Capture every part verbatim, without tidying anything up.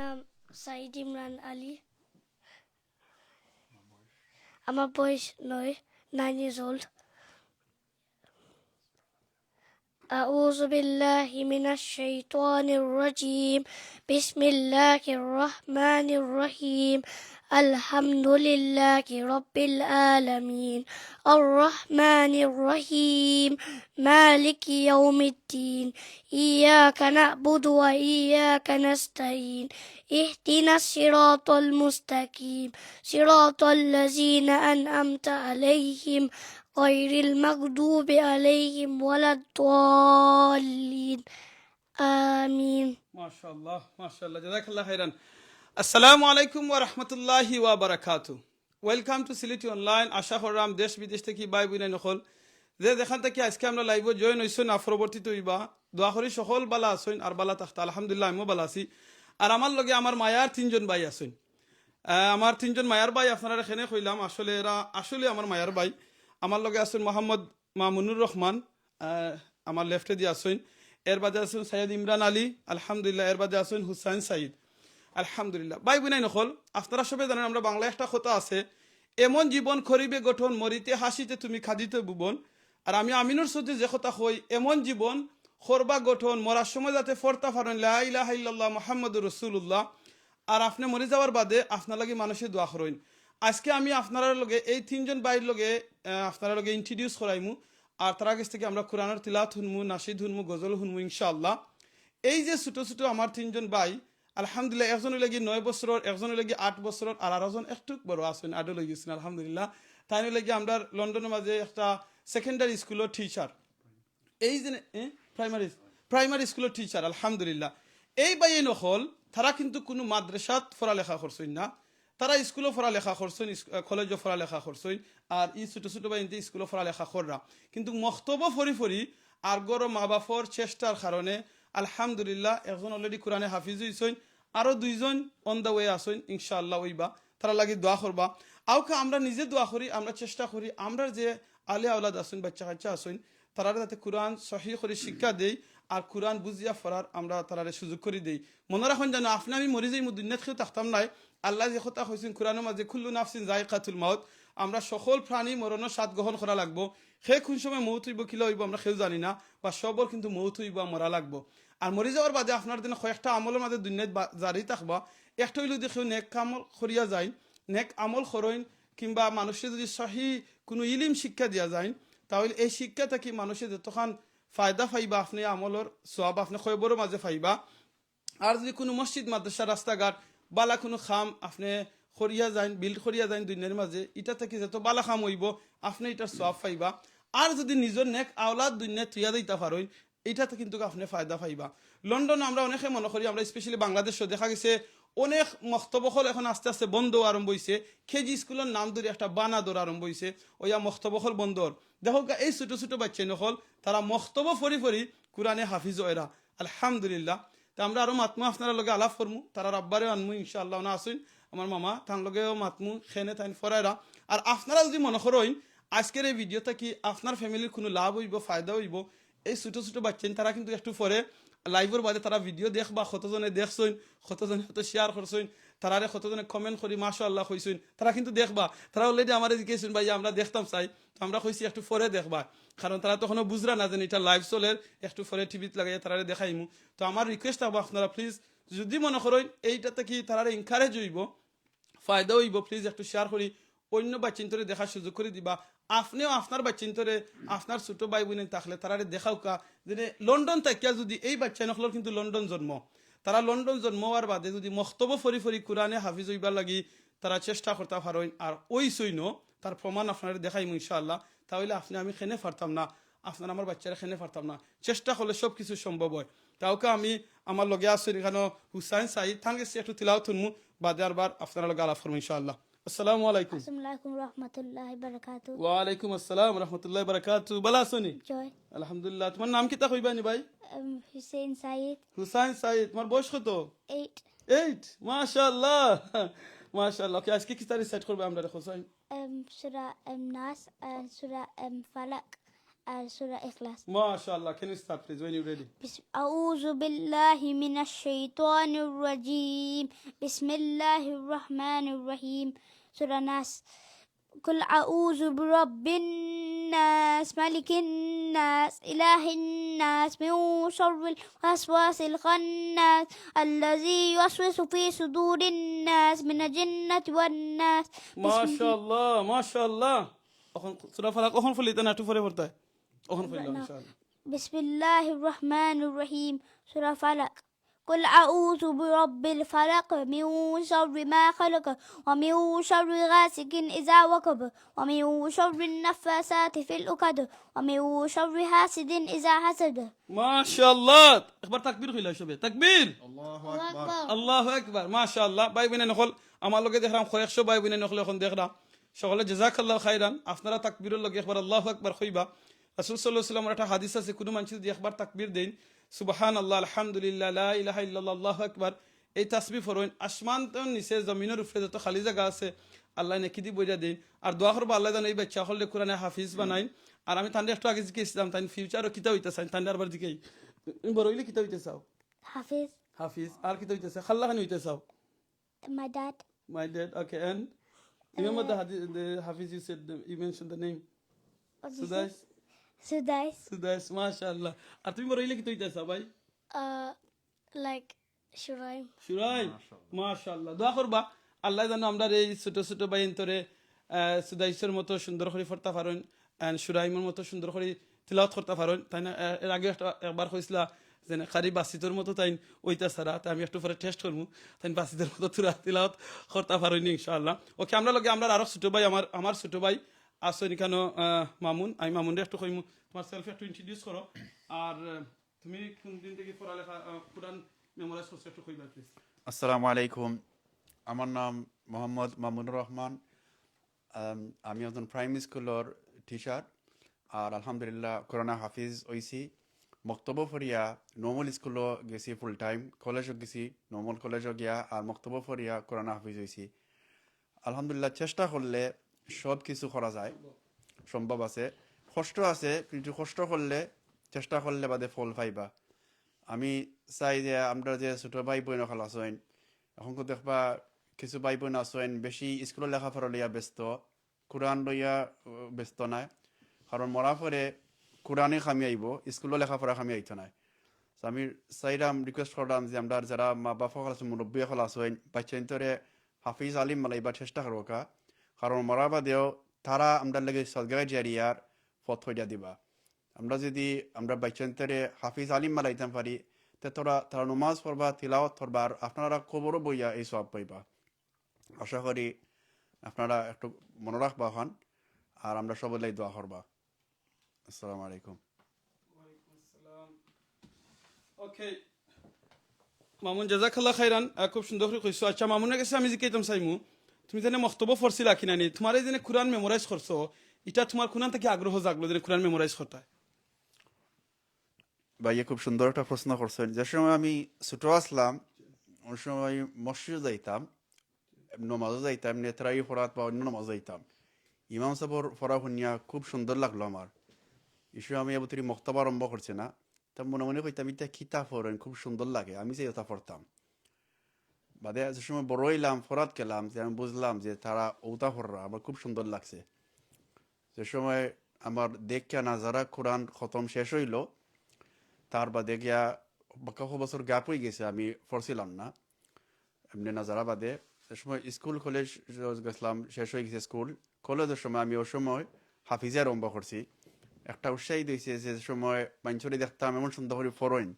নাম সাইদ ইমরান আলী। আমার বয়স নয়, nine years old. أعوذ بالله من الشيطان الرجيم. بسم الله الرحمن الرحيم. الحمد لله رب العالمين. الرحمن الرحيم. مالك يوم الدين. إياك نعبد وإياك نستعين. اهدنا الصراط المستقيم. صراط الذين أنعمت عليهم غير المغضوب عليهم ولا الضالين. آمين. মাশাআল্লাহ, মাশাআল্লাহ, জাযাকাল্লাহ খাইরান। আসসালামু আলাইকুম ওয়া রাহমাতুল্লাহি ওয়া বারাকাতুহু। Welcome to Sylheti Online. আশা কররাম দেশ বিদেশ থাকি ভাই বইনাইন অকল, যে যেখান থাকি আইজকে আমরার live-ও join অইছইন, আর পরবর্তীতে অইবা, দোয়া করি সকল ভালা আছইন আর ভালা থাকতা। আলহামদুলিল্লাহ, আমিও ভালা আছি। আর আমার লগে আমার মায়ার তিনজন ভাই আছইন। আহ, আমার তিনজন মায়ার ভাই আপনারারে কেনে কইলাম, আসলে এরা আসলে আমার মায়ার ভাই। আমার লগে আছইন মোহাম্মদ মামুনুর রহমান, আহ, আমার left-এ দি আছইন। এর বাদে আছইন সৈয়দ ইমরান আলী, আলহামদুলিল্লাহ। এর বাদে আছইন হুসাইন সাইদ, আলহামদুলিল্লাহ। ভাই বইনাইন অকল, আপনারা সবে জানইন, আমরা বাংলায় একটা কথা আছে, "এমন জীবন করিবে গঠন, মরিতে হাসিতে তুমি কাঁদিতে ভুবন।" আর আমি আমিনুর চৌধুরী যে কথা কই, "এমন জীবন করবা গঠন, মরার সময় যাতে পড়তা পারইন লা ইলাহা ইল্লাল্লাহ মুহাম্মাদুর রাসূলুল্লাহ।" আর আপনে মরি যাওয়ার বাদে আপনার লাগি মানষে দোয়া করইন। আইজকে আমি আপনারার লগে, এই তিনজন ভাইর লগে, আহ, আপনারার লগে introduce করাইমু। আর তারার গেছ থাকি আমরা কোরআনর তিলাওয়াত হুনমু, নাশিদ হুনমু, গজল হুনমু ইনশাআল্লাহ। এই যে ছোট ছোট আমার তিনজন ভাই, আলহামদুলিল্লাহ, একজন অইলা গি নয় বছরর, একজন অইলা গি আট বছরর, আর আরোজন একটুক বড় আছইন, আরো লই গেছইন, আলহামদুলিল্লাহ। তাইন অইলা গি আমরার লন্ডনর মাঝে একটা secondary school-র teacher। এই যে, এ? Primary, primary school-র teacher, আলহামদুলিল্লাহ। এই ভাইয়াইন অকল, তারা কিন্তু কুনু মাদ্রাসাত পড়ালেখা করছইন না, তারা স্কুলো পড়ালেখা করছইন, ইস-, আহ, কলেজো পড়ালেখা করছইন, আর ই ছোট ছোট ভাইয়াইন্তে স্কুলো পড়ালেখা কররা। কিন্তু মক্তবো পড়ি পড়ি আর ঘরো মা বাপর চেষ্টার কারণে আলহামদুলিল্লাহ একজন already কোরআনে হাফিজ অইছইন, আরো দুইজন on the way আছইন, ইনশাআল্লাহ অইবা, তারার লাগি দোয়া করবা। আউকা আমরা নিজে দোয়া করি, আমরা চেষ্টা করি, আমরার যে আলে আওলাদ আছইন, বাচ্চা কাচ্চা আছইন, তারারে যাতে কোরআন সহি করি শিক্ষা দেই, আর কোরআন বুঝিয়া পড়ার আমরা তারারে সুযোগ করি দেই। মনো রাখইন যেন, আপনে আমি মরি যাইমু, দুনিয়াত কেউ থাকতাম নায়। আল্লায় যে কথা কইছইন কোরআনর মাঝে, "কুল্লু নাফসিন যায়িকাতুল মাউত", আমরা সকল প্রাণী মরণর স্বাদ গ্রহণ করা লাগবো। কে কুন সময় মউত অইবো, কিলা অইবো, আমরা কেউ জানি না, বা সবর কিন্তু মউত অইবো, মরা লাগবো। আর মরি যাওয়ার বাদে আপনার দিন কয়েকটা আমলর মাঝে দুনিয়াত বা-, জারি থাকবা। একটা অইলো যে কেউ নেক আমল করিয়া যাইন, নেক আমল করইন, কিংবা মানষরে যদি সহি কুনু ইলিম শিক্ষা দিয়া যাইন, তাইলে এই শিক্ষা থাকি মানষে যতখান ফায়দা পাইবা, আপনে আমলর সওয়াব আপনে কবরর মাঝে পাইবা। আর যদি কুনু মসজিদ, মাদ্রাসা, রাস্তাঘাট, বালা কুনু কাম আপনে করিয়া যাইন, build করিয়া যাইন দুনিয়ার মাঝে, ইটা থাকি যত বালা কাম অইবো, আপনে ইটার সওয়াব পাইবা। আর যদি নিজর নেক আওলাদ দুনিয়াত থইয়া যাইতা পারইন, ইটাতে কিন্তু আপনে ফায়দা পাইবা। লন্ডনো আমরা অনেকে মনো করি, আমরা specially বাংলাদেশো দেখা গেছে অনেক মক্তব অকল এখন আস্তে আস্তে বন্ধ অওয়া আরম্ভ অইছে। কেজি স্কুলর নাম ধরি একটা বানা ধরা আরম্ভ অইছে, অইয়া মক্তব অকল বন্ধ অর। দেখউক্কা, এই ছোট ছোট বাইচ্চাইন অকল, তারা মক্তবো পড়ি পড়ি কোরআনে হাফিজ অয়রা, আলহামদুলিল্লাহ। তে আমরা আরো মাতমু, আপনারার লগে আলাপ করমু, তারার আব্বারেও আনমু ইনশাআল্লাহ, অনো আছইন আমার মামা, তান লগেও মাতমু, কেনে তাইন পড়ায়রা। আর আপনারা যদি মনো করইন আইজকের এই video থাকি আপনার family-র কুনু লাভ অইবো, ফায়দা অইবো, এই ছোট ছোট বাইচ্চাইন তারা কিন্তু একটু পরে live-র বাদে তারা video দেখবা, কতজনে দেখছইন, কতজনে হয়তো share করছইন, তারারে কতজনে comment করি মাশাআল্লাহ কইছইন, তারা কিন্তু দেখবা। তারা already আমারে জিকাইছইন, "ভাই, আমরা দেখতাম চাই।" তো আমরা কইছি, "একটু পরে দেখবা।" কারণ তারা তখনো বুঝরা না যে ইটা live চলের, একটু পরে টিভিত লাগাইয়া তারারে দেখাইমু। তো আমার request থাকবো, আপনারা please যদি মনো করইন এইটা থাকি তারারে encourage অইবো, ফায়দা অইবো, please একটু share করি অইন্য বাইচ্চাইন্তরে দেখার সুযোগ করি দিবা। আপনেও আপনার বাইচ্চাইন্তরে, আপনার ছোট ভাই বইন থাকলে তারারে দেখাউক্কা। যেনে লন্ডন থাকিয়া যদি এই বাইচ্চাইন অকলর কিন্তু লন্ডন জন্ম, তারা লন্ডন জন্ম অওয়ার বাদে যদি মক্তবো পড়ি পড়ি কোরআনে হাফিজ অইবার লাগি তারা চেষ্টা করতা পারইন, আর অইছইনও, তার প্রমাণ আপনারে দেখাইমু ইনশাআল্লাহ, তাইলে আপনে আমি কেনে পারতাম না, আপনার আমার বাইচ্চারে কেনে পারতাম না, চেষ্টা করলে সব কিছু সম্ভব অয়। তাউক্কা আমি, আমার লগে আছইন ইখানো হুসাইন সাইদ, তান গেছ থাকি একটু তিলাওয়াত হুনমু, বাদে আরবার আপনারার লগে আলাপ করমু ইনশাআল্লাহ। আসসালামু আলাইকুম। আসসালামু আলাইকুম রহমতুল্লাহি বারাকাতু। ওয়ালাইকুম আসসালাম রহমতুল্লাহি বারাকাতু। ভালা আছইন নি? জয়। আলহামদুলিল্লাহ। তুমার নাম কিতা কইবা নি ভাই? এম, হুসেন সাইদ। হুসাইন সাইদ। তুমার বয়স কত? Eight। Eight? মাশাআল্লাহ। মাশাআল্লাহ। Okay, আইজকে কিতা recite করবা আমরারে, হুসাইন? এম, সূরা এম নাস, এম, সূরা এম ফালাক, আর সূরা ইখলাস। MashaAllah, can you start, please, when you're ready? بسم أعوذ بالله من الشيطان الرجيم. بسم الله الرحمن الرحيم. সূরা নাস. قل أعوذ برب الناس، ملك الناس، إله الناس، من شر الوسواس الخناس، الذي يوسوس في صدور الناس، من الجنة والناس. MashaAllah, MashaAllah. অখন সূরা ফালাক অখন পড়িলিতা না, একটু পরে পড়তায়? অখন পড়িলাও, ইনশাআল্লাহ। بسم الله الرحمن الرحيم. সূরা ফালাক. قل أعوذ برب الفلق، من شر ما خلق، ومن شر غاسق إذا وقب، ومن شر النفاثات في العقد، ومن شر حاسد إذا حسد. MashaAllah. একবার তাকবীর কইলা সবে। তাকবীর। আল্লাহু আকবার। আল্লাহু আকবার। MashaAllah। ভাই বইনাইন অকল, আমার লগে দেখরাম কয়েকশো ভাই বইনাইন অকল অখন দেখরা। সকলে জাযাকাল্লাহু খাইরান। আপনারা তাকবীরর লগে একবার আল্লাহু আকবার কইবা। রাসূল সাল্লাল্লাহু আলাইহি ওয়াসাল্লামর একটা হাদিস আছে, কুনু মানষে যদি একবার তাকবীর দেইন, সুবহানাল্লাহ, আলহামদুলিল্লাহ, লা ইলাহা ইল্লাল্লাহ, আল্লাহু আকবার, এই তাসবিহ পড়ইন, আসমান তো নিচে, জমিনর উপরে যত খালি জাগা আছে, আল্লায় নেকি দি ভরিয়া দেইন। আর দোয়া করবা আল্লায় যেন এই বাচ্চা অকলরে কুরআনে হাফিজ বানাইন। আর আমি তানরে একটু আগে জিকাইছিলাম, তাইন ফিউচারো কিতা অইতা চাইন, তানরে আরবার জিকাই। তুমি বড় অইলে কিতা অইতা চাও? হাফিজ। হাফিজ। আর কিতা অইতা চাও? কাল্লা খানি অইতা চাও? My dad. My dad, okay, and remember the, hadi- the Hafiz you said, the, you mentioned the name. Sudais? Sudais. Sudais, MashaAllah. আর তুমি বড় অইলে কিতা অইতা চাও ভাই? Uh, like Shuraim. শুরাইম, MashaAllah. দোয়া করবা আল্লায় যেন আমরার এই ছোট ছোট ভাইয়াইন্তরে, আহ, সুদাইসর মতো সুন্দর করি পড়তা পারইন, and শুরাইমর মতো সুন্দর করি তিলাওয়াত করতা পারইন। তাইন, আহ, এর আগে একটা, একবার কইছিলা যে কারি বাসিতর মতো তাইন অইতা চাইরা, তাই আমি একটু পরে test করমু, তাইন বাসিতর মতো থুড়া তিলাওয়াত করতা পারইন নি, ইনশাআল্লাহ। Okay, আমরার লগে আমরার আরো ছোট ভাই, আমার, আমার ছোট ভাই আছইন ইখানো, আহ, মামুন, আমি মামুনরে একটু কইমু, তোমার self একটু introduce করো, আর, আহ, তুমি কোন দিন থাকি পড়ালেখা, আহ, কোরআন memorize করছো একটু কইবা please। আসসালামু আলাইকুম, আমার নাম মোহাম্মদ মামুনুর রহমান। আম, আমি একজন প্রাইমারি স্কুলর টিচার, আর আলহামদুলিল্লাহ কোরআনে হাফিজ অইছি। মক্তবো পড়িয়া নর্মাল স্কুলো গেছি ফুল টাইম, কলেজো গেছি নর্মাল কলেজো গিয়া, আর মক্তবো পড়িয়া কোরআনে হাফিজ অইছি। আলহামদুলিল্লাহ, চেষ্টা করলে সব কিছু করা যায়, সম্ভব আছে। কষ্ট আছে, কিন্তু কষ্ট করলে, চেষ্টা করলে বাদে ফল পাইবা। আমি চাই যে আমরা যে ছোট ভাই বইন অকল আছইন, এখন তো দেখবা কিছু ভাই বইন আছইন বেশি স্কুলো লেখাপড়া লইয়া ব্যস্ত, কোরআন লইয়া, আহ, ব্যস্ত নায়। কারণ মরা পরে কোরআনে কামে আইবো, স্কুলো লেখাপড়া কামে আইতো নায়। তো আমি চাইরাম, রিকোয়েস্ট কররাম যে আমরা যারা মা বাপ অকল আছইন, মুরব্বি অকল আছইন, বাচ্চাইন্তরে হাফিজ আলিম বানাইবার চেষ্টা করউক্কা। কারণ মরা বাদেও তারা আমরার লাগি সদগায়ে জারিয়ার পথ করিয়া দিবা। আমরা যদি আমরা বাচ্চাইন্তরে হাফিজ আলিম বানাইতাম পারি, তে তারা, তারা নমাজ পড়বা, তিলাওয়াত করবা, আর আপনারা কবরো বইয়া এই সওয়াব পাইবা। আশা করি আপনারা একটু মনো রাখবা অখান, আর আমরা সবর লাগি দোয়া করবা। আসসালামু আলাইকুম। Okay, মামুন, জাযাকাল্লাহ খাইরান, আহ, খুব সুন্দর করি কইছো। আচ্ছা, মামুনর গেছে আমি জিকাইতাম চাইমু, তুমি যেনে মক্তবো পড়ছিলা কিনা নি, তোমার এই যেনে কোরআন memorize করছো, ইটা তোমার কুনান থাকি আগ্রহ জাগলো যেনে কোরআন memorize করতায়? ভাইয়ে খুব সুন্দর একটা প্রশ্ন করছইন। যে সময় আমি ছোট আছলাম, ওই সময় মসজিদো যাইতাম, নমাজো যাইতাম, এমনে তারাবি পড়াত বা অন্য নমাজো যাইতাম। ইমাম সাবর পড়া হুনিয়া খুব সুন্দর লাগলো আমার। ই সময় আমি এবুতরি মক্তব আরম্ভ করছি না, তা মনে মনে কইতাম, "ইতা কিতা পড়ইন, খুব সুন্দর লাগে, আমি চাই ওটা পড়তাম।" বাদে যে সময় বড় অইলাম, পড়াত গেলাম, যে আমি বুঝলাম যে তারা ওটা পড়রা, আমার খুব সুন্দর লাগছে। যে সময় আমার দেখিয়া নাজারা কোরআন খতম শেষ অইলো, তার বাদে গিয়া বাক্কা বছর গ্যাপ অইগেছে, আমি পড়ছিলাম না। এমনে নাজারা বাদে যে সময় স্কুল কলেজ গেছলাম, শেষ অইগেছে স্কুল। কলেজর সময় আমি ওই সময় হাফিজি আরম্ভ করছি। একটা উৎসাহিত অইছে যে সময় মাইনষরে দেখতাম এমন সুন্দর করি পড়ইন,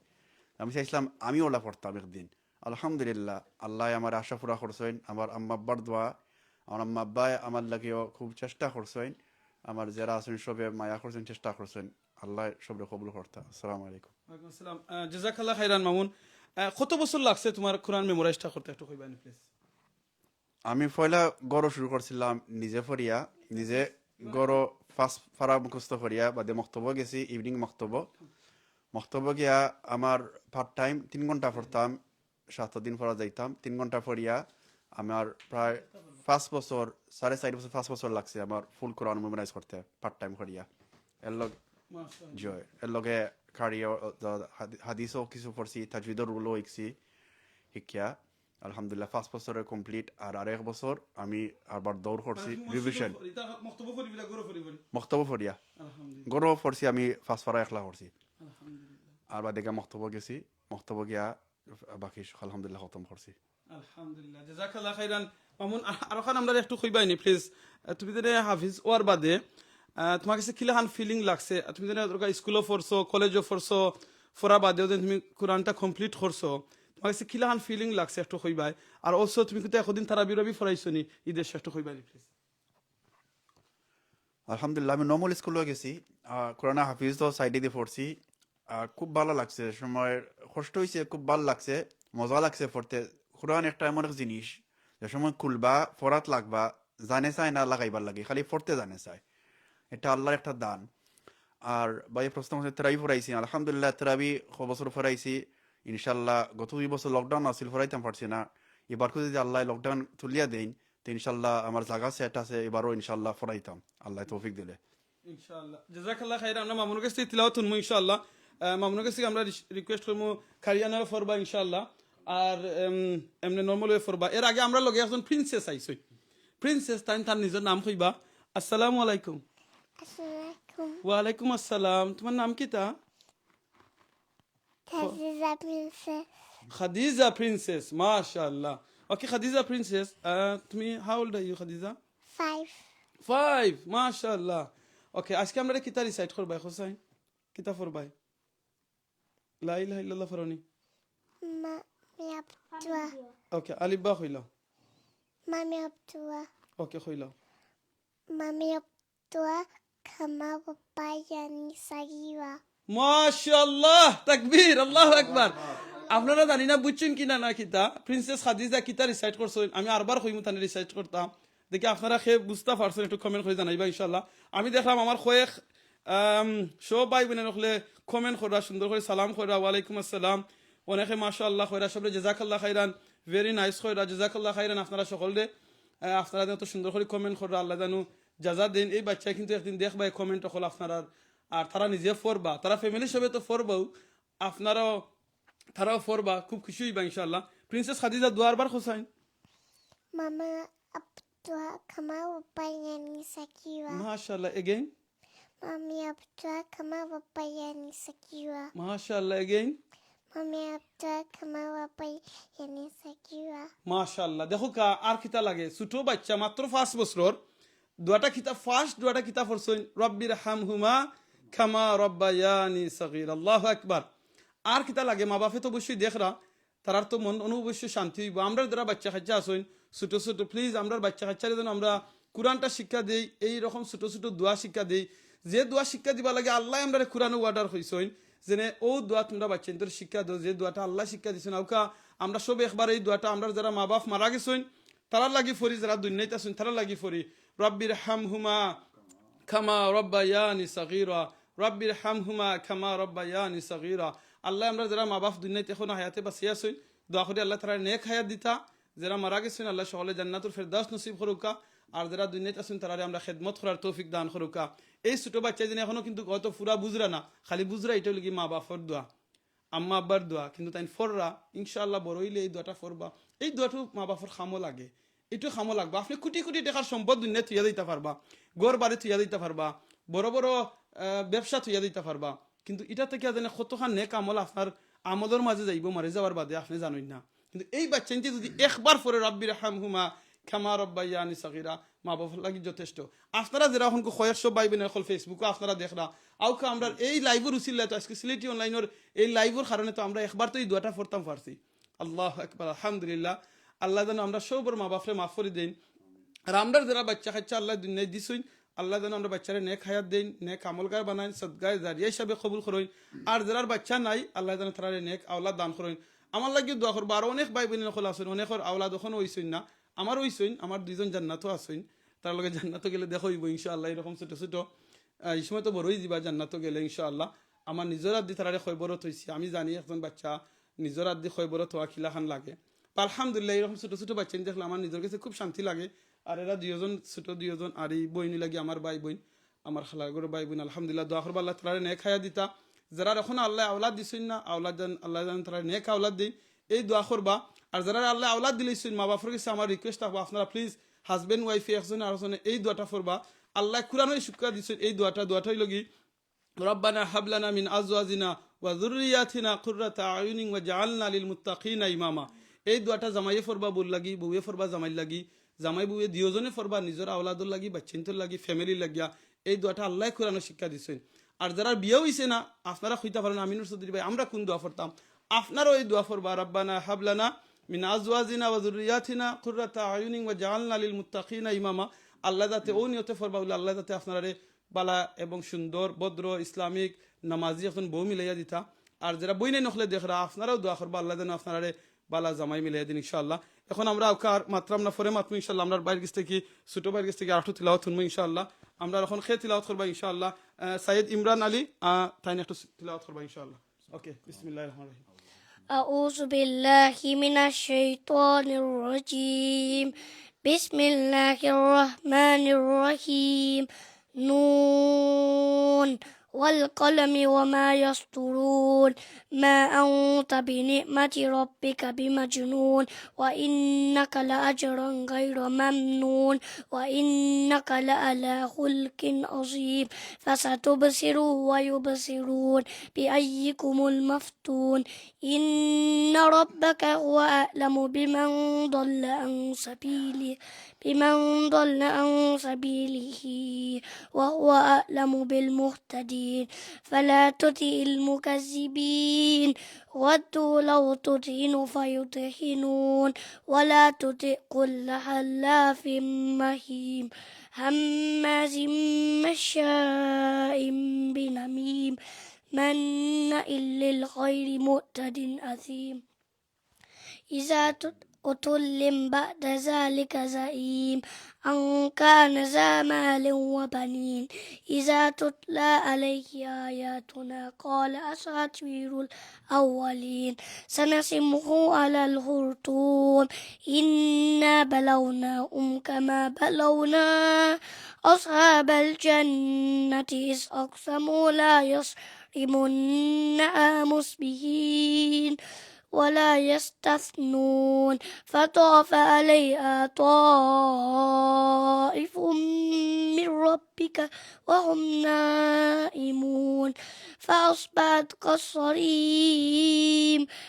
আমি চাইছলাম আমি ওলা পড়তাম একদিন। আলহামদুলিল্লাহ, আল্লায় আমার আশা পুরা করছইন। আমার আম্মা আব্বার দোয়া, আমার আম্মা আব্বায় আমার লাগিও খুব চেষ্টা করছইন, আমার যারা আছইন সবে মায়া করছইন, চেষ্টা করছইন। আল্লায় সবরে কবুল করতা। আসসালামু আলাইকুম। ওয়ালাইকুম আসসালাম। আহ, জাযাকাল্লাহ খাইরান মামুন। আহ, কত বছর লাগছে তোমার কোরআন memorizeটা করতে, একটু কইবা নি please? আমি পয়লা ঘরো শুরু করছিলাম নিজে পড়িয়া, নিজে ঘরো ফার্স্ট পারা মুখস্থ করিয়া, বাদে মক্তবো গেছি, ইভিনিং মক্তবো। মক্তবো গিয়া আমার পার্ট টাইম তিন ঘন্টা পড়তাম, সাত দিন পড়া যাইতাম, তিন ঘন্টা পড়িয়া আমার প্রায় পাঁচ বছর, সাড়ে চার বছর, পাঁচ বছর লাগছে আমার ফুল কোরআন মেমোরাইজ করতে, পার্ট টাইম করিয়া। এর লগে জি অয়। এর লগে কারি, আহ, হাদি-, হাদিসও কিছু পড়ছি, তাজবিদর রুলও শিখছি, শিক্ষা। আলহামদুলিল্লাহ, পাঁচ বছরর complete, আর আরেক বছর আমি আবার দৌড় করছি, মানে তুমি revision। মসজিদো পড়ি-, ইতা মক্তবো পড়ি বিলা ঘরো পড়ি পড়ি? মক্তবো পড়িয়া। আলহামদুলিল্লাহ। ঘরো পড়ছি আমি পাঁচ পারা একলা করছি। আলহামদুলিল্লাহ। আর বাদে গিয়া মক্তবো গেছি, মক্তবো গিয়া বাকি আলহামদুলিল্লাহ খতম করছি। আলহামদুলিল্লাহ, জাযাকাল্লাহ খাইরান। মামুন, আ-, আরোখান আমরারে একটু কইবায়নি, please? আহ, তুমি যেনে হাফিজ অওয়ার বাদে, আহ, তুমার গেছে কিলাখান feeling লাগছে? আর তুমি যেনে ধরো স্কুলো পড়ছো, কলেজো পড়ছো, পড়ার বাদেও যেন তুমি কোরআনটা complete করছো, তুমার গেছে কিলাখান feeling লাগছে একটু কইবায়? আর also তুমি কিন্তু একদিন তারাবি উরাবি পড়াইছো নি ইদর শেষে, একটু কইবায়নি, please? আলহামদুলিল্লাহ, আমি নর্মাল স্কুলো গেছি, আহ, কোরআন হাফিজ তো সাইডে দি পড়ছি, আহ, খুব ভালা লাগছে। সময় কষ্ট অইছে, খুব ভালা লাগছে, মজা লাগছে পড়তে। কোরআন একটা এমন এক জিনিস, যে সময় খুলবা, পড়াত লাগবা, জানে চায় না লাগাইবার লাগি, খালি পড়তে জানে চায়। এটা আল্লাহর একটা দান। আর ভাইয়ে প্রশ্ন করছে, তেরাবি পড়াইছি, আলহামদুলিল্লাহ, তেরাবি ক বছর পড়াইছি, ইনশাল্লাহ। গত দুই বছর lockdown আছিল, পড়াইতাম পারছি না, এবার যদি আল্লাহ lockdown তুলিয়া দেইন, তো ইনশাল্লাহ আমার জাগা set আছে, এবারও ইনশাল্লাহ পড়াইতাম, আল্লাহ তৌফিক দিলে। ইনশাআল্লাহ। জাযাকাল্লাহ খাইরান। আমরা মামুনর গেছ থাকি তিলাওয়াত হুনমু ইনশাআল্লাহ। আহ, মামুনর গেছ থাকি আমরা রিস-, request করমু, কারি আনারা পড়বা ইনশাআল্লাহ। আর, এম, এমনে নরমাল অইয়া পড়বা। এর আগে আমরার লগে একজন প্রিন্সেস আইছইন। প্রিন্সেস, তাইন তান নিজর নাম কইবা। আসসালামু আলাইকুম। আসসালামু আলাইকুম। ওয়ালাইকুম আসসালাম। তুমার নাম কিতা? খাদিজা প্রিন্সেস। খাদিজা প্রিন্সেস, মাশাআল্লাহ। Okay, খাদিজা প্রিন্সেস, আহ, তুমি, how old are you, Khadija? Five. Five, মাশাআল্লাহ। Okay, আজকে আমরারে কিতা recite করবায়, হোসাইন? কিতা পড়বায়? লা ইলাহা ইল্লাল্লাহ পড়ো নি? মা, মি আবদুয়া। Okay, আলিফ বা কইলাও। মা, মি আবদুয়া। Okay, কইলাও। মা, মি আবদুয়া, কামা, বাবা, ইয়ানি, সাগিরা। মাশাআল্লাহ, তাকবীর, আল্লাহু আকবার। আপনারা জানি না বুঝছইন কি না, না কিতা, প্রিন্সেস খাদিজা কিতা recite করছইন, আমি আরবার কইমু তানে recite করতা। দেখি আপনারা কে বুঝতা পারছইন, একটু comment করি জানাইবা ইনশাআল্লাহ। আমি দেখলাম আমার কয়েক, আম, সব ভাই বইন অকলে comment কররা, সুন্দর করি সালাম কররা, ওয়ালাইকুম আসসালাম। অনেকে মাশাআল্লাহ কইরা, সবরে জাযাকাল্লাহ খাইরান, very nice কইরা, জাযাকাল্লাহ খাইরান আপনারা সকলরে। আহ, আপনারা যেন অত সুন্দর করি comment কররা, আল্লাহ জানু জাযা দেইন। এই বাচ্চায় কিন্তু একদিন দেখবায় comment অকল আপনারার, আর তারা নিজে পড়বা, তারা family সবে তো পড়বাউ, আপনারাও, তারাও পড়বা, খুব খুশি অইবা ইনশাআল্লাহ। প্রিন্সেস খাদিজা দুইবার কইছইন। মামা আবদুয়া কামা ওপায়ানি সাকিওয়া। মাশাআল্লাহ, again। মামি আবদুয়া কামা ওপায়ানি সাকিওয়া। মাশাআল্লাহ, again। মামি আবদুয়া কামা ওপায়ানি সাকিওয়া। মাশাআল্লাহ, দেখো কা, আর কিতা লাগে? ছোট বাচ্চা, মাত্র পাঁচ বছরর, দুইটা কিতা, first দুইটা কিতা পড়ছইন, রব্বির হামহুমা কামা রব্বায়ানি সগীরা। আল্লাহু আকবার। আর কিতা লাগে? মা বাপে তো অবশ্যই দেখরা, তারার তো মন অনু অবশ্যই শান্তি অইবো। আমরার যারা বাচ্চা কাচ্চা আছইন ছোট ছোট, please, আমরার বাচ্চা কাচ্চারে যেন আমরা কোরআনটা শিক্ষা দেই, এই রকম ছোট ছোট দোয়া শিক্ষা দেই। যে দোয়া শিক্ষা দিবার লাগি আল্লায় আমরারে কোরআনো order কইছইন, যেনে অউ দোয়া তুমরা বাচ্চাইন্তরে শিক্ষা দেও, যে দোয়াটা আল্লায় শিক্ষা দিছইন। আউক্কা আমরা সব একবার এই দোয়াটা, আমরার যারা মা বাপ মারা গেছইন, তারার লাগি পড়ি, যারা দুনিয়াত আছইন, তারার লাগি পড়ি। রব্বির হামহুমা কামা রব্বায়ানি সগীরা, রব্বির হামহুমা কামা রব্বায়ানি সগীরা। আল্লায় আমরার যারা মা বাপ দুনিয়াত এখনো হায়াতে বাঁচিয়া আছইন, দোয়া করি আল্লায় তারারে নেক হায়াত দিতা, যারা মারা গেছইন আল্লায় সকলরে জান্নাতুল ফেরদাউস নসিব করউক্কা, আর যারা দুনিয়াত আছইন তারারে আমরা খেদমত করার তৌফিক দান করউক্কা। এই ছোট বাচ্চায় যেন এখনো কিন্তু অত পুরা বুঝরা না, খালি বুঝরা ইটা অইলো গি মা বাপর দোয়া, আম্মা আব্বার দোয়া, কিন্তু তাইন পড়রা, ইনশাআল্লাহ বড় অইলে এই দোয়াটা পড়বা। এই দোয়াটা মা বাপর কামো লাগে, ইটাও কামো লাগবো। আপনে কুটি কুটি টেকার সম্পদ দুনিয়াত থইয়া যাইতা পারবা, ঘর বাড়ি থইয়া যাইতা পারবা, বড় বড়, আহ, ব্যবসা থইয়া যাইতা পারবা, কিন্তু ইটা থাকি যেন কতখান নেক আমল আপনার আমলর মাঝে যাইবো, মারি যাওয়ার বাদে আপনে জানইন না। কিন্তু এই বাচ্চাইন্তে যদি একবার পড়ে রব্বির হামহুমা কামা রব্বায়ানি সগীরা, মা বাপর লাগি যথেষ্ট। আপনারা যারা অখন কয়েকশো ভাই বইন অকল Facebook-ও আপনারা দেখরা, আউক্কা আমরার এই live-অর উছিলায় তো আজকে সিলেটি online-অর এই live-অর কারণে তো আমরা একবার তো এই দোয়াটা পড়তাম পারছি। আল্লাহু আকবার, আলহামদুলিল্লাহ। আল্লায় যেন আমরা সবর মা বাপরে মাফ করি দেইন। আর আমরার যারা বাচ্চা কাচ্চা আল্লায় দুনিয়াত দিছইন, আল্লায় যেন আমরার বাচ্চারে নেক হায়াত দেইন, নেক আমলগার বানাইন, সদগায়ে জারিয়া হিসাবে কবুল করইন। আর যারার বাচ্চা নাই, আল্লায় যেন তারারে নেক আওলাদ দান করইন। আমার লাগিও দোয়া করবা। আর অনেক ভাই বইন অকল আছইন, অনেকর আওলাদ অখনো অইছইন না, আমার অইছইন, আমার দুইজন জান্নাতো আছইন, তারার লগে জান্নাতো গেলে দেখা অইবো ইনশাআল্লাহ। এরকম ছোট ছোট, আহ, এই সময় তো বড় অইযিবা জান্নাতো গেলে ইনশাআল্লাহ। আমার নিজর আতদি তারারে কয়বরত অইছে, আমি জানি একজন বাচ্চা নিজর আতদি কয়বরত অওয়া কিলাখান লাগে। তো আলহামদুলিল্লাহ, এরকম ছোট ছোট বাচ্চাইন দেখলে আমার নিজর গেছে খুব শান্তি লাগে। আর এরা দুইজন ছোট দুইজন, আর এই বইন লাগি আমার ভাই বইন, আমার খালার ঘরর ভাই বোন, আলহামদুলিল্লাহ, দোয়া করবা আল্লাহ তাআলারে নেক হায়াত দিতা। যারার অখনো আল্লায় আওলাদ দিছইন না, আওলাদ জান, আল্লাহ জান তারারে নেক আওলাদ দেইন, এই দোয়া করবা। আর যারার আল্লায় আওলাদ দিলাইছইন, মা বাপর গেছে আমার request থাকবো, আপনারা please husband wife এ একজনে আরকজনে এই দোয়াটা পড়বা। আল্লায় কুরআনো শিক্ষা দিছইন এই দোয়াটা, দোয়াটা অইলো গি, "রব্বানা হাবলানা মিন আজওয়াজিনা ওয়া যুররিয়াতিনা কুররাতা আয়ুনিন ওয়াজআলনা লিল মুত্তাকিনা ইমামা।" এই দোয়াটা জামাইয়ে পড়বা বউর লাগি, বউয়ে পড়বা জামাইর লাগি, জামাই বউয়ে দুইওজনে পড়বা, নিজর আওলাদর লাগি, বাইচ্চাইন্তর লাগি, family র লাগিয়া এই দোয়াটা আল্লায় কুরআনো শিক্ষা দিছইন। আর যারার বিয়া অইছে না, আপনারা কইতা পারইন, "আমিনুর চৌধুরী ভাই, আমরা কুন দোয়া পড়তাম?" আপনারাও এই দোয়া পড়বা, "রব্বানা হাবলানা মিন আজওয়াজিনা ওয়া যুররিয়াতিনা কুররাতা আয়ুনিন ওয়াজআলনা লিল মুত্তাকিনা ইমামা।" আল্লায় যাতে অউ নিয়তে পড়বা অইলে আল্লায় যাতে আপনারারে বালা এবং সুন্দর, ভদ্র, ইসলামিক, নামাজি একজন বউ মিলাইয়া দিতা। আর যারা বইনাইন অকলে দেখরা, আপনারাও দোয়া করবা, আল্লায় যেন আপনারারে বালা জামাই মিলাইয়া দেইন ইনশাআল্লাহ। অখন আমরা অউখার মাতরাম না, পরে মাতমু ইনশাআল্লাহ। আমরার ভাইর গেছ থাকি, ছোট ভাইর গেছ থাকি আরটু তিলাওয়াত হুনমু ইনশাআল্লাহ। আমরা অখন কে তিলাওয়াত করবা ইনশাআল্লাহ? আহ, সৈয়দ ইমরান আলী, আহ, তাইন একটু তিলাওয়াত করবা ইনশাআল্লাহ। Okay, বিসমিল্লাহির রহমানির রহিম। أعوذ بالله من الشيطان الرجيم. بسم الله الرحمن الرحيم. نون والقلم وما يسطرون. ما أنت بنعمة ربك بمجنون. وإنك لأجرا غير ممنون. وإنك لعلى خلق عظيم. فستبصر ويبصرون بأيكم المفتون. إن ربك هو أعلم بمن ضل عن سبيله، بمن ضل عن سبيله، وهو أعلم بالمهتدين. فلا تطع المكذبين، ودوا لو تدهن فيدهنون، ولا تطع كل حلاف مهين، هماز مشاء بنميم، مناع للخير معتد أثيم. إذا تت-، عتل بعد ذلك زعيم. أن كان ذا مال وبنين. إذا تتلى عليه آياتنا قال أساطير الأولين. سنسمه على الخرطوم. إنا بلوناهم كما بلونا أصحاب الجنة إذ أقسموا لا يصرمنها مصبحين ولا يستثنون. فطاف عليها طائف من ربك وهم نائمون. فأصبحت كالصريم.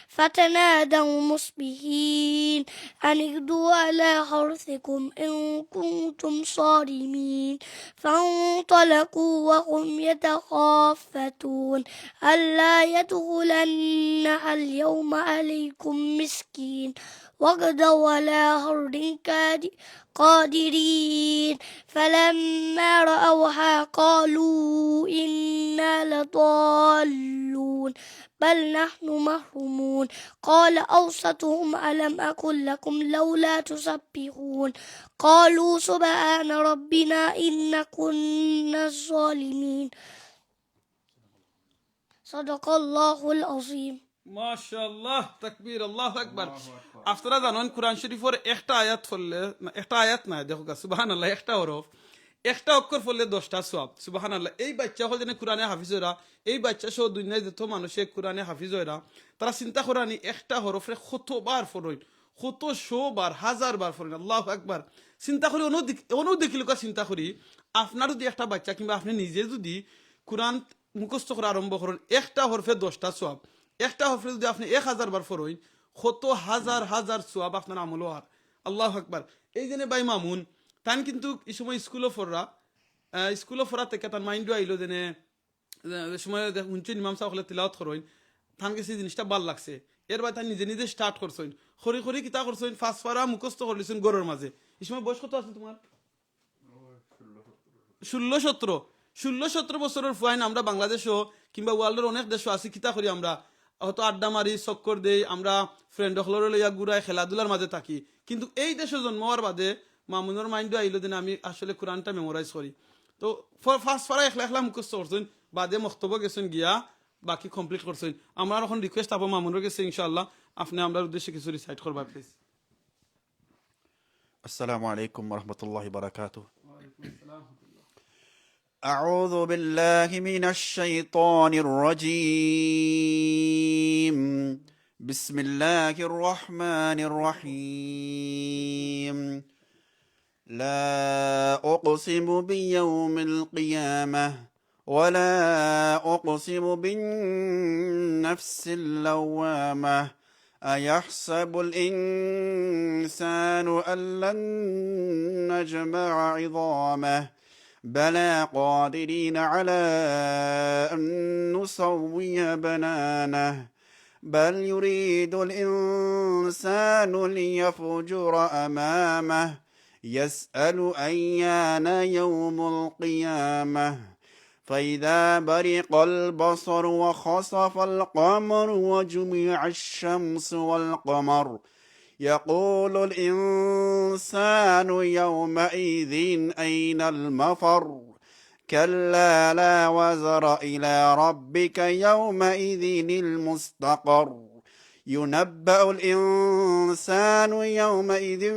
فتنادوا مصبحين أن اغدوا على حرثكم إن كنتم صارمين. فانطلقوا وهم يتخافتون ألا يدخلنها اليوم عليكم مسكين. وغدوا على حرد قاد-، قادرين. فلما رأوها قالوا إنا لضالون بل نحن محرومون. قال أوسطهم ألم أقل لكم لولا تسبحون. قالوا سبحان ربنا إنا كنا ظالمين. صدق الله العظيم. মাশাআল্লাহ, তাকবীর, আল্লাহু আকবার। আল্লাহু আকবার। আপনারা জানইন, কোরআন শরীফর একটা আয়াত পড়লে, না, একটা আয়াত নায়, দেখউক্কা, সুবহানাল্লাহ, একটা হরফ, একটা অক্ষর পড়লে দশটা সওয়াব। সুবহানাল্লাহ। এই বাইচ্চা অকল যেনে কোরআনে হাফিজ অইরা, এই বাইচ্চা সহ দুনিয়ার যত মানুষে কোরআনে হাফিজ অইরা, তারা চিন্তা করইন নি, একটা হরফরে কতবার পড়ইন, কত শো বার, হাজার বার পড়ইন। আল্লাহু আকবার। চিন্তা করি, অনো দেখ-, অনো দেখিলউক্কা, চিন্তা করি, আপনার যুদি একটা বাইচ্চা কিংবা আপনে নিজে যুদি কোরআন মুখস্থ করা আরম্ভ করইন, একটা হরফে দশটা সওয়াব, একটা হরফে যুদি আপনে এক হাজার বার পড়ইন, কত হাজার হাজার সওয়াব আপনার আমলো অর। আল্লাহু আকবার। এই যেনে ভাই মামুন, তাইন কিন্তু ই সময় স্কুলো পড়রা, আহ, স্কুলো পড়া থাকি তান মাইন্ডো আইলো যেনে, যে, যে সময় দেখ-, হুনছইন ইমাম সাব অকলে তিলাওয়াত করইন, তান গেছে ই জিনিসটা ভালা লাগছে। এরবাদে তাইন নিজে নিজে start করছইন, করি করি কিতা করছইন, পাঁচ পারা মুখস্থ করিলিছইন ঘরর মাঝে। ই সময় বয়স কত আছিল তুমার? ষোলো সতেরো, ষোলো সতেরো বছরর ফুয়াইন আমরা বাংলাদেশো কিংবা world অর অনেক দেশো আছি, কিতা করি আমরা? হয়তো আড্ডা মারি, চক্কর দেই, আমরা friend অকলরে লইয়া ঘুরাই, খেলাধুলার মাঝে থাকি। কিন্তু এই দেশো জন্ম অওয়ার বাদে মামুনর মাইন্ডো আইলো যেনে আমি আসলে কোরআনটা memorize করি। তো ফ-, পাঁচ পারা একলা একলা মুখস্থ করছইন, বাদে মক্তবো গেছইন গিয়া বাকি complete করছইন। আমার অখন request থাকবো মামুনর গেছে, ইনশাআল্লাহ, আপনে আমরার উদ্দেশ্যে কিছু recite করবা, please। السلام عليكم ورحمة الله وبركاته. أعوذ بالله من الشيطان الرجيم. بسم الله الرحمن الرحيم. لا أقسم بيوم القيامة، ولا أقسم بالنفس اللوامة. أيحسب الإنسان أن لن نجمع عظامه؟ بلى قادرين على أن نسوي بنانه. بل يريد الإنسان ليفجر أمامه. يسأل أيان يوم القيامة. فإذا برق البصر وخسف القمر وجمع الشمس والقمر. يقول الإنسان يومئذ أين المفر؟ كلا لا وزر إلى ربك يومئذ المستقر. ينبأ الإنسان يومئذ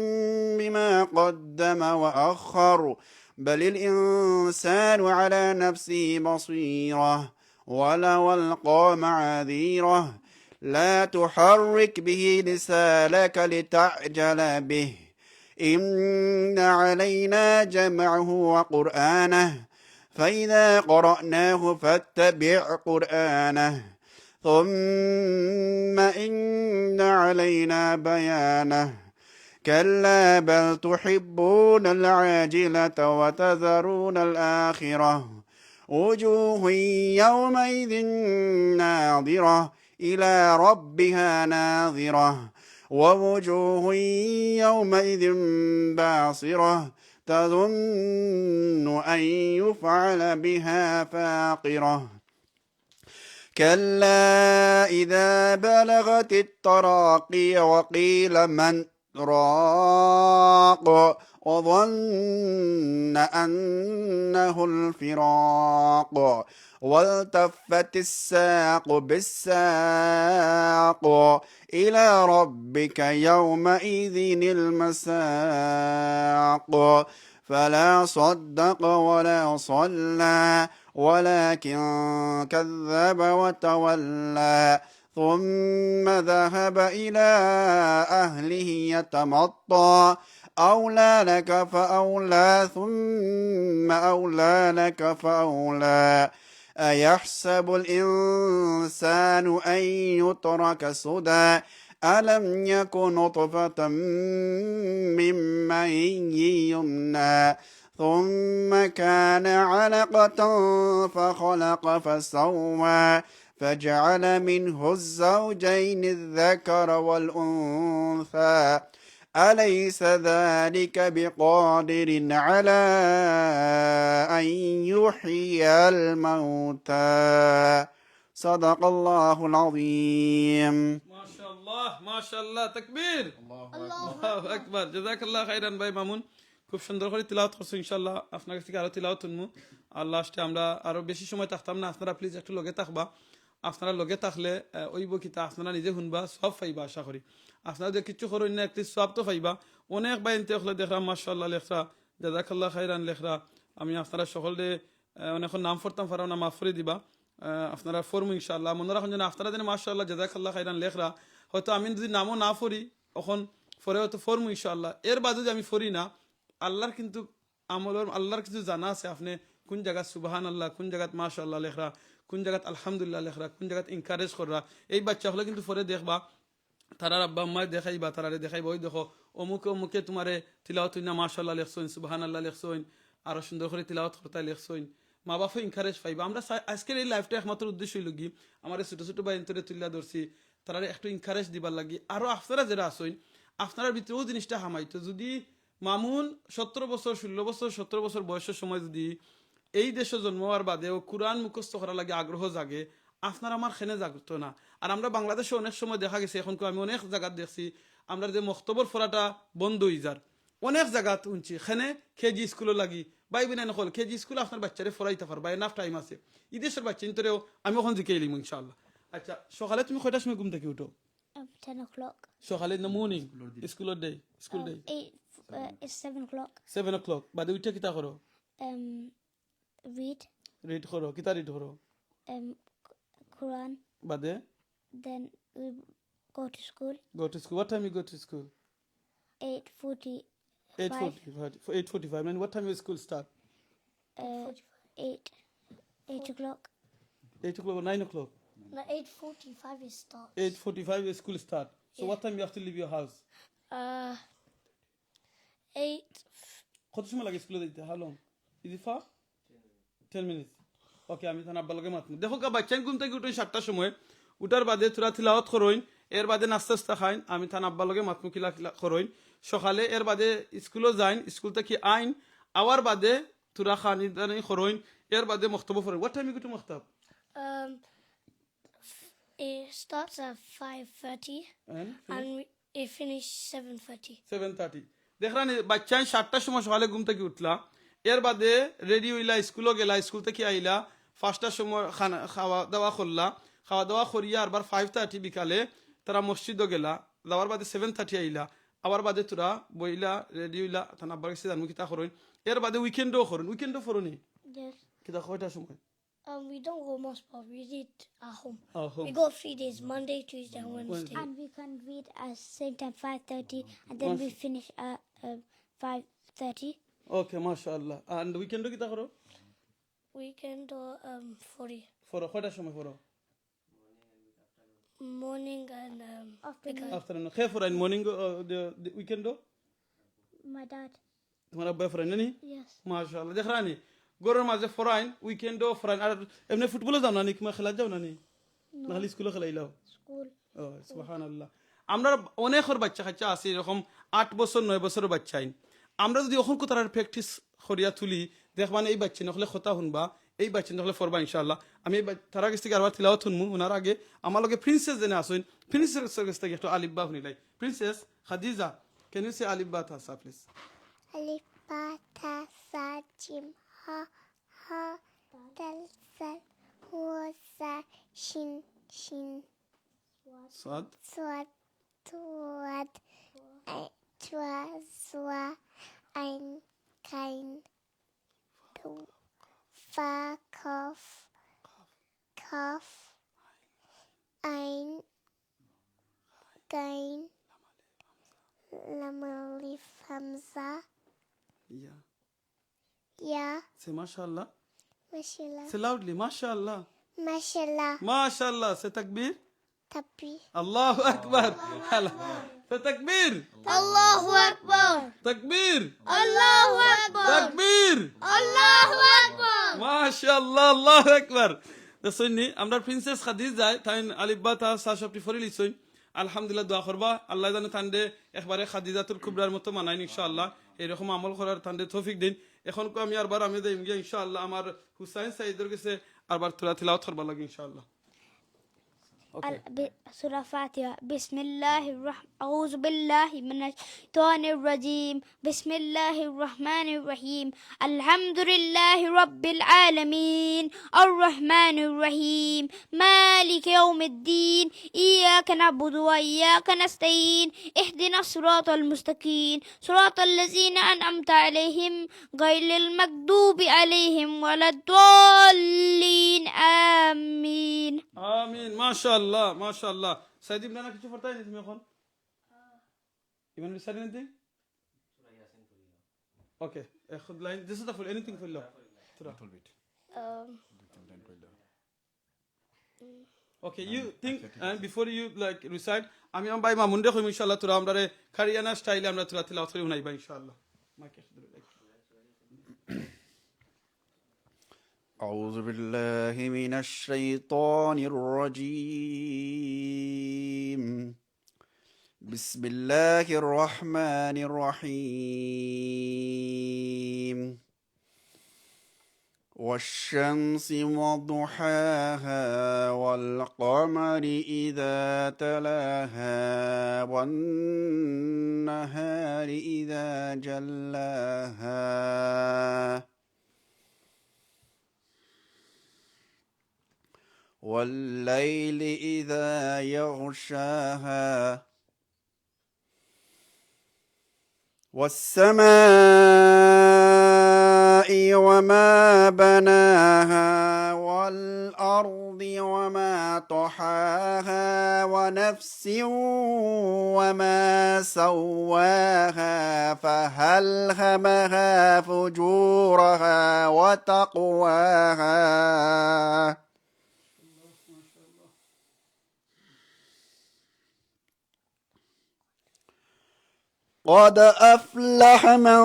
بما قدم وأخر. بل الإنسان على نفسه بصيرة ولو ألقى معاذيره. لا تحرك به لسانك لتعجل به. إن علينا جمعه وقرآنه، فإذا قرأناه فاتبع قرآنه، ثم إن علينا بيانه. كلا بل تحبون العاجلة وتذرون الآخرة. وجوه يومئذ ناضرة إلى ربها ناظرة. ووجوه يومئذ باسرة تظن أن يفعل بها فاقرة. كلا إذا بلغت التراقي وقيل من راق وظن أنه الفراق والتفت الساق بالساق إلى ربك يومئذ المساق. فلا صدق ولا صلى ولكن كذب وتولى ثم ذهب إلى أهله يتمطى. أولى لك فأولى ثم أولى لك فأولى. أيحسب الإنسان أن يترك سدى. ألم يك نطفة من مني يمنى ثم كان علقة فخلق فسوى فجعل منه الزوجين الذكر والأنثى. أليس ذلك بقادر على أن يحيي الموتى؟ صدق الله العظيم. মাশাআল্লাহ, মাশাআল্লাহ, তাকবীর। আল্লাহু আকবার। জাযাকাল্লাহু খাইরান ভাই মামুন, খুব সুন্দর করি তিলাওয়াত করছো। ইনশাআল্লাহ আপনার কাছ থাকি আরো তিলাওয়াত হুনমু। আর লাস্টে আমরা আরো বেশি সময় থাকতাম না, আপনারা প্লিজ একটু লগে থাকবা। আপনারা লগে থাকলে, আহ, অইবো কিতা, আপনারা নিজে হুনবা, সওয়াব পাইবা আশা করি। আপনারা যদি কিচ্ছু করইন না, at least সওয়াব তো পাইবা। অনেক ভাইয়াইন্তে অকলে দেখরাম মাশাআল্লাহ লেখরা, জাযাকাল্লাহু খাইরান লেখরা। আমি আপনারা সকলরে, আহ, অনেক নাম পড়তাম পাররাম না, মাফ করি দিবা। আহ, আপনারা পড়মু ইনশাআল্লাহ। মনো রাখইন যেন আপনারা যেন মাশাআল্লাহ, জাযাকাল্লাহু খাইরান লেখরা। হয়তো আমি যদি নামও না পড়ি, অখন পরে হয়তো পড়মু ইনশাআল্লাহ। এর বাদে যদি আমি পড়ি না, আল্লাহর কিন্তু আমলর, আল্লাহর কিছু জানা আছে, আপনে কুন জাগাত সুবহানাল্লাহ, কুন জাগাত মাশাআল্লাহ লেখরা, কুন জাগাত আলহামদুলিল্লাহ লেখরা, কুন জাগাত encourage কররা। এই বাচ্চা অকলে কিন্তু পরে দেখবা, তারার আব্বা আম্মায় দেখাইবা, তারারে দেখাইবা, "ওই দেখো, অমুকে অমুকে তুমারে তিলাওয়াত হুনিয়া মাশাআল্লাহ লেখছইন, সুবহানাল্লাহ লেখছইন, আরো সুন্দর করি তিলাওয়াত করতায় লেখছইন।" মা বাপে encourage পাইবা। আমরা চা-, আজকের এই liveটা একমাত্র উদ্দেশ্য অইলো কি, আমরা ছোট ছোট ভাইয়াইন্তরে তুলিয়া ধরছি, তারারে একটু encourage দিবার লাগি। আরো আপনারা যেরা আছইন, আপনারার ভিতরে অউ জিনিসটা হামাইতো। যদি মামুন সতেরো বছর, ষোলো বছর, সতেরো বছর বয়সর সময় যদি এই দেশো জন্ম অওয়ার বাদেও কুরআন মুখস্থ করার লাগি আগ্রহ জাগে, আপনার আমার কেনে জাগতো না? আর আমরা বাংলাদেশো অনেক সময় দেখা গেছে, এখন আমি অনেক জাগাত দেখছি, আমরার যে মক্তবর পড়াটা বন্ধ অইযার, অনেক জাগাত হুনছি, কেনে কেজি স্কুলর লাগি, ভাই বইনাইন অকল, কেজি স্কুলো আপনার বাইচ্চারে পড়াইতা পারবা, enough time আছে। ই দেশর বাইচ্চাইন্তরেও আমি অখন জিকাইলিমু ইনশাআল্লাহ। আচ্ছা, সকালে তুমি কয়টার সময় ঘুম থাকি উঠো? Um, ten o'clock. সকালে in the morning? স্কুলর day, school day? Um, eight, uh, it's seven o'clock. Seven o'clock। বাদে উঠিয়া কিতা করো? Um, Read. Read করো। কিতা read করো? Um, Quran. বাদে? Then we go to school. Go to school. What time you go to school? Eight forty. Eight forty-five. Eight forty-five. And what time your school start? Uh, eight. Eight o'clock. Eight o'clock or nine o'clock? No, eight forty-five is start. Eight forty-five is school start. So what time you have to leave your house? Uh, eight. কত সময় লাগে স্কুলে যাইতে? How long? Is it far? Ten minutes. Okay, আমি তান আব্বার লগে মাতমু। দেখো কা, বাচ্চাইন ঘুম থাকি উঠইন সাতটার সময়, উঠার বাদে থুড়া তিলাওয়াত করইন, এর বাদে নাস্তা উস্তা খাইন, আমি তান আব্বার লগে মাতমু কিলা কিলা করইন। সকালে এর বাদে স্কুলো যাইন, স্কুল থাকি আইন, আওয়ার বাদে থুড়া খানি দানি করইন, এর বাদে মক্তবো পড়ইন। What time you go to মক্তব? Um, it starts at five thirty. And finish? And we, it finish seven thirty. Seven thirty. দেখরানি, বাচ্চাইন সাতটার সময় সকালে ঘুম থাকি উঠলা, এর বাদে ready অইলা, স্কুলো গেলা, স্কুল থাকি আইলা, পাঁচটার সময় খানা, খাওয়া দাওয়া করলা, খাওয়া দাওয়া করিয়া আরবার five thirty বিকালে তারা মসজিদো গেলা, যাওয়ার বাদে seven thirty আইলা, আবার বাদে থুড়া বইলা, ready অইলা, তান আব্বার গেছে যাইনমু কিতা করইন, এর বাদে weekend-ও করইন, weekend-ও পড়নি? Yes. কিতা কয়টার সময়? Um, we don't go mosque, but we read at home. At home. We go three days, Monday, Tuesday, and Wednesday. Wednesday. And we can read at same time, five thirty, and then we finish at, um, five thirty. Okay, mashallah. And weekend-ও কিতা করো? Weekend-ও, um, পড়ি। পড়ো, কয়টার সময় পড়ো? Morning and, um, afternoon. Afternoon. কে পড়াইন morning, uh, the, the weekend-ও? My dad. তুমার আব্বায় পড়াইন না নি? Yes. মাশাআল্লাহ। দেখরানি, ঘরর মাঝে পড়াইন, weekend-ও পড়াইন। আর এমনে football-ও যাও না নি? কিংবা খেলাত যাও না নি? No. না খালি স্কুলো খেলাইলাও? School. ও, সুবহানাল্লাহ। আমরার অনেকর বাচ্চা কাচ্চা আছে এরকম আট বছর, নয় বছরর বাচ্চাইন। আমরা যুদি অখন কুতারার practice করিয়া তুলি, দেখবানি এই বাচ্চাইন অকলে কথা হুনবা, এই বাচ্চাইন অকলে পড়বা ইনশাআল্লাহ। আমি এই বা-, তারার গেছ থাকি আরবার তিলাওয়াত হুনমু, হুনার আগে আমার লগে Princess যেন আছইন, Princess-র গেছ থাকি একটু আলিফ বা হুনিলাই। Princess খাদিজা, can you say আলিফ বা তা সা, please? আলিফ বা তা সা জিম হা হা দাল জাল ওয়া সা শিন শিন সাদ। সাদ, ওয়াদ, আই-, জুয়া, জুয়া, আইন, কাইন, তু, ফা, কফ, কফ, আইন, গাইন, লাম আলিফ হামজা। ইয়া। ইয়া। Say মাশাআল্লাহ। মাশাআল্লাহ। Say loudly, মাশাআল্লাহ। মাশাআল্লাহ। মাশাআল্লাহ। Say তাকবীর। তাকবীর। আল্লাহু আকবার। Say তাকবীর। আল্লাহু আকবার। তাকবীর। আল্লাহু আকবার। তাকবীর। আল্লাহু আকবার। মাশাআল্লাহ, আল্লাহু আকবার। দেখছইন নি, আমরার Princess খাদিজায়, তাইন আলিফ বা তা সা সবটি পড়িলিছইন। আলহামদুলিল্লাহ, দোয়া করবা, আল্লায় যেন তানরে একবারে খাদিজাতুল কুবরার মতো বানাইন ইনশাআল্লাহ। এইরকম আমল করার তানরে তৌফিক দেইন। অখন আমি আরবার আমি যাইমু গিয়া ইনশাআল্লাহ আমার হুসাইন সাইদর গেছে আরবার থুড়া তিলাওয়াত করবার লাগি ইনশাআল্লাহ। Okay. ال-، ب-، سورة فاتحة. بسم الله الرحمن، أعوذ بالله من الشيطان الرجيم. بسم الله الرحمن الرحيم. الحمد لله رب العالمين. الرحمن الرحيم. مالك يوم الدين. إياك نعبد وإياك نستعين. اهدنا الصراط المستقيم. صراط الذين أنعمت عليهم غير المغضوب عليهم ولا الضالين. آمين. আমিন। মাশাআল্লাহ, মাশাআল্লাহ। সাইদ ইমরান, কিছু পড়তায় নি তুমি অখন? Even recite anything? Okay, a khud line. This is the full. Anything পড়িলাও? Little bit. Um, Okay, you think, and before you, like, recite, আমি আমার ভাই মামুনরে কইমু, ইনশাআল্লাহ, থুড়া আমরারে কারিয়ানা style-এ আমরা থুড়া তিলাওয়াত করি হুনাইবা, ইনশাআল্লাহ। Mic একটু দূরে রাখি। أعوذ بالله من الشيطان الرجيم. بسم الله الرحمن الرحيم. والشمس وضحاها والقمر إذا تلاها والنهار إذا جلاها والليل إذا يغشاها والسماء وما بناها والأرض وما طحاها ونفس وما سواها فألهمها فجورها وتقواها. قد أفلح من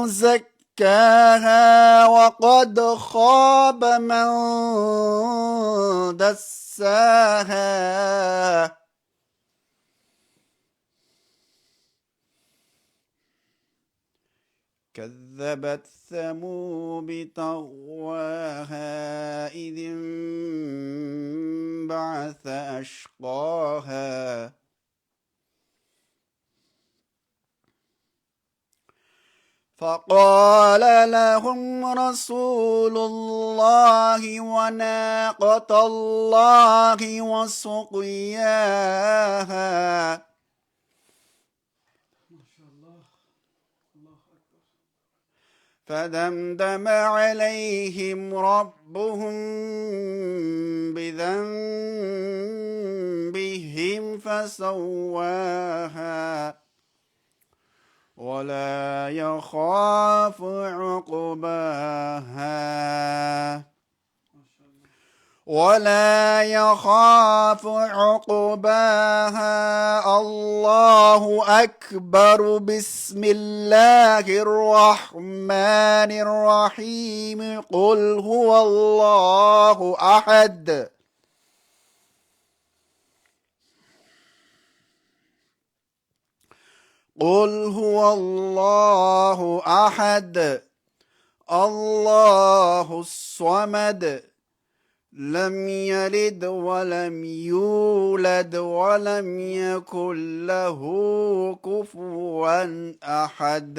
زكاها وقد خاب من دساها. كذبت ثمود بطغواها إذ انبعث أشقاها. فقال لهم رسول الله وناقة الله وسقياها. فدمدم عليهم ربهم بذنبهم فسواها ولا يخاف عقباها. ولا يخاف عقباها. الله أكبر. بسم الله الرحمن الرحيم. قل هو الله أحد. قل هو الله أحد. الله الصمد. لم يلد ولم يولد ولم يكن له كفوا أحد.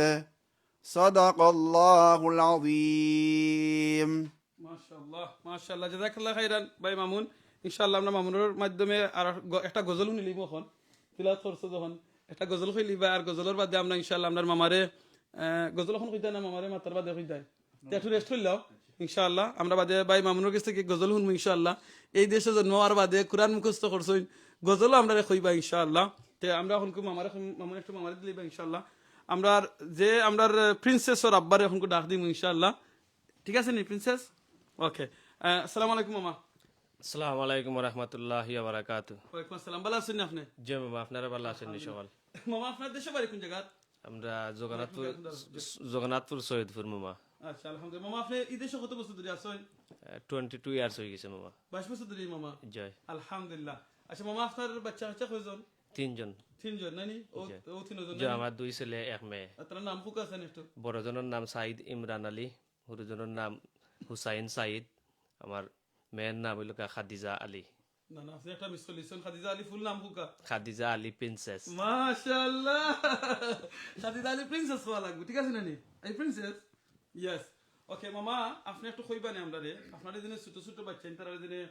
صدق الله العظيم. মাশাআল্লাহ, মাশাআল্লাহ, জাযাকাল্লাহ খাইরান ভাই মামুন। ইনশাআল্লাহ আমরা মামুনর মাধ্যমে আর গ-, একটা গজল হুনিলিমু অখন। তিলাওয়াত করছো যখন, একটা গজল কইলিবা, আর গজলর বাদে আমরা ইনশাআল্লাহ আমরার মামারে, আহ, গজল অখন কইতায় না, মামারে মাতার বাদে কইতায়। তে একটু rest করিলাও, ইনশাআল্লাহ। আমরা বাদে ভাই মামুনর গেছ থাকি গজল হুনমু ইনশাআল্লাহ। এই দেশো জন্ম অওয়ার বাদে কুরআন মুখস্থ করছইন, গজলও আমরারে কইবা ইনশাআল্লাহ। তে আমরা অখন কই মামারে, মামুন একটু মামারে দিলিবা ইনশাআল্লাহ। আমরার যে আমরার, আহ, princess অর আব্বারে অখন কই ডাক দিমু ইনশাআল্লাহ। ঠিক আছে নি princess? Okay. আহ, আসসালামু আলাইকুম মামা। আসসালামু আলাইকুম ওয়া রাহমাতুল্লাহি ওয়া বারাকাতুহু। ওয়ালাইকুম আসসালাম। ভালা আছইন নি আপনে? জি মামা, আপনারা ভালা আছইন নি সকল? মামা, আপনার দেশর বাড়ি কুন জাগাত? আমরা জগন্নাথপুর, জগন্নাথপুর সৈয়দপুর মামা। আচ্ছা, আলহামদুলিল্লাহ। মামা, আপনে ই দেশো কত বছর ধরি আছইন? আহ, twenty two years অই গেছে মামা। বাইশ বছর ধরি মামা? জি। আলহামদুলিল্লাহ। আচ্ছা মামা, আপনার বাচ্চা কাচ্চা কয়জন? তিনজন। তিনজন, নানি? ও, জি। ও তিনজন, জি, নানি? আমার দুই ছেলে, এক মেয়ে। আর তারার নাম কুকা আছে নি একটু? বড়জনর নাম সাইদ ইমরান আলী, হুরুজনর নাম হুসাইন সাইদ, আমার মেয়ের নাম অইলো গিয়া খাদিজা আলী। না, না, আপনে একটা miss call দিছইন। খাদিজা আলী full নাম কুকা? খাদিজা আলী princess। মাশাআল্লাহ। খাদিজা আলী princess অওয়া লাগবো, ঠিক আছে নানি? এই princess? Yes. Okay, মামা, আপনে একটু কইবা নি আমরারে, আপনার যেনে ছোট ছোট বাচ্চাইন, তারারে যেনে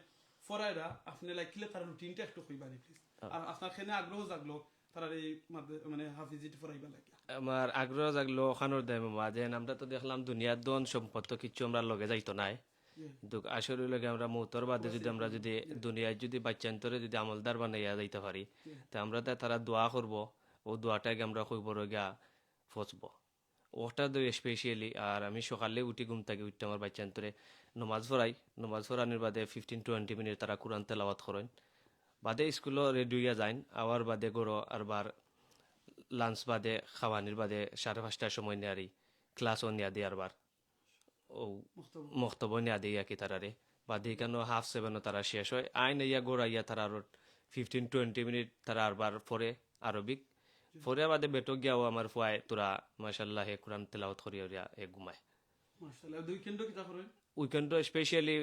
পড়াইরা, আপনে, like, কিলা তারার routine টা একটু কইবা নি, please? হ্যাঁ। আর আপনার কেনে আগ্রহ জাগলো, তারার এই মাদ্রা-, মানে, হাফিজিটি পড়াইবার লাগি? আমার আগ্রহ জাগলো অখানর দায় মামা, যেন আমরা তো দেখলাম দুনিয়ার ধন সম্পদ তো কিচ্ছু আমরার লগে যাইতো নায়। জি। কিন্তু আসল অইলো গি আমরা মউতর বাদে যদি আমরা যদি জি। দুনিয়াত যদি বাচ্চাইন্তরে যদি আমলদার বানাইয়া যাইতা পারি, জি। তে আমরার দায় তারা দোয়া করবো, অউ দোয়াটায় গি আমরা কবরো গিয়া পৌঁছবো। অটা তো specially। আর আমি সকালে উঠি, ঘুম থাকি উঠি আমার বাচ্চাইন্তরে নমাজ পড়াই, নমাজ পড়ানির বাদে fifteen twenty minute তারা কুরআন তেলাওয়াত করইন, বাদে স্কুলো ready অইয়া যাইন, আওয়ার বাদে ঘরো আরবার lunch বাদে, খাওয়ানির বাদে সাড়ে পাঁচটার সময় নিয়ারি class ও নিয়া দেই আরবার। ও মক্তবো। মক্তবো নিয়া দেই আর কি তারারে। বাদে ইখানো half seven ও তারা শেষ অয়। আইন আইয়া ঘর আইয়া তারা আরো fifteen twenty minute তারা আরবার পড়ে আরবিক। জি। পড়ে বাদে বেডো গিয়াও আমার ফুয়ায় তোরা মাশাআল্লাহ হে কুরআন তেলাওয়াত করিয়া উরিয়া হে ঘুমায়। মাশাআল্লাহ। আর weekend ও কিতা করইন? Weekend ও specially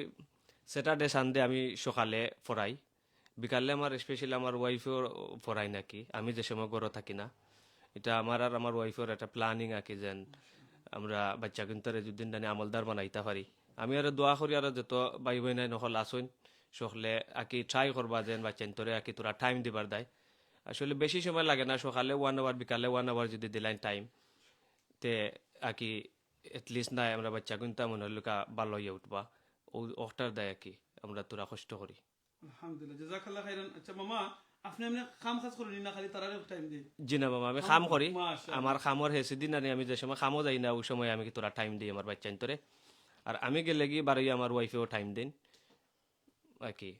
Saturday Sunday আমি সকালে পড়াই। বিকালে আমার specially আমার wife ও পড়াইন আর কি, আমি যে সময় ঘরো থাকি না। ইটা আমার আর আমার wife র একটা planning আর কি, যেন আমরা বাচ্চাইন্তরে যুদি জানি আমলদার বানাইতা পারি। আমি আরো দোয়া করি, আরো যত ভাই বইনাইন অকল আছইন, সকলে আর কি try করবা যেন বাচ্চাইন্তরে আর কি তোরা time দিবার দায়। আসলে বেশি সময় লাগে না, সকালে one hour, বিকালে one hour যুদি দিলাইন time, তে আর কি at least নাই, আমরা বাচ্চা কিন্তু মনে হইল কা ভালো হইয়া উঠবা। ও অখটার দায় আর কি, আমরা তোরা কষ্ট করি। আলহামদুলিল্লাহ, জাযাকাল্লাহ খাইরান। আচ্ছা মামা, আপনি এমনি কাম কাজ করইন না, খালি তারারে টাইম দেন? জি না মামা, আমি কাম করি। মাশাআল্লাহ। আমার কামর হেসি দিন আনি আমি যে সময় কামও যাই না, ওই সময় আমি তোরা টাইম দিই আমার বাচ্চাইন্তরে। আর আমি গেলে গিয়ে বারোই আমার ওয়াইফেও টাইম দেন আর কি।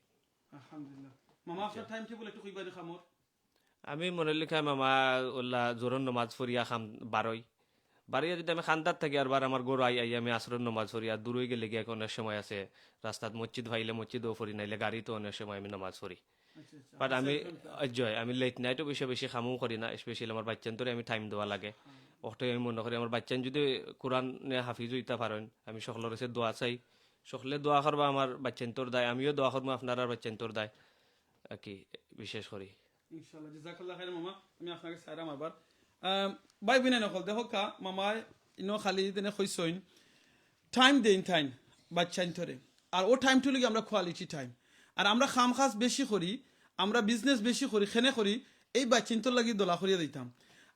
আলহামদুলিল্লাহ। মামা, আপনার টাইম টেবল একটু কইবা নি কামর? আমি মনে লিখায় মামা ওলা জোরর নমাজ পড়িয়া কাম বারোই। বারোইয়া যদি আমি কান্দাত থাকি, আর বার আমার ঘর আই, আই আমি আসরর নমাজ পড়ি। আর দূরই গেলে গিয়া অনেক সময় আছে, রাস্তাত মসজিদ পাইলে মসজিদও পড়ি, নাইলে গাড়িত অনেক সময় আমি নমাজ পড়ি। আচ্ছা, আচ্ছা। বাট আমি, জি, আমি লেট নাইটও বেশি বেশি কামও করি না, স্পেশালি আমার বাচ্চাইন্তরে আমি টাইম দেওয়া লাগে। অখটাই আমি মনে করি আমার বাচ্চাইন যদি কোরআনে হাফিজ হইতা পারেন, আমি সকলর কাছে দোয়া চাই, সকলে দোয়া করবা আমার বাচ্চাইন্তর দায়, আমিও দোয়া করবো আপনারার বাচ্চাইন্তর দায় আর কি, বিশেষ করি। ইনশাআল্লাহ, জাযাকাল্লাহ খাইরান মামা, আমি আপনাকে সাইরাম আবার। আম, ভাই বইনাইন অকল, দেখো কা, মামায় ইনো খালি তেনে কইছইন, টাইম দেইন তাইন বাচ্চাইন্তরে। আর ও টাইমটা লাগি আমরা কোয়ালিটি টাইম। আর আমরা কাম কাজ বেশি করি, আমরা বিজনেস বেশি করি, কেনে করি, এই বাচ্চাইন্তর লাগি দলা করিয়া দিতাম।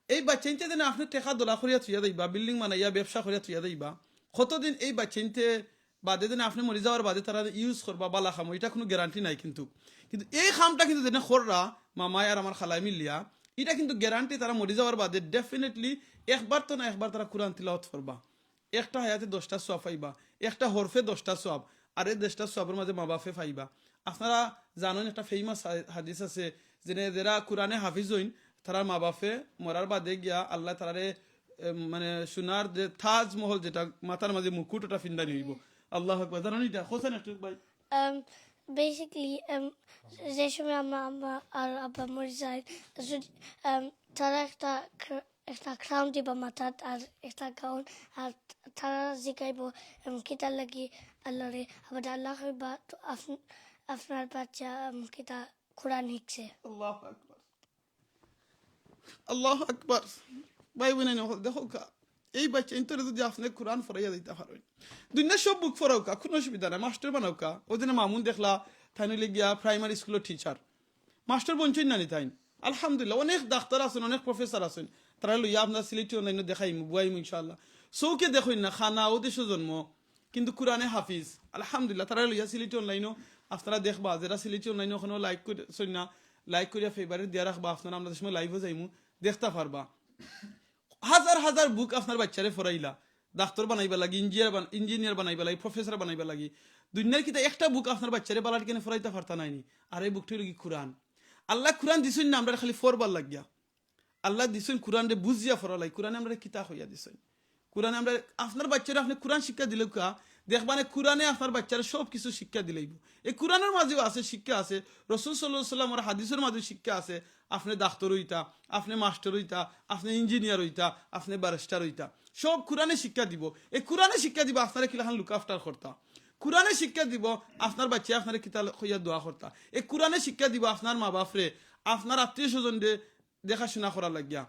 এই বাচ্চাইন্তে যেন আপনি টেকা দলা করিয়া থুইয়া দিবা, বিল্ডিং বানাইয়া ব্যবসা করিয়া থুইয়া দিবা, কতদিন এই বাচ্চাইন্তে বাদে যেন আপনি মরি যাওয়ার বাদে তারা ইউজ করবা বালা কামো, এটা কোনো গ্যারান্টি নাই কিন্তু। কিন্তু এই কামটা কিন্তু যেন কররা মামায় আর আমার খালায় মিলিয়া, এটা কিন্তু গ্যারান্টি, তারা মরি যাওয়ার বাদে ডেফিনেটলি একবার তো না একবার তারা কোরআন তিলাওয়াত করবা। একটা হায়াতে দশটা সওয়াব পাইবা, একটা হরফে দশটা সওয়াব, আর এই দশটা সওয়াবর মাঝে মা বাপে পাইবা। আপনারা জানেন একটা ফেমাস হাদিস আছে, যেনে যারা কোরআনে হাফিজ হইন, তারার মা বাপে মরার বাদে গিয়া আল্লাহ তারারে, এ, মানে সোনার যে তাজমহল, যেটা মাথার মাঝে মুকুট, ওটা ফিন্দানি হইব। আল্লাহ আকবার। জানেন এটা? হোসেন একটু ভাই। বেসিক্যালি যে সময় আমার আম্মা আর আব্বা মরি যায়, যদি আম, তারা একটা ক্র- একটা ক্রাউন দিবা মাথাত আর একটা গাউন, আর তারা জিগাইব, আম, কিতার লাগি আল্লাহরে, আবার আল্লাহ কইবা, "তো আপ- আপনার বাচ্চা আম, কিতা কোরআন শিখছে।" আল্লাহ আকবার। আল্লাহ আকবার। ভাই বইনাইন অকল, দেখো কা, এই বাচ্চাইন্তরে যদি আপনি কোরআন পড়াইয়া দিতা পারেন, দুনিয়ার সব বুক পড়াও কা, কোনো অসুবিধা নাই, মাস্টার বানাও কা। ওই দিনে মামুন দেখলা, তাইন অইলে গিয়া প্রাইমারি স্কুলর টিচার, মাস্টার বনছইন না নি তাইন? আলহামদুলিল্লাহ, অনেক ডাক্তার আছেন, অনেক প্রফেসর আছেন, তারা লইয়া আপনার সিলেটি অনলাইনও দেখাইমু, বুয়াইমু ইনশাআল্লাহ। চউখে দেখইন না, কানা, ও দেশো জন্ম, কিন্তু কোরআনে হাফিজ, আলহামদুলিল্লাহ। তারা লইয়া সিলেটি অনলাইনও আপনারা দেখবা, যারা সিলেটি অনলাইনও এখনো লাইক করছইন না, লাইক করিয়া ফেভারিট দিয়া রাখবা। আপনারা আমরা যে সময় লাইভও যাইমু, দেখতা পারবা। হাজার হাজার বুক আপনার বাচ্চারে পড়াইলা, ডাক্তার বানাইবা লাগি, ইঞ্জিনিয়ার বান- ইঞ্জিনিয়ার বানাইবা লাগি, প্রফেসর বানাইবা লাগি। দুনিয়ার কিতা একটা বুক আপনার বাচ্চারে বালাটি কেনে পড়াইতা পারতা নাইনি? আর এই বুকটা অইলো গি কোরআন। আল্লাহ কোরআন দিছইন না আমরা খালি পড়বার লাগিয়া, আল্লাহ দিছইন কোরআনরে বুঝিয়া পড়া লাগি। কোরআনে আমরা কিতা কইয়া দিছইন? কোরআনে আমরা, আপনার বাচ্চারে আপনি কোরআন শিক্ষা দিলে কা, দেখবানে কোরআনে আপনার বাচ্চারে সব কিছু শিক্ষা দিলাইব। এই কোরআনের মাঝেও আছে, শিক্ষা আছে, রসুল সাল্লাল্লাহু আলাইহি ওয়াসাল্লামর হাদিসের মাঝেও শিক্ষা আছে। আপনি ডাক্তার হইতা, আপনি মাস্টার হইতা, আপনি ইঞ্জিনিয়ার হইতা, আপনি ব্যারিস্টার হইতা, সব কোরআনে শিক্ষা দিব। এই কোরআনে শিক্ষা দিব আপনারে কিলাখান লুক আফটার করতা, কোরআনে শিক্ষা দিব আপনার বাচ্চায় আপনারে কিতা কইয়া দোয়া করতা, এই কোরআনে শিক্ষা দিব আপনার মা বাপরে, আপনার আত্মীয় স্বজনরে দেখাশোনা করা লাগিয়া।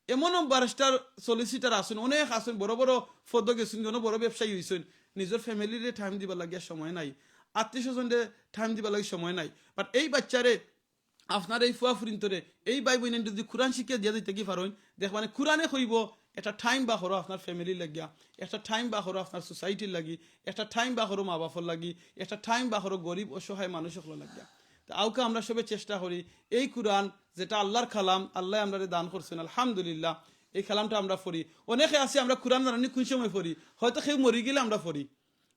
এমনও ব্যারিস্টার, সলিসিটার আছেন, অনেক আছেন, বড় বড় পদে গেছেন, কোনো বড় ব্যবসায়ী হইছেন, নিজের ফ্যামিলিরে টাইম দিবার লাগিয়া সময় নাই, আত্মীয় স্বজনরে টাইম দিবার লাগি সময় নাই। বাট এই বাচ্চারে, আপনার এই ফুয়া ফুরিন্তরে, এই ভাই বইনে যদি কোরআন শিক্ষা দিয়া দিতে কি পারেন, দেখবানে কোরআনে কইব, একটা টাইম বার করো আপনার ফ্যামিলির লাগিয়া, একটা টাইম বার করো আপনার সোসাইটির লাগি, একটা টাইম বার করো মা বাপর লাগি, একটা টাইম বার করো গরিব অসহায় মানুষ সকলের লাগিয়া। তো আউকা আমরা সবে চেষ্টা করি এই কোরআন যেটা আল্লাহর কালাম, আল্লাহ আমরারে দান করছেন, আলহামদুলিল্লাহ, এই কালামটা আমরা পড়ি। অনেকে আছি আমরা কোরআন জানি না কোন সময় পড়ি, হয়তো কেউ মরি গেলে আমরা পড়ি,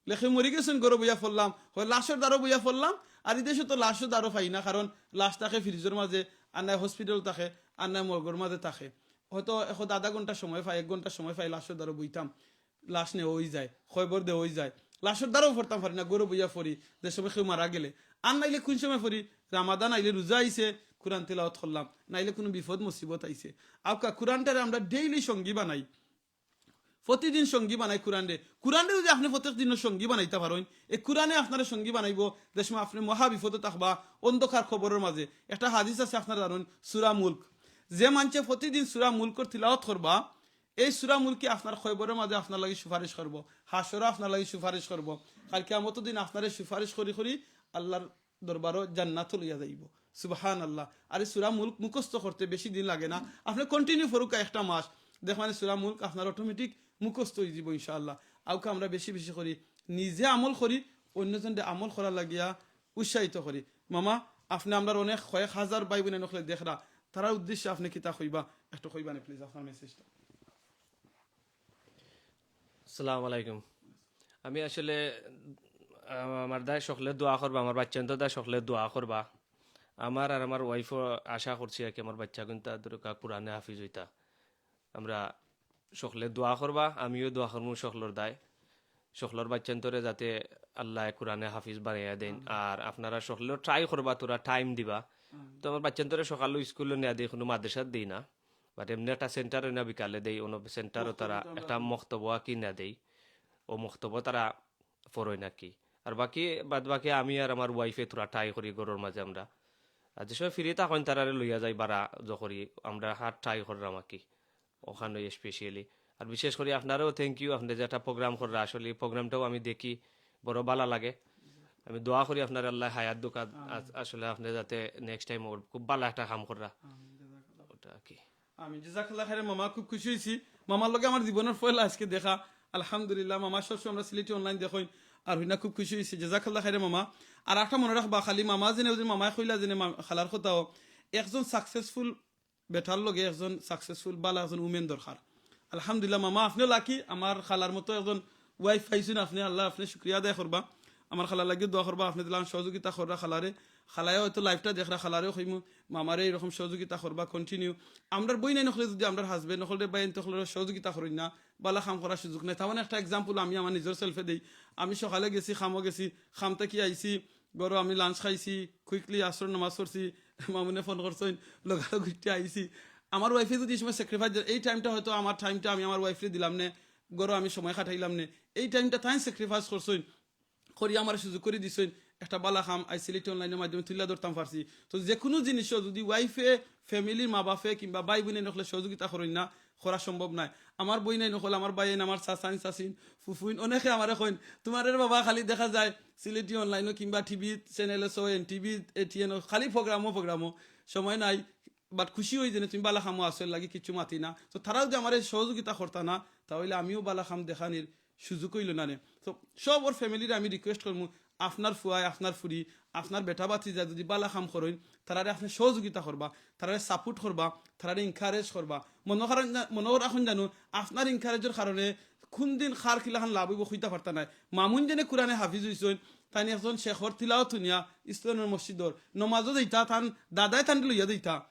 লেখে মরি গেছেন, ঘরো বইয়া পড়লাম, হয় লাশর দ্বারো বইয়া পড়লাম। আর এই দেশে তো লাশর দ্বারো পাই না, কারণ লাশ থাকে ফ্রিজের মাঝে, আর নাই হসপিটাল থাকে, আর নাই মর্গর মাঝে থাকে। হয়তো এখন আধা ঘন্টা সময় পাই, এক ঘন্টা সময় পাই, লাশর দ্বারো বইতাম, লাশ নেওয়া হয়ে যায়, খবর দেওয়া হয়ে যায়, লাশর দ্বারো পড়তাম পারি না, ঘরো বইয়া পড়ি। যে সময় কেউ মারা গেলে, আর নাইলে কোন সময় পড়ি, রামাদান আইলে, রোজা আইছে, কোরআন তিলাওয়াত করলাম, নাইলে কোনো বিপদ মুসিবত আইছে। আউকা কোরআনটারে আমরা ডেইলি সঙ্গী বানাই, প্রতিদিন সঙ্গী বানাই কোরআনরে। কোরআনরে যদি আপনি প্রত্যেক দিনর সঙ্গী বানাইতা পারেন, এই কোরআনে আপনারে সঙ্গী বানাইব। যে সময় আপনি মহা বিপদে থাকবা, অন্ধকার কবরের মাঝে। একটা হাদিস আছে আপনারা জানেন, সূরা মুলক, যে মানষে প্রতিদিন সূরা মুলকর তিলাওয়াত করবা, এই সূরা মুলকে আপনার কবরের মাঝে আপনার লাগি সুপারিশ করব, হাশরো আপনার লাগি সুপারিশ করব, কাল কিয়ামতর দিন আপনারে সুপারিশ করি করি আল্লাহর দরবারো জান্নাতো লইয়া যাইব। সুবহানাল্লাহ। আর এই সূরা মুলক মুখস্থ করতে বেশি দিন লাগে না, আপনি কন্টিনিউ পড়ুকা একটা মাস, দেখবেন সূরা মুলক আপনার অটোমেটিক মুখস্থ অইযিবো ইনশাআল্লাহ। অউকা আমরা বেশি বেশি করি, নিজে আমল করি, অইন্যজনরে আমল করার লাগিয়া উৎসাহিত করি। মামা, আপনে আমরার অনেক কয়েক হাজার ভাই বইনাইন অকলে দেখরা, তারার উদ্দেশ্যে আপনে কিতা কইবা, একটু কইবা নি please আপনার message টা। আসসালামু আলাইকুম। আমি আসলে, আহ, আমার দায় সকলে দোয়া করবা, আমার বাচ্চাইন্তর দায় সকলে দোয়া করবা। আমার আর আমার wife ও আশা করছি আর কি, আমার বাচ্চাগুইন্তা দুরকা কোরআনে হাফিজ অইতা। আমরা সকলে দোয়া করবা, আমিও দোয়া করমু সকলর দায়, সকলর বাচ্চাইন্তরে যাতে আল্লায় কোরআনে হাফিজ বানাইয়া দেইন। আর আপনারা সকলেও try করবা, থুড়া time দিবা। তো আমার বাচ্চাইন্তরে সকালো স্কুলো নিয়া দেই, কুনু মাদ্রাসাত দেই না, but এমনে একটা center অইনা বিকালে দেই, অনো center ও তারা একটা মক্তবো আর কি নিয়া দেই, ও মক্তবো তারা পড়ইন আর কি। আর বাকি, বাদ বাকি আমি আর আমার wife এ থুড়া try করি ঘরর মাঝে আমরা। আর যে সময় free থাকইন তারারে লইয়া যাই বারা যা করি, আমরা হার try কররাম আর কি অখানো specially। আর বিশেষ করি আপনারেও thank you, আপনে যে একটা program কররা, আসলে এই program টাও আমি দেখি, বড় ভালা লাগে। আমি দোয়া করি আপনারে আল্লায় হায়াত দেউক্কা, আ-, আসলে আপনে যাতে next time অর খুব ভালা একটা কাম কররা। ওটা আর কি। আমি জাযাকাল্লাহ খাইরে মামা, খুব খুশি অইছি। মামার লগে আমার জীবনর পয়লা আজকে দেখা। আলহামদুলিল্লাহ, মামা সবসময় আমরা সিলেটি online দেখইন, আর হুনিয়া খুব খুশি অইছি। জাযাকাল্লাহ খাইরে মামা। আর একটা মনো রাখবা, খালি মামা যেনে, অউ যে মামায় কইলা যেনে মা-, খালার কথাও, একজন successful বেটার লগে একজন successful ভালা একজন woman দরকার। আলহামদুলিল্লাহ মামা, আপনে lucky, আমার খালার মতো একজন wife পাইছইন আপনে, আল্লাহ আপনে শুকরিয়া আদায় করবা। আমার খালার লাগিও দোয়া করবা, আপনে দিলান সহযোগিতা কররা খালারে। খালায় হয়তো live টা দেখরা, খালারেও কইমু, মামারে এইরকম সহযোগিতা করবা continue। আমরার বইনাইন অকলে যুদি আমরার husband অকলরে, ভাইয়াইন্তরে সহযোগিতা করইন না, ভালা কাম করার সুযোগ নাই। তেমন একটা example আমি আমার নিজর self এ দেই। আমি সকালে গেছি, কামো গেছি, কাম থাকি আইছি, ঘরো আমি lunch খাইছি, quickly আসরর নামাজ পড়ছি, মামুনে phone করছইন, লগালগ উঠিয়া আইছি। আমার wife এ যুদি এই সময় sacrifice দেয়, এই time টা হয়তো আমার time টা আমি আমার wife রে দিলাম নে, ঘরো আমি সময় কাটাইলাম নে, এই time টা তাইন sacrifice করছইন, করি আমারে সুযোগ করি দিছইন, একটা ভালা কাম আইজ সিলেটি online র মাধ্যমে তুলিয়া ধরতাম পারছি। তো যেকুনু জিনিসও যুদি wife এ, family র মা বাপে কিংবা ভাই বইনাইন অকলে সহযোগিতা করইন না, করা সম্ভব নায়। আমার বইনাইন অকল, আমার ভাইয়াইন, আমার চাচাইন, চাচিন, ফুফুইন, অনেকে আমারে কইন, "তুমারে রে বাবা খালি দেখা যায় সিলেটি online ও কিংবা TV channel এ সো, এন TV, এটিএন ও, খালি program ও program ও, সময় নাই।" But খুশি অই যেনে তুমি ভালা কামো আছো, এর লাগি কিচ্ছু মাতি না। তো তারা যুদি আমারে সহযোগিতা করতা না, তা অইলে আমিও ভালা কাম দেখানির সুযোগ অইলো না রে। তো সবর family রে আমি request করমু, আপনার ফুয়ায়, আপনার ফুড়ি, আপনার বেটা ভাতিজায় যুদি ভালা কাম করইন, তারারে আপনে সহযোগিতা করবা, তারারে support করবা, তারারে encourage করবা। মনো করেন না, মনো রাখইন জানো, আপনার encourage র কারণে কুনদিন কার কিলাখান লাভ অইবো কইতা পারতা নায়। মামুন যেনে কোরআনে হাফিজ অইছইন, তাইন একজন শেখর তিলাওত হুনিয়া ইস্কুলর মসজিদর নমাজও যাইতা, তান দাদায় তানরে লইয়া যাইতা।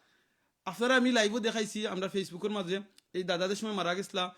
আপনারারে আমি live ও দেখাইছি আমরা Facebook র মাঝে, এই দাদা যে সময় মারা গেছলা,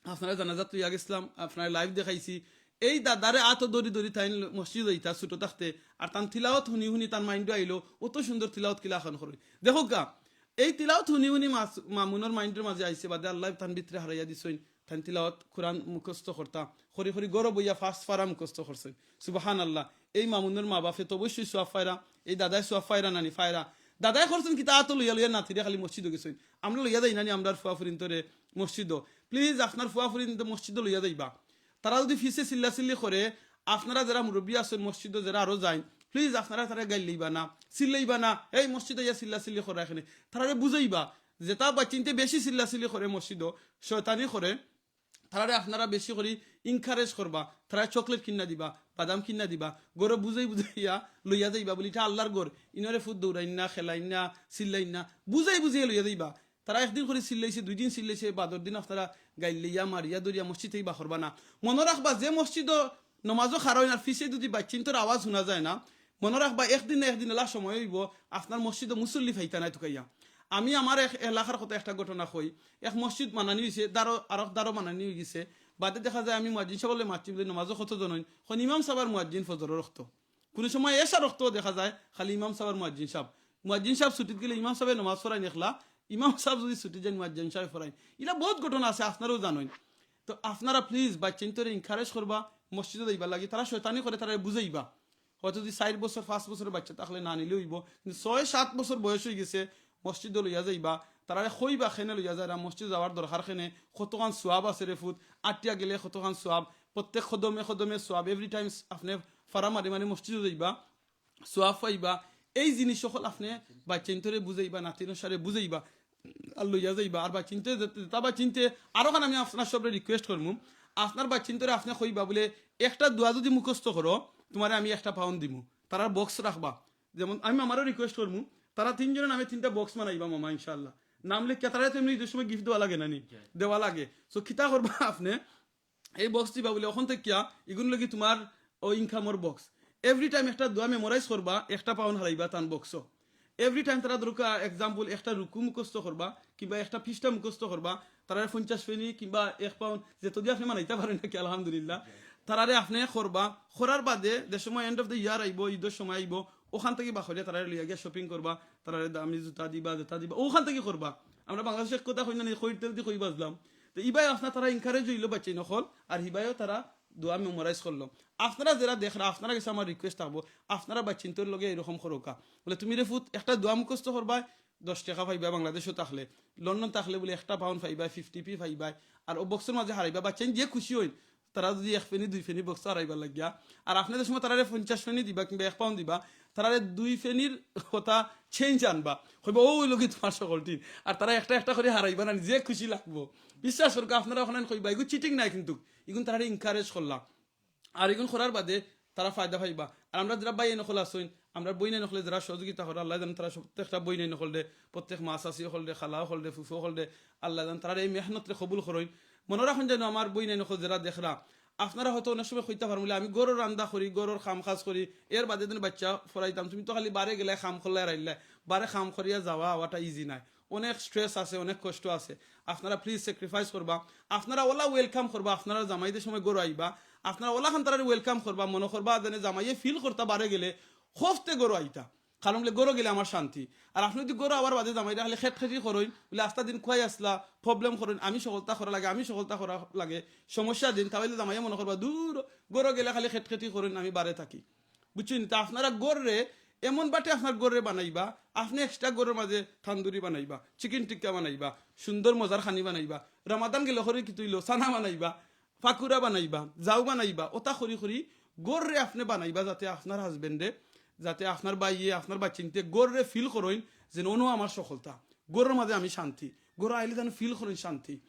আপনারার জানাজাত লইয়া গেছলাম, আপনারারে live দেখাইছি। এই দাদারে আতো ধরি ধরি তাইন মসজিদো যাইতা ছোট থাকতে, আর তান তিলাওত হুনি হুনি তান mind ও আইলো, অত সুন্দর তিলাওত কিলাখান করইন। দেখউক্কা, এই তিলাওত হুনি হুনি মাস-, মামুনর mind র মাঝে আইছে, বাদে আল্লায় তান ভিতরে হারাইয়া দিছইন, তান তিলাওত কোরআন মুখস্থ করতা, করি করি ঘরো বইয়া পাঁচ পারা মুখস্থ করছইন। সুবহানাল্লাহ। এই মামুনর মা বাপে তো অবশ্যই সওয়াব পাইরা, এই দাদায় সওয়াব পাইরা নানি পাইরা। দাদায় করছইন কিতা, আতো লইয়া লইয়া নাতিরে খালি মসজিদো গেছইন। আমরা লইয়া যাই নানি আমরার ফুয়া ফুরিন্তরে মসজিদো? Please আপনার ফুয়া ফুরিন্তরে মসজিদো লইয়া যাইবা। তারা যুদি পিছে চিল্লাচিল্লি করে, আপনারা যেরা মুরব্বি আছইন মসজিদো, যেরা আরো যাইন, please আপনারা তারারে গাইল্লাইবা না, চিল্লাইবা না, "এই মসজিদো আইয়া চিল্লাচিল্লি কররা কেনে।" তারারে বুঝাইবা। যেতা বাচ্চাইন্তে বেশি চিল্লাচিল্লি করে মসজিদো, শয়তানি করে, তারারে আপনারা বেশি করি encourage করবা, তারারে chocolate কিন্না দিবা, বাদাম কিন্না দিবা, ঘরো বুঝাই বুঝাইয়া লইয়া যাইবা, বুলি, "ইটা আল্লার ঘর, ইনরে ফুত দৌড়াইন না, খেলাইন না, চিল্লাইন না", বুঝাই বুঝাইয়া লইয়া যাইবা। তারা একদিন করি চিল্লাইছে, দুইদিন চিল্লাইছে, বাদর দিন আপনারা গাইল্লাইয়া, মারিয়া, ধরিয়া মসজিদ থাকি বার করবা না। মনো রাখবা, যে মসজিদো নমাজো খাড়া অইন আর পিছে যুদি বাচ্চাইন্তর আওয়াজ হুনা যায় না, মনো রাখবা, একদিন না একদিন এলা সময় অইবো, আপনার মসজিদো মুসল্লি পাইতা নায় তুকাইয়া। আমি আমার এক এলাকার কথা একটা ঘটনা কই, এক মসজিদ বানানি অইছে, দারো, আরক দারো বানানি অইগেছে, বাদে দেখা যায় আমি মুয়াজ্জিন সাবরে মাতছি, বুলে, "নমাজো কতজন অইন?" কইন, "ইমাম সাব আর মুয়াজ্জিন ফজরর অক্ত।" কুনু সময় এশার অক্তও দেখা যায় খালি ইমাম সাব আর মুয়াজ্জিন সাব। মুয়াজ্জিন সাব ছুটিত গেলে ইমাম সাবে নমাজ পড়াইন একলা, ইমাম সাব যুদি ছুটিত যাইন মুয়াজ্জিন সাবে পড়াইন। ইলা বউত ঘটনা আছে, আপনারাও জানইন। তো আপনারা please বাচ্চাইন্তরে encourage করবা মসজিদো যাইবার লাগি, তারা শয়তানি করে, তারারে বুঝাইবা। হয়তো যুদি চাইর বছর, পাঁচ বছরর বাচ্চা থাকলে না নিলে অইবো, কিন্তু ছয় সাত বছর বয়স অইগেছে, মসজিদো লইয়া যাইবা, তারারে কইবা কেনে লইয়া যাইরা, মসজিদো যাওয়ার দরকার কেনে, কতখান সওয়াব আছে রে ফুত, আটিয়া গেলে কতখান সওয়াব, প্রত্যেক কদমে কদমে সওয়াব, every time আপনে ফাড়া মারি মারি মসজিদো যাইবা, সওয়াব পাইবা। এই জিনিস অকল আপনে বাচ্চাইন্তরে বুঝাইবা, নাতিন অসারে বুঝাইবা। আর লইয়া যাইবা। আর বাচ্চাইন্তে যেতা বাচ্চাইন্তে আরো খান আমি আপনার সবরে রিকোয়েস্ট করমু, আপনার বাচ্চাইন্তরে আপনে কইবা বুলে, "একটা দোয়া যদি মুখস্থ করো, তুমারে আমি একটা পাউন্ড দিমু।" তারার বক্স রাখবা। যেমন আমি মামারও রিকোয়েস্ট করমু, তারা তিনজনের নামে তিনটা বক্স বানাইবা মামা, ইনশাআল্লাহ। নাম লেখিয়া তারারে তো এমনি ঈদর সময় গিফট দেওয়া লাগে না নি? দেওয়া লাগে। So কিতা করবা আপনে, এই বক্স দিবা বুলে, অখন থাকিয়া ইগুন লাগি তুমার ও ইনকামর বক্স। এভরি টাইম একটা দোয়া মেমোরাইজ করবা, একটা পাউন্ড হারাইবা তান বক্স। এভরি টাইম তারা ধরুকা এক্সাম্পল একটা রুকু মুখস্থ করবা, কিংবা একটা পৃষ্ঠা মুখস্থ করবা, তারারে পঞ্চাশ পেনি কিংবা এক পাউন্ড যেতদি আপনে বানাইতা পারইন নাকি, আলহামদুলিল্লাহ। তারারে আপনে করবা, করার বাদে যে সময় এন্ড অফ দ্য ইয়ার আইবো, ঈদর সময় আইবো, অখান থাকি বার করিয়া তারারে লইয়া গিয়া শপিং করবা, তারারে দামি জুতা দিবা, জুতা দিবা, অখান থাকি করবা। আমরা বাংলাদেশে এক কথা কই না নি, খইর তেল দি খই বাজলাম। তো ইবায় আপনার তারা এনকারেজ অইলো বাচ্চাইন অকল, আর হিবায়ও তারা দোয়া মেমোরাইজ করলো। আপনারা যেরা দেখরা, আপনারা গেছে আমার রিকোয়েস্ট থাকবো, আপনারা বাচ্চাইন্তর লগে এরকম করউক্কা। বুলে, "তুমি রে ফুত, একটা দোয়া মুখস্থ করবায়, দশ টেকা পাইবা বাংলাদেশো থাকলে, লন্ডন থাকলে বুলে একটা পাউন্ড পাইবায়, ফিফটি পি পাইবায়, আর ও বক্সর মাঝে হারাইবা।" বাচ্চাইন যে খুশি অইন, তারা যদি এক পেনি দুই পেনি বক্স হারাইবার লাগিয়া, আর আপনে যে সময় তারারে পঞ্চাশ পেনি দিবা কিংবা এক পাউন্ড দিবা, তারারে দুই পেনির কথা চেঞ্জ আনবা, কইবা, "ও অইলো গি তুমার সকলটি।" আর তারা একটা একটা করি হারাইবা না, যে খুশি লাগবো। বিশ্বাস করউক্কা, আপনারা অখান কইবা, ইগু চিটিং নায়, কিন্তু ইগুন তারারে এনকারেজ করলা। আর ইগুন করার বাদে তারা ফায়দা পাইবা। আর আমরা যেরা ভাইয়াইন অকল আছইন, আমরার বইনাইন অকলে যেরা সহযোগিতা কররা, আল্লায় জানইন তারা প্রত্যেকটা বইনাইন অকলরে, প্রত্যেক মা চাচি অকলরে, খালা অকলরে, ফুফু অকলরে, আল্লায় জানইন তারার এই মেহনতরে কবুল করইন। মনো রাখইন যেন আমার বইনাইন অকল যেরা দেখরা, আপনারা হয়তো অনেক সময় কইতা পারইন বুলে, "আমি ঘরর রান্দা করি, ঘরর কাম কাজ করি, এর বাদে দিন বাচ্চা পড়াইতাম, তুমি তো খালি বারে গেলায় কাম করলায় আর আইলায়।" বারে কাম করিয়া যাওয়া আওয়াটা ইজি নায়। অনেক স্ট্রেস আছে, অনেক কষ্ট আছে। আপনারা প্লিজ স্যাক্রিফাইস করবা, আপনারা অলা ওয়েলকাম করবা, আপনারা জামাইদের সময় ঘরো আইবা, আপনারা অলাখান তারারে ওয়েলকাম করবা, মনো করবা যেন জামাইয়ে ফিল করতা বারে গেলে খফতে ঘরো আইতা, কারণ বুলে ঘরো গেলে আমার শান্তি। আর আপনে যদি ঘরো আওয়ার বাদে জামাইরে খালি খেটখেটি করইন, বুলে আস্তা দিন খুয়াই আছলা, প্রবলেম করইন, আমি সকলতা করা লাগে, আমি সকলতা করা লাগে, সমস্যা দিন, তাইলে জামাইয়ে মনো করবা, "দূর, ঘরো গেলে খালি খেটখেটি করইন, আমি বারে থাকি।" বুঝছইন নি? তা আপনারা ঘররে এমন বাটে আপনার ঘররে বানাইবা, আপনে এক্সট্রা ঘরর মাঝে তান্দুরি বানাইবা, চিকেন টিক্কা বানাইবা, সুন্দর মজার খানি বানাইবা, রমাদান গেলে করি কিতা অইলো, ছানা বানাইবা, পাকুড়া বানাইবা, জাউ বানাইবা, অতা করি করি ঘররে আপনে বানাইবা, যাতে আপনার হাজবেন্ডে, যাতে আপনার ভাইয়ে, আপনার বাচ্চাইন্তে ঘররে ফিল করইন যেন অনো আমার সকলতা, ঘরর মাঝে আমি শান্তি, ঘরো আইলে যেন ফিল করইন শান্তি।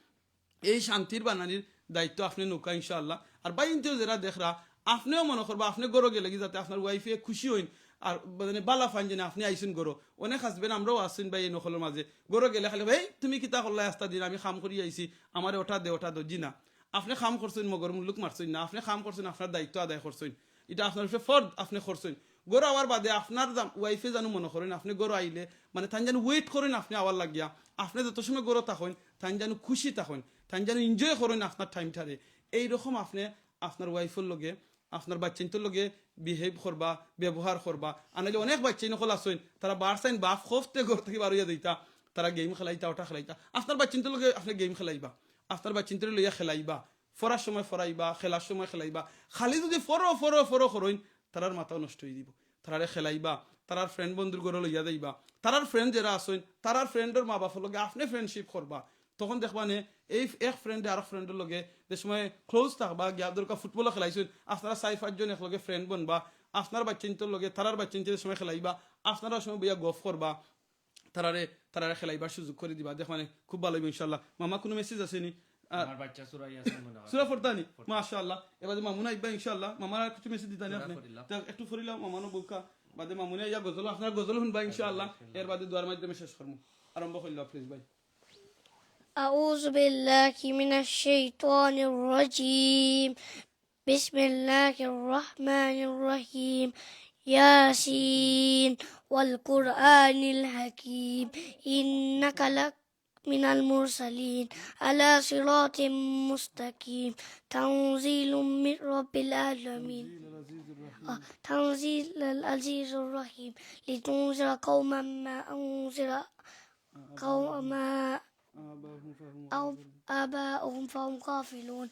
এই শান্তির বানানির দায়িত্ব আপনে নেউক্কা ইনশাআল্লাহ। আর ভাইয়াইন্তেও যেরা দেখরা, আপনেও মনো করবা, আপনে ঘরো গেলেগি যাতে আপনার ওয়াইফে খুশি অইন, আর মানে ভালা পাইন যেন আপনে আইছইন ঘরো। অনেক হাজবেন্ড আমরাও আছইন ভাইয়াইন অকলর মাঝে, ঘরো গেলে খালি, "ভাই, তুমি কিতা করলায় আস্তা দিন, আমি কাম করি আইছি, আমারে অটা দে, অটা দে।" জি না, আপনে কাম করছইন, মগর মুল্লুক মারছইন না, আপনে কাম করছইন, আপনার দায়িত্ব আদায় করছইন, ইটা আপনার উপরে ফরজ, আপনে করছইন। ঘরো আওয়ার বাদে আপনার জাম-, ওয়াইফে যেন মনো করইন, আপনে ঘরো আইলে, মানে, তাইন যেন ওয়েট করইন আপনে আওয়ার লাগিয়া, আপনে যত সময় ঘরো থাকইন, তাইন যেন খুশি থাকইন, তাইন যেন এনজয় করইন আপনার টাইমটারে। এইরকম আপনে আপনার ওয়াইফর লগে, আপনার বাচ্চাইন্তর লগে বিহেভ করবা, ব্যবহার করবা। আর নাইলে অনেক বাচ্চাইন অকল আছইন, তারা বার চাইন বাফ খফতে ঘর থাকি বার অইয়া যাইতা, তারা গেম খেলাইতা, অটা খেলাইতা। আপনার বাচ্চাইন্তর লগে আপনে গেম খেলাইবা, আপনার বাচ্চাইন্তরে লইয়া খেলাইবা, পড়ার সময় পড়াইবা, খেলার সময় খেলাইবা। খালি যদি পড়ো, পড়ো, পড়ো করইন, তারার মাথাও নষ্ট অই দিবো। তারারে খেলাইবা, তারার ফ্রেন্ড বন্ধুর ঘরো লইয়া যাইবা, তারার ফ্রেন্ড যেরা আছইন, তারার ফ্রেন্ডর মা বাফর লগে আপনে ফ্রেন্ডশিপ করবা। তখন দেখবা নে, এই এক ফ্রেন্ডে আরক ফ্রেন্ডর লগে যে সময় ক্লোজ থাকবা, গিয়া দরকার ফুটবলও খেলাইছইন, আপনারা চাইর পাঁচজন একলগে ফ্রেন্ড বনবা, আপনার বাচ্চাইন্তর লগে তারার বাচ্চাইন্তে যে সময় খেলাইবা, আপনারা ওই সময় বইয়া গফ করবা, তারারে, তারারে খেলাইবার সুযোগ করি দিবা। দেখবা নে, খুব ভালা অইবো ইনশাআল্লাহ। মামা, কুনু মেসেজ আছে নি? আ, আমার বাচ্চা সুরা ইয়াসিন মনে হয়। সুরা পড়তা নি? পড়তা। মাশাআল্লাহ। এবাদে মামুন আইবা ইনশাআল্লাহ। মামার আর কিছু মেসেজ দিতা নি সুরা আপনে? পড়িলাম। তে একটু পড়িলাও, মামুনও বউক্কা। বাদে মামুনে আইয়া গজল, আপনার গজল হুনবা ইনশাআল্লাহ। পড়িলাম। এর বাদে দোয়ার মাধ্যমে শেষ করমু। আরম্ভ করলাও, প্লিজ ভাই। أعوذ بالله من الشيطان الرجيم. بسم الله الرحمن الرحيم. ياسين والقرآن الحكيم. إنك لمن المرسلين على صراط مستقيم. تنزيل من رب العالمين. تنزيل العزيز الرحيم. آه، تنزيل العزيز الرحيم. لتنذر قوما ما أنذر قوما آباؤهم فهم أو غافلون. آباؤهم فهم غافلون.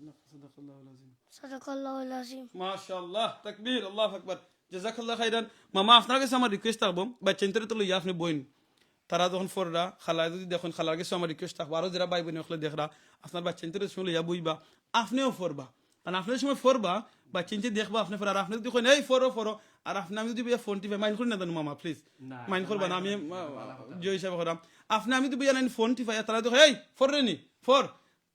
صدق الله العظيم. صدق الله العظيم. মাশাআল্লাহ, তাকবীর, আল্লাহু আকবার। জাযাকাল্লাহু খাইরান। মামা, আপনার গেছে আমার রিকোয়েস্ট থাকবো, বাচ্চাইন্তরে তো লইয়া আপনে বইন। তারা যখন পড়রা, খালায় যদি দেখইন, খালার গেছে আমার রিকোয়েস্ট থাকবো, আরো যেরা ভাই বইন অকলে দেখরা, আপনার বাচ্চাইন্তরে সময় লইয়া বইবা, আপনেও পড়বা। কারণ আপনে যে সময় পড়বা, বাচ্চাইন্তে দেখবা আপনে পড়রা, আর আপনে যদি কইন, "এই পড়ো, পড়ো," আর আপনে আমি যদি বইয়া ফোন টিপি, মাইন্ড করি না জানো মামা, প্লিজ। না, মাইন্ড করবা না, আমি, মাইন্ড করি না, আহ, ভালো কথা। জয় হিসাবে করাম। আপনে আমি তো বইয়া নাইন ফোন টিপাইয়া, তারা দেখো, "এই, ফর রে নি, ফর।"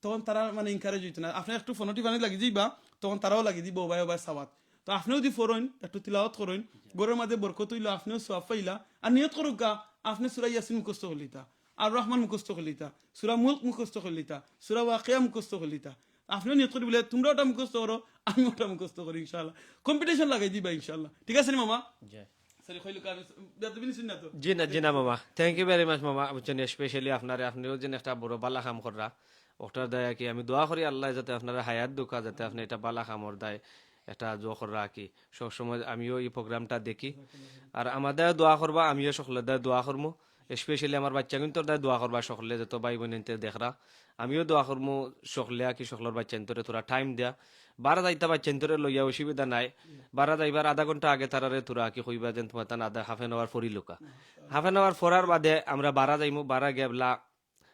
তখন তারা মানে encourage অইতো না। আপনে একটু ফোন টিপানি লাগি যাইবা, তখন তারাও লাগি দিবা, "ও ভাই, ও ভাই, সাবাত।" তো আপনেও যদি ফরইন, একটু তিলাওয়াত করইন, ঘরর মাঝে বরকত অইলো, আপনেও সওয়াব পাইলা। আর নিয়ত করউক্কা, আপনে সূরা ইয়াসিন মুখস্থ করিলিতা, আর রহমান মুখস্থ করিলিতা, সূরা মুলক মুখস্থ করিলিতা, সূরা ওয়াকিয়া মুখস্থ করিলিতা। আপনেও নিয়ত করি বলে, "তুমরা ওটা মুখস্থ করো, আমি ওটা মুখস্থ করি, ইনশাআল্লাহ।" Competition লাগাই দিবা, ইনশাআল্লাহ। ঠিক আছে নি মামা? জি। Sorry, কইলো কি আমি বেয়াদবি নিছইন না তো? জি না, জি না মামা। Thank you very much মামা। বুঝছইন, specially আপনারে, আপনেও যেন একটা বড় বালা কাম কররা। ওটার দায় আর কি আমি দোয়া করি আল্লায় যাতে আপনারে হায়াত দেউক্কা, যাতে আপনে এটা বালা কামর দায় একটা দোয়া কররা আর কি। সব সময় আমিও এই program টা দেখি। আর আমার দায় দোয়া করবা, আমিও সকলর দায় দোয়া করমু। Specially আমার বাইচ্চাগুইন্তর দায় দোয়া করবা সকলে, যত ভাই বইনাইন্তে দেখরা। আমিও দোয়া করমু সকলে আর কি, সকলর বাইচ্চাইন্তরে থুড়া time দেয়া। বারা যাইতা বাইচ্চাইন্তরে লইয়া অসুবিধা নাই। বারা যাইবার আধা ঘন্টা আগে তারারে থুড়া কি কইবা যেন তুমার তান আধা half an hour ফরিলউক্কা। Half an hour ফরার বাদে আমরা বারা যাইমু, বারা গিয়া এবলা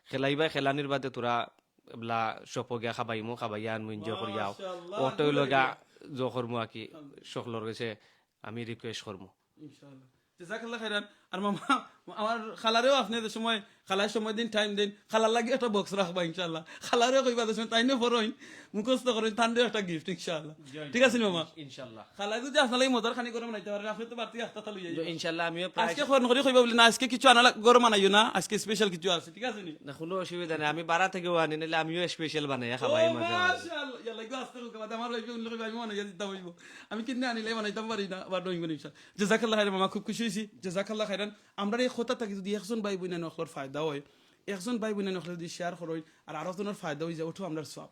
খেলাইবা, খেলানির বাদে থুড়া এবলা shop ও গিয়া খাবাইমু, খাবাইয়া আনমু, enjoy করিয়া আও। মাশাআল্লাহ, ওটা অইলো গিয়া জো করমু আর কি, সকলর গেছে আমি request করমু। ইনশাআল্লাহ। জাযাকাল্লাহ খাইরান। আর মামা, আমার খালারেও আপনে যে সময়, খালায় সময় দিন, time দেইন, খালার লাগি একটা box রাখবা ইনশাআল্লাহ। খালারেও কইবা যে সময় তাইনে ফরইন, মুখস্থ করইন, তানরেও একটা gift ইনশাআল্লাহ। ঠিক আছে নি মামা? ইনশাআল্লাহ। খালায় যদি আপনার লাগি মজার খানি গরম বানাইতা পারে, আপনে তো বাড়তি আস্তা থাল লইয়া আইবা। ইনশাআল্লাহ, আমিও প্রায় আজকে ফোন করি কইবা বলে, "না, আজকে কিছু আনা লাগ-, গরম আনাইও না, আজকে special কিছু আছে।" ঠিক আছে নি? না, কুনু অসুবিধা নাই, আমি বারা থাকিও আনি, নাইলে আমিও special বানাইয়া খাবাই ও, মাঝে মাঝে। মাশাআল্লাহ। ইয়াল্লা, ইগু আস্তে কইবা, আমার ভাইবে উল্লেখ কইবা, আমি বানাইয়া দিতাম অইবো। আমি কিনে আনিলে বানাইতাম পারি না, আবার ড্রয়িং বানাইমু ইনশাআল্লাহ। জাযাকাল্লাহ খাইরান মামা, খুব খুশি অইছি। জাযাকাল্লাহ খাইরান। আমরার এই কথা থাকি যদি একজন ভাই বইনাইন অকলর ফায়দা অয়, একজন ভাই বইনাইন অকলে যদি share করইন, আর আরো জনর ফায়দা অইযায়, ওটাও আমরার সওয়াব।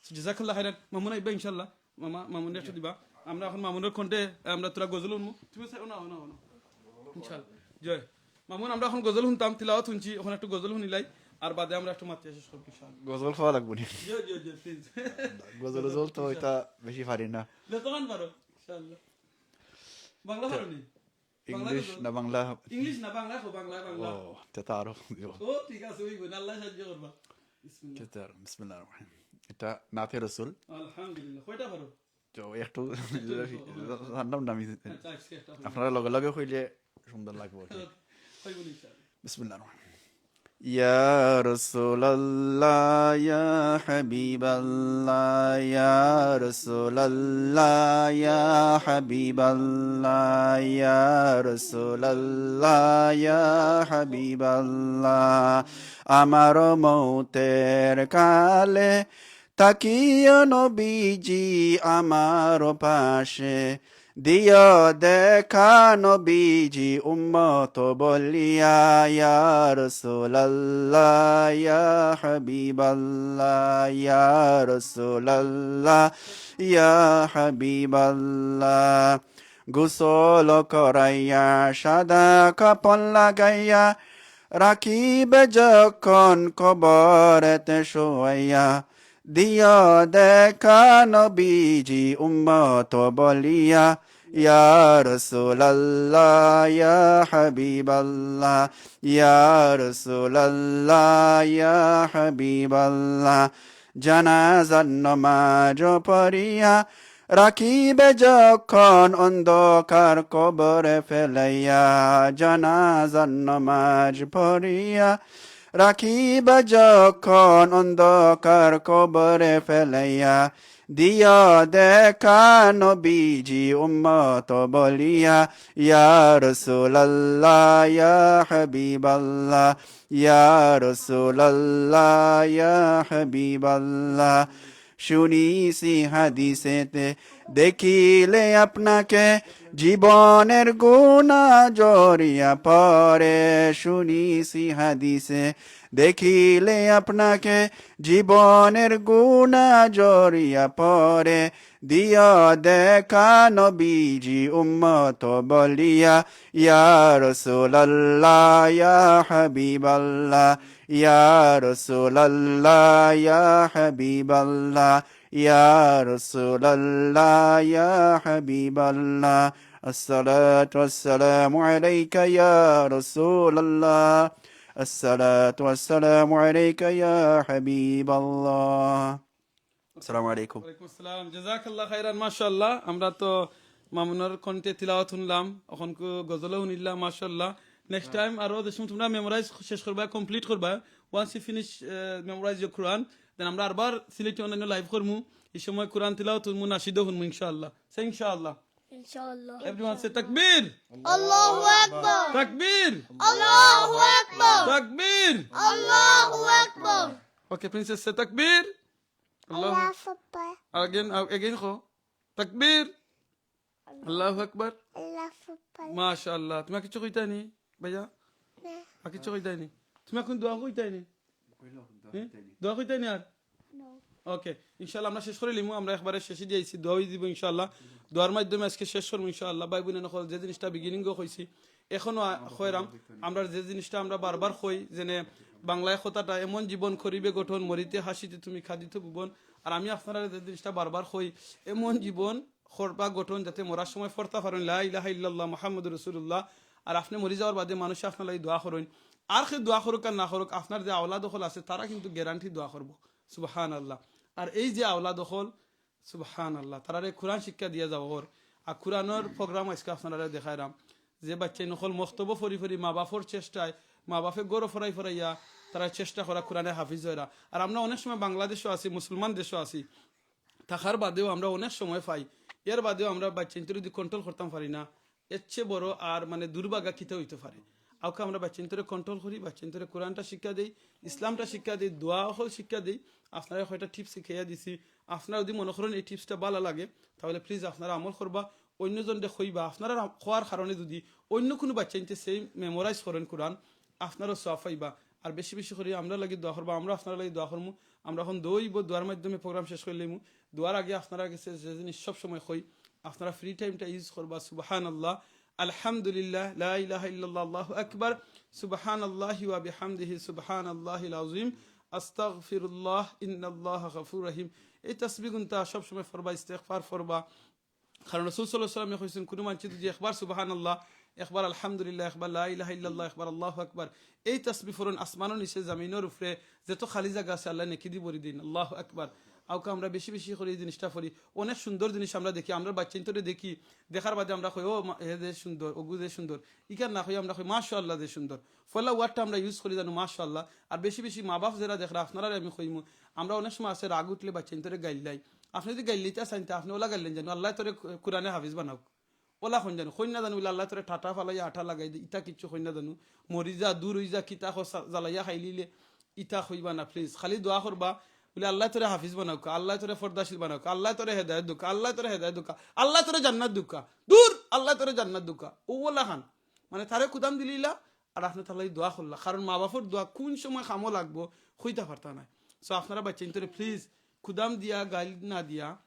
So, জাযাকাল্লাহ খাইরান। মামুন আইবা ইনশাআল্লাহ। মামা, মামুনরে একটু দিবা। আমরা এখন মামুনর কণ্ঠে আমরা থুড়া গজল হুনমু। তুমি চাইও না, না, না। ইনশাআল্লাহ। জয়। মামুন, আমরা এখন গজল হুনতাম, তিলাওয়াত হুনছি, এখন একটু গজল হুনিলাই, আর বাদে আমরা একটু মাতিয়া শেষ করমু ইনশাআল্লাহ। গজল কওয়া লাগবো নি? জি, জি, জি, please। গজল গজল তো ইনশাআল্লাহ। ইটা বেশি পারি না। যতখান পারো, ইনশাআল্লাহ। বাংলা পারো নি? বাংলা English গজল। না বাংলা? English না, বাংলা কও, বাংলা, বাংলা। ও, তে তো আরো দিব। ও, ঠিক আছে, অইবো, আল্লায় সাহায্য করবা। বিসমিল্লাহ। তে তো আরো, বিসমিল্লাহির রহমানির রহিম। ইটা নাতে রসুল। আলহামদুলিল্লাহ। কয়টা পারো? তো একটু একটু একটু জানলাম না আমি। আচ্ছা, আজকে একটা আপনারা লগে লগে কইলে সুন্দর লাগবো আর কি। অইবো ইনশাআল্লাহ। বিসমিল্লাহির রহমানির রহিম। يا رسول الله يا حبيب الله يا رسول الله يا حبيب الله يا رسول الله يا حبيب الله আমার মৌতের কালে থাকিও নবীজি আমার পাশে, দিও দেখা নবীজি উম্মত বলিয়া, ইয়া রাসূলুল্লাহ, ইয়া হাবিবাল্লাহ, ইয়া রাসূলুল্লাহ, ইয়া হাবিবাল্লাহ। গোসল করাইয়া সাদা কাপড় লাগাইয়া, রাখিবে যখন কবরেতে শোয়াইয়া, দিও দেখা নবীজি উম্মত বলিয়া, ইয়া রাসূলুল্লাহ, ইয়া হাবিবাল্লাহ, ইয়া রাসূলুল্লাহ, ইয়া হাবিবাল্লাহ। জানাজার নমাজ পড়িয়া, রাখিবে যখন অন্ধকার কবরে ফেলাইয়া, জানাজার নমাজ পড়িয়া, রাখিবে যখন অন্ধকার কবরে ফেলাইয়া, দিও দেখা নবীজি উম্মত বলিয়া, ইয়া রাসূলুল্লাহ, ইয়া হাবিবাল্লাহ, ইয়া রাসূলুল্লাহ, ইয়া হাবিবাল্লাহ। শুনিছি হাদিসেতে, দেখিলে আপনাকে জীবনের গুনাহ ঝরিয়া পড়ে। শুনিছি হাদিসে, দেখিলে আপনাকে জীবনের গুনাহ ঝরিয়া পড়ে। দিও দেখা নবীজি উম্মত বলিয়া, ইয়া রাসূলুল্লাহ, ইয়া হাবিবাল্লাহ, ইয়া রাসূলুল্লাহ, ইয়া হাবিবাল্লাহ, ইয়া রাসূলুল্লাহ, ইয়া হাবিবাল্লাহ। الصلاة والسلام عليك يا رسول الله. الصلاة والسلام عليك يا حبيب الله. আসসালামু আলাইকুম। ওয়ালাইকুম আসসালাম। জাযাকাল্লাহ খাইরান, মাশাআল্লাহ। আমরা তো মামুনর কণ্ঠে তিলাওয়াত হুনলাম, অখন কু-, গজলও হুনিলাম, মাশাআল্লাহ। Next time আরো যে সময় তোমরা মেমোরাইজ শেষ করবা, কমপ্লিট করবা, once you finish memorize your Quran, then আমরা আরবার সিলেটি অনলাইনে লাইভ করমু। এই সময় কোরআন তিলাওয়াত হুনমু, নাশিদও হুনমু ইনশাআল্লাহ। Say ইনশাআল্লাহ। ইনশাআল্লাহ। Everyone say তাকবীর। আল্লাহু আকবার। তাকবীর। আল্লাহু আকবার। তাকবীর। আল্লাহু আকবার। Okay, princess say তাকবীর। আল্লাহু আল্লাহু আকবার। Again, again কও। তাকবীর। আল্লাহু আকবার। আল্লাহু আকবার। মাশাআল্লাহ। তুমি আর কিছু কইতায় নি ভাইয়া? না। আর কিছু কইতায় নি? তুমি এখন দোয়া কইতায় নি? হ্যাঁ? দোয়া কইতায় নি আর? ওকে, ইনশাআল্লাহ আমরা শেষ করি লিমু। আমরা একবারে শেষে দিয়াইছি, দোয়া অই দিব ইনশাআল্লাহ। দোয়ার মাধ্যমে আজকে শেষ করমু ইনশাআল্লাহ। ভাই বোন অকল, যে জিনিসটা বিগিনিংও কইছি, এখনো আ- কইরাম, আমরা যে জিনিসটা আমরা বারবার কই, যেনে বাংলায় কথাটা, "এমন জীবন করিবে গঠন, মরিতে হাসিতে তুমি কাঁদিতে ভুবন।" আর আমি আপনারা যে জিনিসটা বারবার কই, এমন জীবন করবা গঠন যাতে মরার সময় পড়তা পারেন, "লা ইলাহা ইল্লাল্লাহ মুহাম্মাদুর রাসূলুল্লাহ।" আর আপনি মরি যাওয়ার বাদে মানুষে আপনার লাগি দোয়া করইন। আর কেউ দোয়া করুক আর না করুক, আপনার যে আওলাদ অকল আছে, তারা কিন্তু গ্যারান্টি দোয়া করবো। সুবহানাল্লাহ। আর এই যে আওলাদ অকল, সুবহানাল্লাহ, তারারে কোরআন শিক্ষা দিয়া যাওয়া অর। আর কোরআনর প্রোগ্রাম আজকে আপনারারে দেখাইরাম, যে বাচ্চাইন অকল মক্তবো পড়ি পড়ি মা বাপর চেষ্টায়, মা বাপে গরো ফরাই ফরাইয়া তারা চেষ্টা করা কোরআনে হাফিজ অইরা। আর আমরা অনেক সময় বাংলাদেশও আছি, মুসলমান দেশও আছি, থাকার বাদেও আমরা অনেক সময় পাই, এর বাদেও আমরা বাচ্চাইন্তরে যদি কন্ট্রোল করতাম পারি না, এর চেয়ে বড় আর মানে দুর্ভাগা কিতা অইতে পারে। আউকা আমরা বাচ্চাইন্তরে কন্ট্রোল করি, বাচ্চাইন্তরে কোরআনটা শিক্ষা দেই, ইসলামটা শিক্ষা দেই, দোয়া অকল শিক্ষা দেই। আপনারা কয়টা টিপস শিখাইয়া দিছি, আপনারা যদি মনে করেন এই টিপসটা ভালা লাগে, তাহলে প্লিজ আপনারা আমল করবা, অন্যজনরে কইবা। আপনারা কওয়ার কারণে যদি অন্য কোনো বাচ্চাইন্তে সেই মেমোরাইজ করেন কোরআন, আপনারাও সওয়াব পাইবা। আর বেশি বেশি করি আমরা লাগি দোয়া করবা, আমরা আপনারা লাগি দোয়া করমু। আমরা এখন দোয়া অইব, দোয়ার মাধ্যমে প্রোগ্রাম শেষ করি লইমু। দোয়ার আগে আপনারা গেছে যে জিনিস সব সময় কই, আপনারা ফ্রি টাইমটা ইউজ করবা, সুবহানাল্লাহ, আলহামদুলিল্লাহ, লা ইলাহা ইল্লাল্লাহ, আল্লাহু আকবার, সুবহানাল্লাহি ওয়া বিহামদিহি, সুবহানাল্লাহিল আযীম, আস্তাগফিরুল্লাহ, ইন্নাল্লাহা গাফুরুর রহিম। এই তাসবিহগুনতা সব সময় পড়বা, ইস্তেগফার পড়বা। কারণ রাসূল সাল্লাল্লাহু আলাইহি ওয়াসাল্লামে কইছেন, কোনো মানষে যদি একবার সুবহানাল্লাহ, একবার আলহামদুলিল্লাহ, একবার লা ইলাহা ইল্লাল্লাহ, একবার আল্লাহু আকবার, এই তাসবিহ পড়ইন, আসমানর নিচে, জমিনর উপরে যত খালি জাগা আছে, আল্লায় নেকি দি ভরি দিন। আল্লাহু আকবার। আউকা আমরা বেশি বেশি করি এই জিনিসটা পড়ি। অনেক সুন্দর জিনিস আমরা দেখি, আমরা বাচ্চাইন্তরে দেখি, দেখার বাদে আমরা কই, "ও মা, হে যে সুন্দর, ওগু যে সুন্দর।" ইখান না কই আমরা কই, "মাশাআল্লাহ যে সুন্দর।" পয়লা ওয়ার্ডটা আমরা ইউজ করি জানো, মাশাআল্লাহ। আর বেশি বেশি মা বাপ যেরা দেখরা, আপনারারে আমি কইমু, আমরা অনেক সময় আছে রাগ উঠলে বাচ্চাইন্তরে গাইল্লাই। আপনি যদি গাইল্লাইতা চাইন, তে আপনি ওলা গাইল্লাইন জানো, "আল্লায় তোরে কোরআনে হাফিজ বানাউক।" ওলা কইন জানো, কইন না জানো, বলে, "আল্লায় তোরে টাটা ফালাইয়া আঠা লাগাই দে", ইতা কিচ্ছু কইন না জানো, "মরি যা, দূর অই যা", কিতা খ-, জ্বালাইয়া খাইলিলে, ইতা কইবা না প্লিজ। খালি দোয়া করবা, বলে, "আল্লায় তোরে হাফিজ বানাউক্কা, আল্লায় তোরে পর্দাশীল বানাউক্কা, আল্লায় তোরে হেদায়েত দেউক্কা, আল্লায় তোরে হেদায়েত দেউক্কা, আল্লায় তোরে জান্নাত দেউক্কা, দূর, আল্লায় তোরে জান্নাত দেউক্কা।" ও ওলা খান, মানে তারে কুদাম দিলিলা, আর আপনি তার লাগি দোয়া করলা। কারণ মা বাপর দোয়া কোন সময় কামো লাগবো, কইতা পারতা নায়। সো আপনারা বাচ্চাইন্তরে প্লিজ কুদাম দিয়া, গাইল না দিয়া,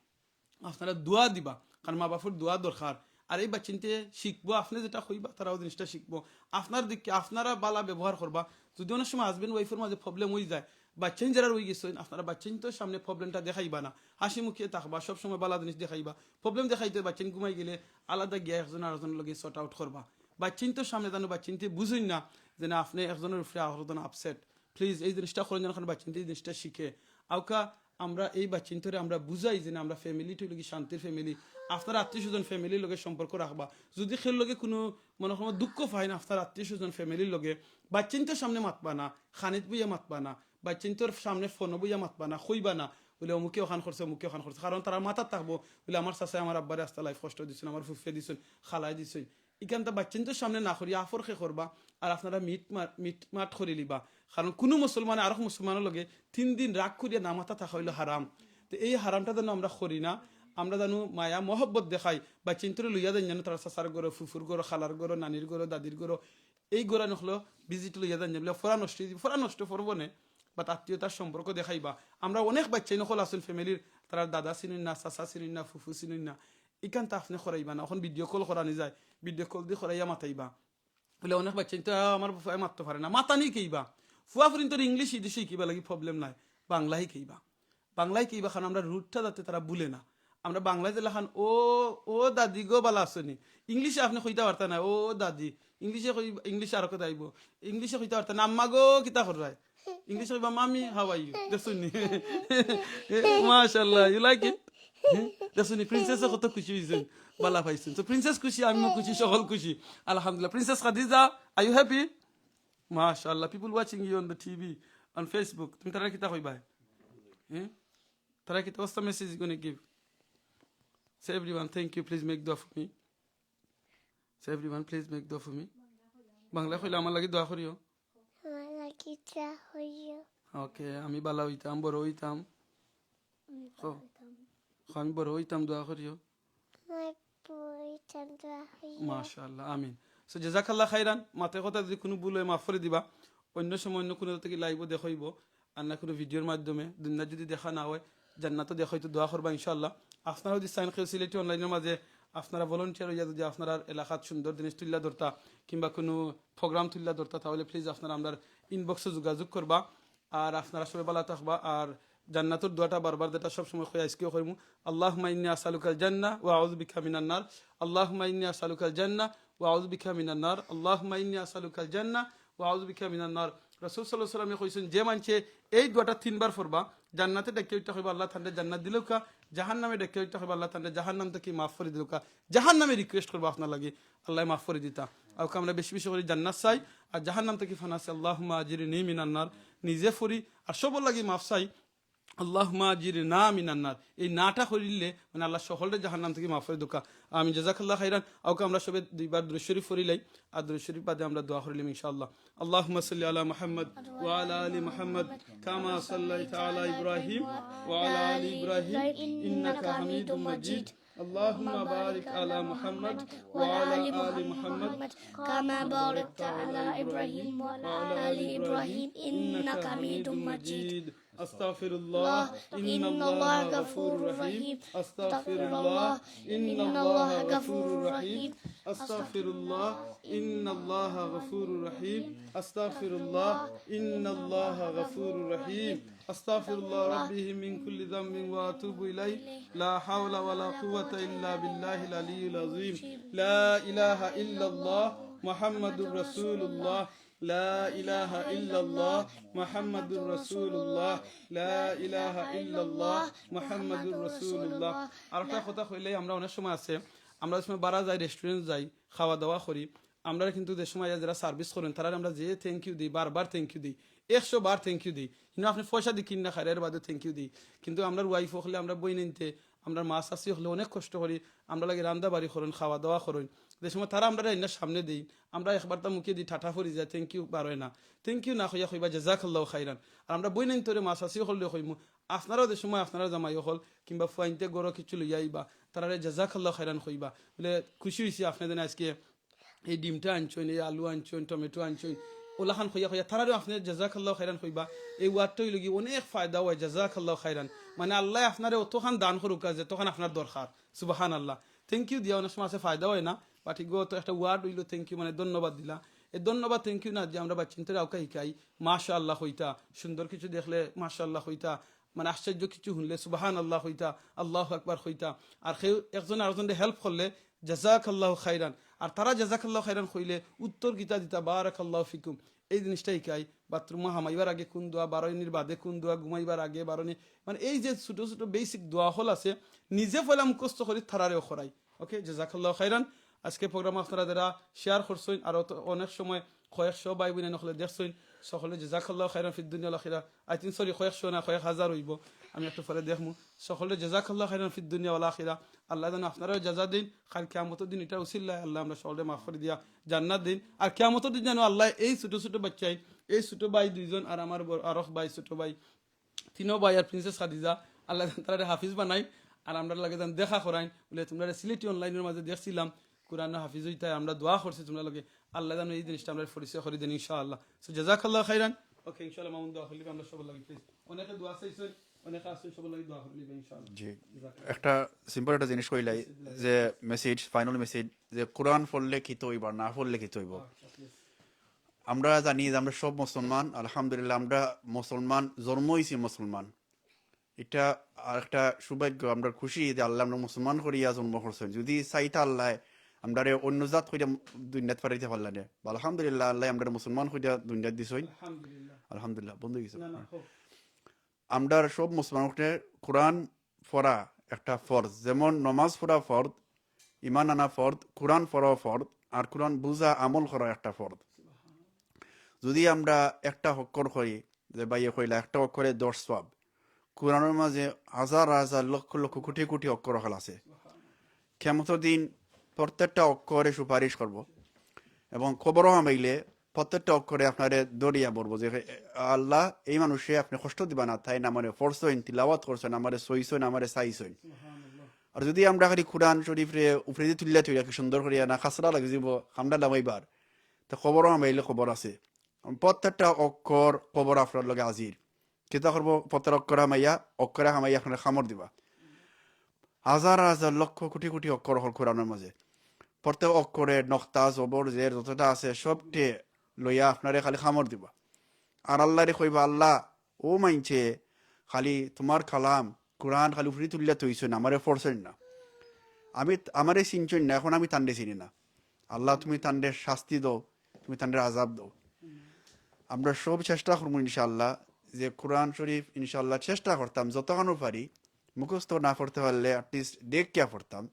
আপনারা দোয়া দিবা, কারণ মা বাপর দোয়া দরকার। আর এই বাচ্চাইন্তে শিখবো, আপনি যেটা কইবা, তারাও জিনিসটা শিখবো। আপনার দিকে আপনারা বালা ব্যবহার করবা। যদি অনেক সময় হাজব্যান্ড ওয়াইফর মাঝে প্রবলেম অই যায়, বাচ্চাইন যেরার অই গেছইন, আপনারা বাচ্চাইন্তর সামনে প্রবলেমটা দেখাইবা না, হাসি মুখে থাকবা, সবসময় বালা জিনিস দেখাইবা। প্রবলেম দেখাইতে বাচ্চাইন ঘুমাই গেলে আলাদা গিয়া একজন আরেকজনর লগে সর্ট আউট করবা। বাচ্চাইন্তর সামনে জানো বাচ্চাইন্তে বুঝইন না যে না, আপনি একজনর উপরে আরেকজন আপসেট। প্লিজ এই জিনিসটা করেন যেন, কারণ বাচ্চাইন্তে এই জিনিসটা শিখে। আউকা আমরা এই বাচ্চাইন্তরে আমরা বুঝাই যে না, আমরা ফ্যামিলি ঠিক লাগি শান্তির ফ্যামিলি। আপনার আত্মীয় স্বজন ফ্যামিলির লগে সম্পর্ক রাখবা। যদি কেউর লগে কোনো মনে কোনো দুঃখ পাইন, আপনার আত্মীয় স্বজন ফ্যামিলির লগে বাচ্চাইন্তর সামনে মাতবা না, খানিত বইয়া মাতবা না, বাচ্চাইন্তর সামনে ফোনো বইয়া মাতবা না, কইবা না, বলে, "অমুকে অখান করছে, অমুকে অখান করছে।" কারণ তারা মাথাত থাকবো, বলে, "আমার চাচায় আমার আব্বারে আস্তা লাইফ কষ্ট দিছইন, আমার ফুফুয়ে দিছইন, খালায় দিছইন।" ইখানতা বাচ্চাইন্তর সামনে না করি, আফরকে করবা, আর আপনারা মিট মা-, মিটমাট করি লিবা। কারণ কোনো মুসলমানে আরক মুসলমানর লগে তিন দিন রাগ করিয়া না মাতা থাকা অইলো হারাম। তো এই হারামটা যেন আমরা করি না, আমরা যেন মায়া মহব্বত দেখাই, বাচ্চাইন্তরে লইয়া যাইন যেন তারা চাচার ঘরো, ফুফুর ঘরো, খালার ঘরো, নানির ঘরো, দাদির ঘরো, এই ঘরো অকলো ভিজিট লইয়া যাইন যেন, বলে, "ফোড়া নষ্ট অই যাইবো", ফোড়া নষ্ট পড়বো নে, but আত্মীয়তার সম্পর্ক দেখাইবা। আমরা অনেক বাচ্চাইন অকল আছইন ফ্যামিলির, তারার দাদা চিনইন না, চাচা চিনইন না, ফুফু চিনইন না, ইখানতা আপনি করাইবা না। এখন ভিডিও কল করানি যায়, ভিডিও কল দি করাইয়া মাতাইবা। বলে অনেক বাচ্চাইন্তে, "আ, আমার ফুয়ায় মাততো পারে না।" মাতানি কেইবা? ফুয়া ফুরিন্তর ইংলিশ ইদেশে শিখিবা লাগি প্রবলেম নাই, বাংলা হিকেইবা। বাংলা হিকেইবা, কারণ আমরা রুটটা যাতে তারা ভুলে না। আমরা বাংলায় যে লেখান, "ও, ও দাদি গো, বালা আছো নি?" ইংলিশে আপনি কইতা পারতা না, "ও দাদি।" ইংলিশে কই, ইংলিশে আরো কথা আইবো। ইংলিশে কইতা পারতা না, "আম্মা গো, কিতা কররায়?" ইংলিশে কইবা, "Mommy, how are you?" দেখছইন নি? মাশাআল্লাহ, you like it? হ্যাঁ? দেখছনি, প্রিন্সেসে কত খুশি অইছইন, বালা পাইছইন। তো প্রিন্সেস খুশি, আমিও খুশি, সকল খুশি। আলহামদুলিল্লাহ। প্রিন্সেস খাদিজা, are you happy? মাশাআল্লাহ, people watching you on the TV, on Facebook. তুমি তারারে কিতা কইবায়? হ্যাঁ? তারা কিতা, what's the message you gonna give? Say everyone, thank you, please make dua for me. Say everyone, please make dua for me. Bangla কইলে আমার লাগি দোয়া করিও। আমার লাগি দোয়া করিও। ওকে, আমি বালা অইতাম, বড় অইতাম। আমি কও। বড় অইতাম। কও, আমি বড় অইতাম, দোয়া করিও। আমার বড় অইতাম, দোয়া করিও। মাশাআল্লাহ, আমিন। So, জাযাকাল্লাহ খাইরান, মাতে কথা যদি কুনু ভুল অয়, মাফ করি দিবা। অইন্য সময় অইন্য কুনু থাকি live-ও দেখা অইবো, আর না কুনু ভিডিওর মাধ্যমে। দুনিয়াত যদি দেখা না অয়, জান্নাতো দেখা অইতো, দোয়া করবা ইনশাআল্লাহ। আপনারা যদি চাইন কেউ সিলেটি online-অর মাঝে আপনারা volunteer অইয়া যদি আপনারার এলাকাত সুন্দর জিনিস তুলিয়া ধরতা কিংবা কুনু program তুলিয়া ধরতা, তাইলে please আপনারা আমরার inbox-ও যোগাযোগ করবা। আর আপনারা সবে বালা থাকবা। আর জান্নাতর দোয়াটা বারবার যেটা সবসময় কই, আইজকেও কইমু, اللهم إني أسألك الجنة وأعوذ بك من النار. اللهم إني أسألك الجنة وأعوذ بك من النار. اللهم إني أسألك الجنة وأعوذ بك من النار. রাসূল সাল্লাল্লাহু আলাইহি ওয়াসাল্লামে কইছইন, যে মানষে এই দোয়াটা তিনবার পড়বা, জান্নাতে ডাকিয়া উঠতা কইবা, আল্লাহ তানরে জান্নাত দিলাউক্কা, জাহান্নামে ডাকিয়া উঠতা কইবা, আল্লাহ তানরে জাহান্নাম থাকি মাফ করি দিলাউক্কা, জাহান্নামে request করবা আপনার লাগি, আল্লায় মাফ করি দিতা। অউক্কা আমরা বেশি বেশি করি জান্নাত চাই, আর জাহান্নাম থাকি ফানা চাই, اللهم أجرني من النار, নিজে পড়ি, আর সবর লাগি মাফ চাই, اللهم أجرنا من النار। এই নাটা করিলে মানে আল্লাহ সকলরে জাহান্নাম থাকি মাফ করি দিউক্কা। আমিন, জাযাকাল্লাহ খাইরান। অউক্কা আমরা সবে দুইবার দুরূদ শরীফ পড়িলাই, আর দুরূদ শরীফ বাদে আমরা দোয়া করিলাম ইনশাআল্লাহ। اللهم صل على محمد وعلى آل محمد كما صليت على إبراهيم وعلى آل إبراهيم إنك حميد مجيد. اللهم بارك على محمد وعلى آل محمد كما باركت على إبراهيم وعلى آل إبراهيم إنك حميد مجيد. أستغفر الله إن الله غفور رحيم. أستغفر الله إن الله غفور رحيم. أستغفر الله إن الله غفور رحيم. أستغفر الله إن الله غفور رحيم. أستغفر الله ربي من كل ذنب وأتوب إليه. لا حول ولا قوة إلا بالله العلي العظيم. لا إله إلا الله محمد رسول الله. لا إله إلا الله محمد رسول الله. لا إله إلا الله محمد رسول الله. আরেকটা কথা কইলে, আমরা অনেক সময় আছে, আমরা যে সময় বারা যাই, restaurant যাই, খাওয়া দাওয়া করি, আমরা কিন্তু যে সময় যারা service করইন, তারারে আমরা যে thank you দেই, বারবার thank you দেই, একশো বার thank you দেই, কিন্তু আপনে পয়সা দি কিনা খাইরা, এর বাদেও thank you দেই। কিন্তু আমরার wife অকলে, আমরার বইনাইন্তে, আমরার মা চাচি অকলে অনেক কষ্ট করি, আমরার লাগি রান্দা বাড়ি করইন, খাওয়া দাওয়া করইন, যে সময় তারা আমরারে আইনা সামনে দেইন, আমরা একবারতা মুখে দি ঠাটা পড়ি যায়, thank you বার অয় না। Thank you না কইয়া কইবা জাযাকাল্লাহু খাইরান। আর আমরা বইনাইন্তরে, মা চাচি অকলরে কইমু, আপনারাও যে সময় আপনারার জামাই অকল কিংবা ফুয়াইন্তে ঘরো কিছু লইয়া আইবা, তারারে জাযাকাল্লাহু খাইরান কইবা, বুলে খুশি অইছি আপনে যেন আইজকে এই ডিমটা আনছইন, এই আলু আনছইন, টমেটো আনছইন, অলাখান কইয়া কইয়া তারারেও আপনে জাযাকাল্লাহু খাইরান কইবা। এই word-টা অইলো গি অনেক ফায়দা অয়, জাযাকাল্লাহু খাইরান। মানে আল্লায় আপনারে অতখান দান করুক্কা যেতখান আপনার দরকার। সুবহানাল্লাহ। Thank you দিয়া অনেক সময় আছে ফায়দা অয় না, but ইগু তো একটা word অইলো thank you, মানে ধন্যবাদ দিলা। এই ধন্যবাদ thank you না দিয়া আমরা বাচ্চাইন্তরে অউক্কা হিকাই, মাশাআল্লাহ কইতা, সুন্দর কিছু দেখলে মাশাআল্লাহ কইতা, মানে আশ্চর্য কিছু হুনলে সুবহানাল্লাহ কইতা, আল্লাহু আকবার কইতা। আর কেউ একজন আরকজনরে help করলে জাযাকাল্লাহু খাইরান। আর তারা জাযাকাল্লাহু খাইরান কইলে উত্তর কিতা দিতা, বারাকাল্লাহু ফিকুম। এই জিনিসটা হিকাই, bathroom-ও হামাইবার আগে কুন দোয়া, বারইনির বাদে কুন দোয়া, ঘুমাইবার আগে, বারইনি, মানে এই যে ছোট ছোট basic দোয়া অকল আছে, নিজে পয়লা মুখস্থ করি তারারেও করাই। Okay, জাযাকাল্লাহু খাইরান। আইজকে program আপনারা যারা share করছইন, আর অত-, অনেক সময় কয়েকশো ভাই বইনাইন অকলে দেখছইন, সকলরে জাযাকাল্লাহু খাইরান ফিদ দুনিয়া ওয়াল আখিরা। I think, sorry, কয়েকশো না, কয়েক হাজার অইবো, আমি একটু পরে দেখমু। সকলরে জাযাকাল্লাহু খাইরান ফিদ দুনিয়া ওয়াল আখিরা। আল্লায় যেন আপনারারে জাযা দেইন, কাইল কিয়ামতর দিন ইটার উসিলায় আল্লায় আমরা সকলরে মাফ করি দিয়া জান্নাত দেইন। আর কিয়ামতর দিন যেন আল্লায় এই ছোট ছোট বাচ্চাইন, এই ছোট ভাই দুইজন আর আমার বড় আরক ভাই, ছোট ভাই, তিনো ভাই আর প্রিন্সেস খাদিজা, আল্লায় যেন তারারে হাফিজ বানাইন, আর আমরার লগে যেন দেখা করাইন। বুলে, তুমরারে সিলেটি online-অর মাঝে দেখছিলাম, কোরআনর হাফিজ অইতায়, আমরা দোয়া করছি তুমরার লগে, আল্লায় যেন এই জিনিসটা আমরারে পরিচয় করি দেইন ইনশাআল্লাহ। So, জাযাকাল্লাহু খাইরান। Okay, ইনশাআল্লাহ, মামুন, দোয়া করিলিবা আমরা সবর লাগি, please। অনেকে দোয়া চাইছইন, অনেকে আছইন, সবর লাগি দোয়া করিলিবা ইনশাআল্লাহ। জি, জাযাকাল্লাহ। একটা simple একটা জিনিস কইলাই, যে message, final message, যে কোরআন পড়লে কিতা অইবো আর না পড়লে কিতা অইবো। আচ্ছা, please। আমরা জানি যে আমরা সব মুসলমান, আলহামদুলিল্লাহ, আমরা মুসলমান, জন্ম অইছি মুসলমান। ইটা আর একটা সৌভাগ্য, আমরা খুশি যে আল্লায় আমরা মুসলমান করিয়া জন্ম করছইন। যদি চাইতা আল্লায় আমরারে অন্য জাত করিয়া দুনিয়াত পাঠাইতা পারলা নে, বা আলহামদুলিল্লাহ, আল্লায় আমরারে মুসলমান করিয়া দুনিয়াত দিছইন। আলহামদুলিল্লাহ। আলহামদুলিল্লাহ, বন্ধ অই গেছে। না, না, হোক। আমরার সব মুসলমান অকলর কোরআন পড়া একটা ফরজ। যেমন নমাজ পড়া ফরজ, ইমান আনা ফরজ, কোরআন পড়াও ফরজ, আর কোরআন বুঝা, আমল করা একটা ফরজ। যদি আমরা একটা অক্ষর করি, যে ভাইয়ে কইলা, একটা অক্ষরে দশ সওয়াব, কোরআনর মাঝে হাজার হাজার লক্ষ লক্ষ কোটি কোটি অক্ষর অকল আছে। কিয়ামতর দিন প্রত্যেকটা অক্ষরে সুপারিশ করব, এবং কবরও হামাইলে প্রত্যেকটা অক্ষরে আপনারে ধরিয়া বলবো যে, "আল্লাহ, এই মানুষে আপনে কষ্ট দিবা না, তাইন আমারে পড়ছইন, তিলাওয়াত করছইন, আমারে সইছইন, আমারে চাইছইন।" আর যদি আমরা খালি কোরআন শরীফরে উপরেদি তুলিয়া থইয়া কি সুন্দর করিয়া না খাসরা লাগি দিব, কামটা লামাইবার, তে কবরও হামাইলে কবর আছে। প্রত্যেকটা অক্ষর কবর আপনার লগে হাজির। কিতা করবো? প্রত্যেক অক্ষরে হামাইয়া, অক্ষরে হামাইয়া আপনারে কামড় দিবা। হাজার হাজার লক্ষ কোটি কোটি অক্ষর অকল কোরআনর মাঝে। প্রত্যেক অক্ষরে নক্তা, জবর, জের যতটা আছে, সবটে লইয়া আপনারে খালি কামড় দিবা। আর আল্লাহরে কইবা, "আল্লাহ, অউ মাইনষে খালি তুমার কালাম, কোরআন খালি উপরেদি তুলিয়া থইছইন, আমারে পড়ছইন না। আমি, আমারে চিনছইন না, এখন আমি তানরে চিনি না। আল্লাহ, তুমি তানরে শাস্তি দেও, তুমি তানরে আযাব দেও।" আমরা সব চেষ্টা করমু ইনশাআল্লাহ, যে কোরআন শরীফ ইনশাআল্লাহ চেষ্টা করতাম যতখানো পারি, মুখস্থ না পড়তে পারলে at least দেখিয়া পড়তাম।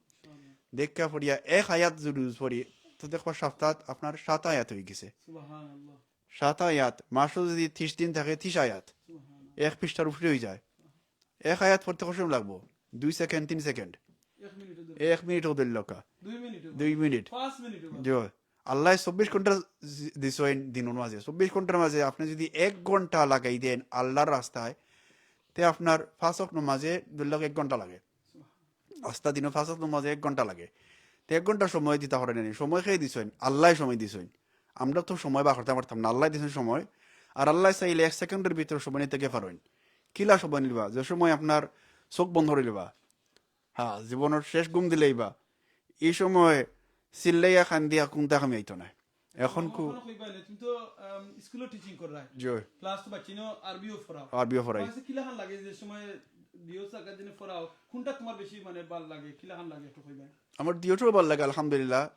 দেখিয়া পড়িয়া এক আয়াত যদি রুজ পড়ি, তো দেখবা সপ্তাহ আপনার সাত আয়াত অইগেছে। সাত আয়াত, মাসও যদি ত্রিশ দিন থাকে, ত্রিশ আয়াত, এক পৃষ্ঠার উপরে অইযায়। এক আয়াত পড়তে কত সময় লাগবো? দুই সেকেন্ড, তিন সেকেন্ড, এক মিনিটও ধরে। এক মিনিটও ধরলে কা? দুই মিনিটও। দুই মিনিট। পাঁচ মিনিটও। জি। আল্লায় চব্বিশ ঘন্টা দি-, দিছইন দিনর মাঝে। চব্বিশ ঘন্টার মাঝে আপনে যদি এক ঘন্টা লাগাই দেন আল্লাহর রাস্তায়, তে আপনার পাঁচ ওয়াক্ত নামাজে ধরলে এক ঘন্টা লাগে। আস্তা দিনও পাঁচ ওয়াক্ত নামাজে এক ঘন্টা লাগে। তে এক ঘন্টা সময় দিতা পারইন না নি? সময় কে দিছইন? আল্লায় সময় দিছইন। আমরা তো সময় বার করতাম পারতাম না, আল্লায় দিছইন সময়। আর আল্লায় চাইলে এক সেকেন্ডর ভিতরে সময় নিতে কে পারইন। কিলা সময় নিবা? যে সময় আপনার চোখ বন্ধ করি লিবা, হ্যাঁ, জীবনর শেষ ঘুম দিলাইবা, ই সময় চিল্লাইয়া কান্দিয়া কুন্তা কামে আইতো নায়। এখন কু- কখনো কইবা না, তুমি তো, আম, স্কুলো টিচিং কররায়। জি। ক্লাস তো বাচ্চাইনও আরবিও পড়াও। আরবিও পড়াই। তোমার কাছে কিলাখান লাগে যে সময় দিও চাকার দিনে পড়াও, কোনটা তোমার বেশি মানে ভালা লাগে, কিলাখান লাগে একটু কইবা? আমার দিওটাও ভালা লাগে, আলহামদুলিল্লাহ।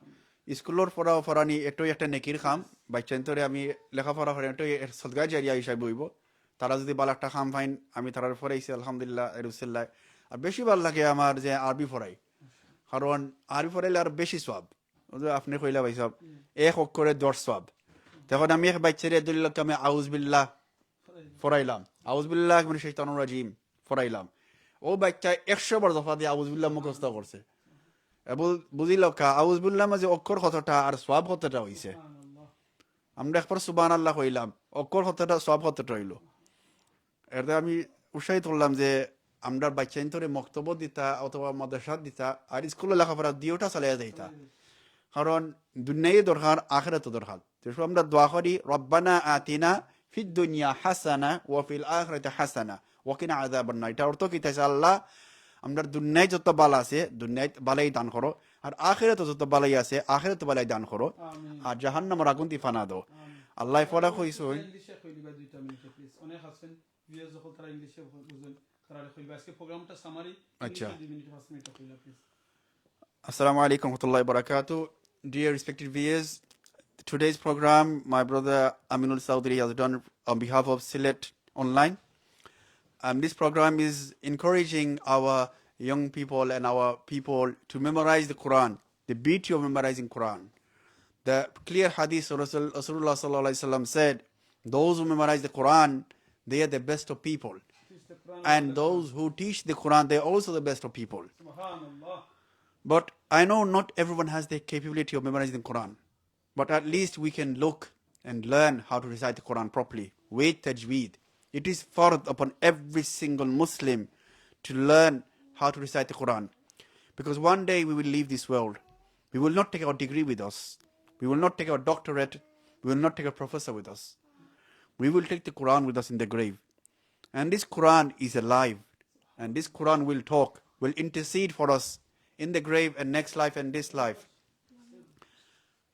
স্কুলর পড়াও পড়ানি এটাও একটা নেকির কাম, বাচ্চাইন্তরে আমি লেখাপড়া করি, এটাও এর সদকা জারিয়া হিসাবে অইবো। তারা যদি ভালা একটা কাম পাইন, আমি তারারে পড়াইছি, আলহামদুলিল্লাহ, এর উসিলায়। আর বেশি ভালা লাগে আমার যে আরবি পড়াই, কারণ আরবি পড়াইলে আর বেশি সওয়াব। ওই যে আপনে কইলা ভাই সাহেব, এক অক্ষরে দশ সওয়াব। তখন আমি এক বাচ্চারে ধরিলাম, আমি আউযুবিল্লাহ পড়াইলাম, আউযুবিল্লাহি মিনাশ শাইতানির রাজিম পড়াইলাম, ও বাচ্চায় একশো বার দফা দিয়া আউযুবিল্লাহ মুখস্থ করছে। এবং বুঝিলাউক্কা, আউযুবিল্লাহর মাঝে অক্ষর কতটা আর সওয়াব কতটা অইছে। আমরা একবার সুবহানাল্লাহ কইলাম, অক্ষর কতটা, সওয়াব কতটা অইলো। এতে আমি উৎসাহিত করলাম যে আমরার বাচ্চাইন্তরে মক্তবো দিতা অথবা মাদ্রাসাত দিতা আর স্কুলো লেখাপড়া দিওটা চালাইয়া যাইতা। কারণ দুনিয়াও দরকার, আখিরাতও দরকার। তো আমরা দোয়া করি, "রব্বানা আতিনা ফিদ দুনিয়া হাসানা ওয়া ফিল আখিরাতি হাসানা ওয়া কিনা আযাবান নার।" ইটার অর্থ কিতা অইছে? আল্লাহ, আমরার দুনিয়াত যত ভালা আছে, দুনিয়াত ভালাই দান করো, আর আখিরাতো যত ভালাই আছে, আখিরাতো ভালাই দান করো, আমিন। আর জাহান্নামর আগুন দি ফানা দেও। আমিন। আল্লাহ পড়া কইছইন। ইংলিশে কই দিবা দুইটা মিনিটে, প্লিজ। অনেক আছেন, ভিউয়ার্স যখন তারা ইংলিশে বুঝইন, তারা কইবা। আজকে প্রোগ্রামটা সামারি আচ্ছা। ইংলিশে দুই মিনিট, পাঁচ মিনিট কইলা, please. Assalamu alaikum warahmatullahi wabarakatuh. Dear respected viewers, today's program, my brother Aminul Chowdhury has done on behalf of Sylhet Online. And this program is encouraging our young people and our people to memorize the Quran, the beauty of memorizing Quran. The clear hadith of Rasul, Rasulullah sallallahu alaihi wasallam said, "Those who memorize the Quran, they are the best of people. And those who teach the Quran, they are also the best of people." But I know not everyone has the capability of memorizing the Quran. But at least we can look and learn how to recite the Quran properly with tajweed. It is fard upon every single Muslim to learn how to recite the Quran. Because one day we will leave this world. We will not take our degree with us. We will not take our doctorate. We will not take a professor with us. We will take the Quran with us in the grave. And this Quran is alive. And this Quran will talk, will intercede for us in the grave and next life and this life.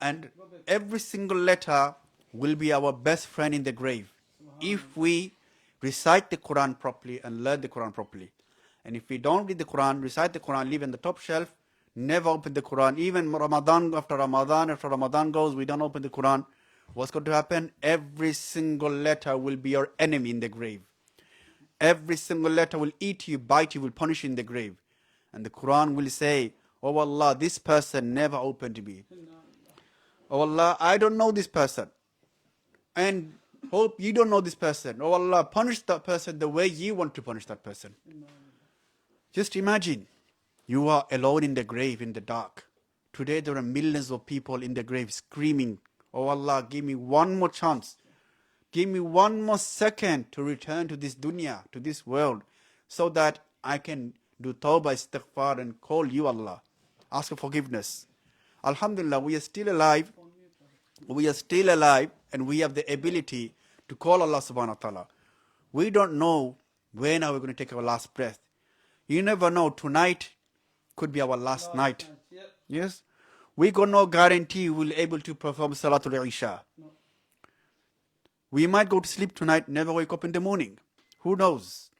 And every single letter will be our best friend in the grave if we recite the Quran properly and learn the Quran properly. And if we don't read the Quran, recite the Quran, leave in the top shelf, never open the Quran, even Ramadan after Ramadan after Ramadan goes, we don't open the Quran, what's going to happen? Every single letter will be your enemy in the grave. Every single letter will eat you, bite you, will punish you in the grave. And the Quran will say, "Oh Allah, this person never opened me. Oh Allah, I don't know this person. And hope you don't know this person. Oh Allah, punish that person the way you want to punish that person." Just imagine, you are alone in the grave in the dark. Today there are millions of people in the grave screaming, "Oh Allah, give me one more chance. Give me one more second to return to this dunya, to this world, so that I can do tawbah, istighfar, and call you, Allah. Ask for forgiveness." Alhamdulillah, we are still alive. We are still alive, and we have the ability to call Allah subhanahu wa ta'ala. We don't know when are we gonna take our last breath. You never know. Tonight could be our last night. Yes? We got no guarantee we'll able to perform Salatul Isha. We might go to sleep tonight, never wake up in the morning. Who knows?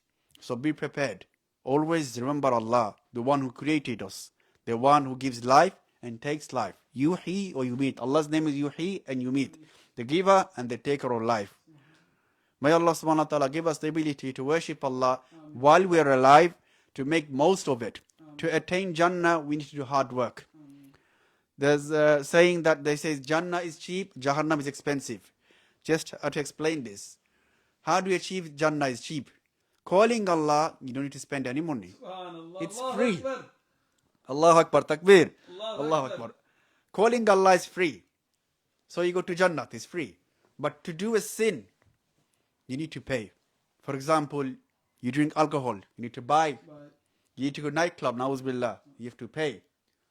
So be prepared. Always remember Allah, the one who created us, the one who gives life and takes life. Yuhyi wa yumeet. Allah's name is Yuhyi and Yumeet, the giver and the taker of life. May Allah subhanahu wa ta'ala give us the ability to worship Allah while we are alive, to make most of it. To attain Jannah, we need to do hard work. There's a saying that they say, "Jannah is cheap, Jahannam is expensive." Just how to explain this. How do you achieve Jannah is cheap? Calling Allah, you don't need to spend any money. Subhanallah. It's Allahu free. Akbar. Allahu Akbar, takbir. Allahu Akbar. Calling Allah is free. So you go to Jannah, it's free. But to do a sin, you need to pay. For example, you drink alcohol, you need to buy. You need to go nightclub, na'uz billah, you have to pay.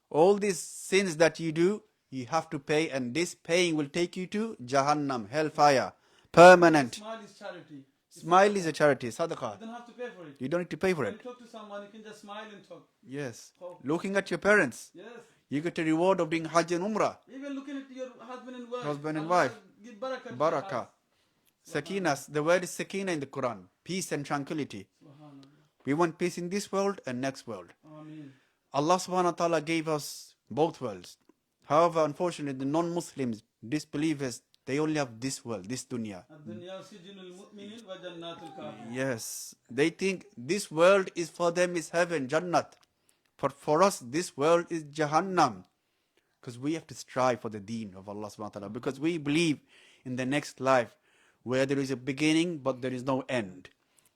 All these sins that you do, you have to pay, and this paying will take you to Jahannam, hellfire, permanent. Smile is charity. Smile is a charity, sadaqah. You don't have to pay for it. You don't need to pay for it. When you talk to someone, you can just smile and talk. Yes. Looking at your parents. Yes. You get a reward of doing Hajj and Umrah. Even looking at your husband and wife. Husband and wife. Give barakah. Barakah. Sakina. The word is sakina in the Quran. Peace and tranquility. We want peace in this world and next world. Ameen. Allah subhanahu wa ta'ala gave us both worlds. However, unfortunately, the non-Muslims, disbelievers, they only have this world, this dunya. الدنيا سجن المؤمن وجنة الكافر. Yes, they think this world is for them is heaven, Jannat. But for us, this world is Jahannam. Because we have to strive for the deen of Allah subhanahu wa ta'ala. Because we believe in the next life where there is a beginning but there is no end.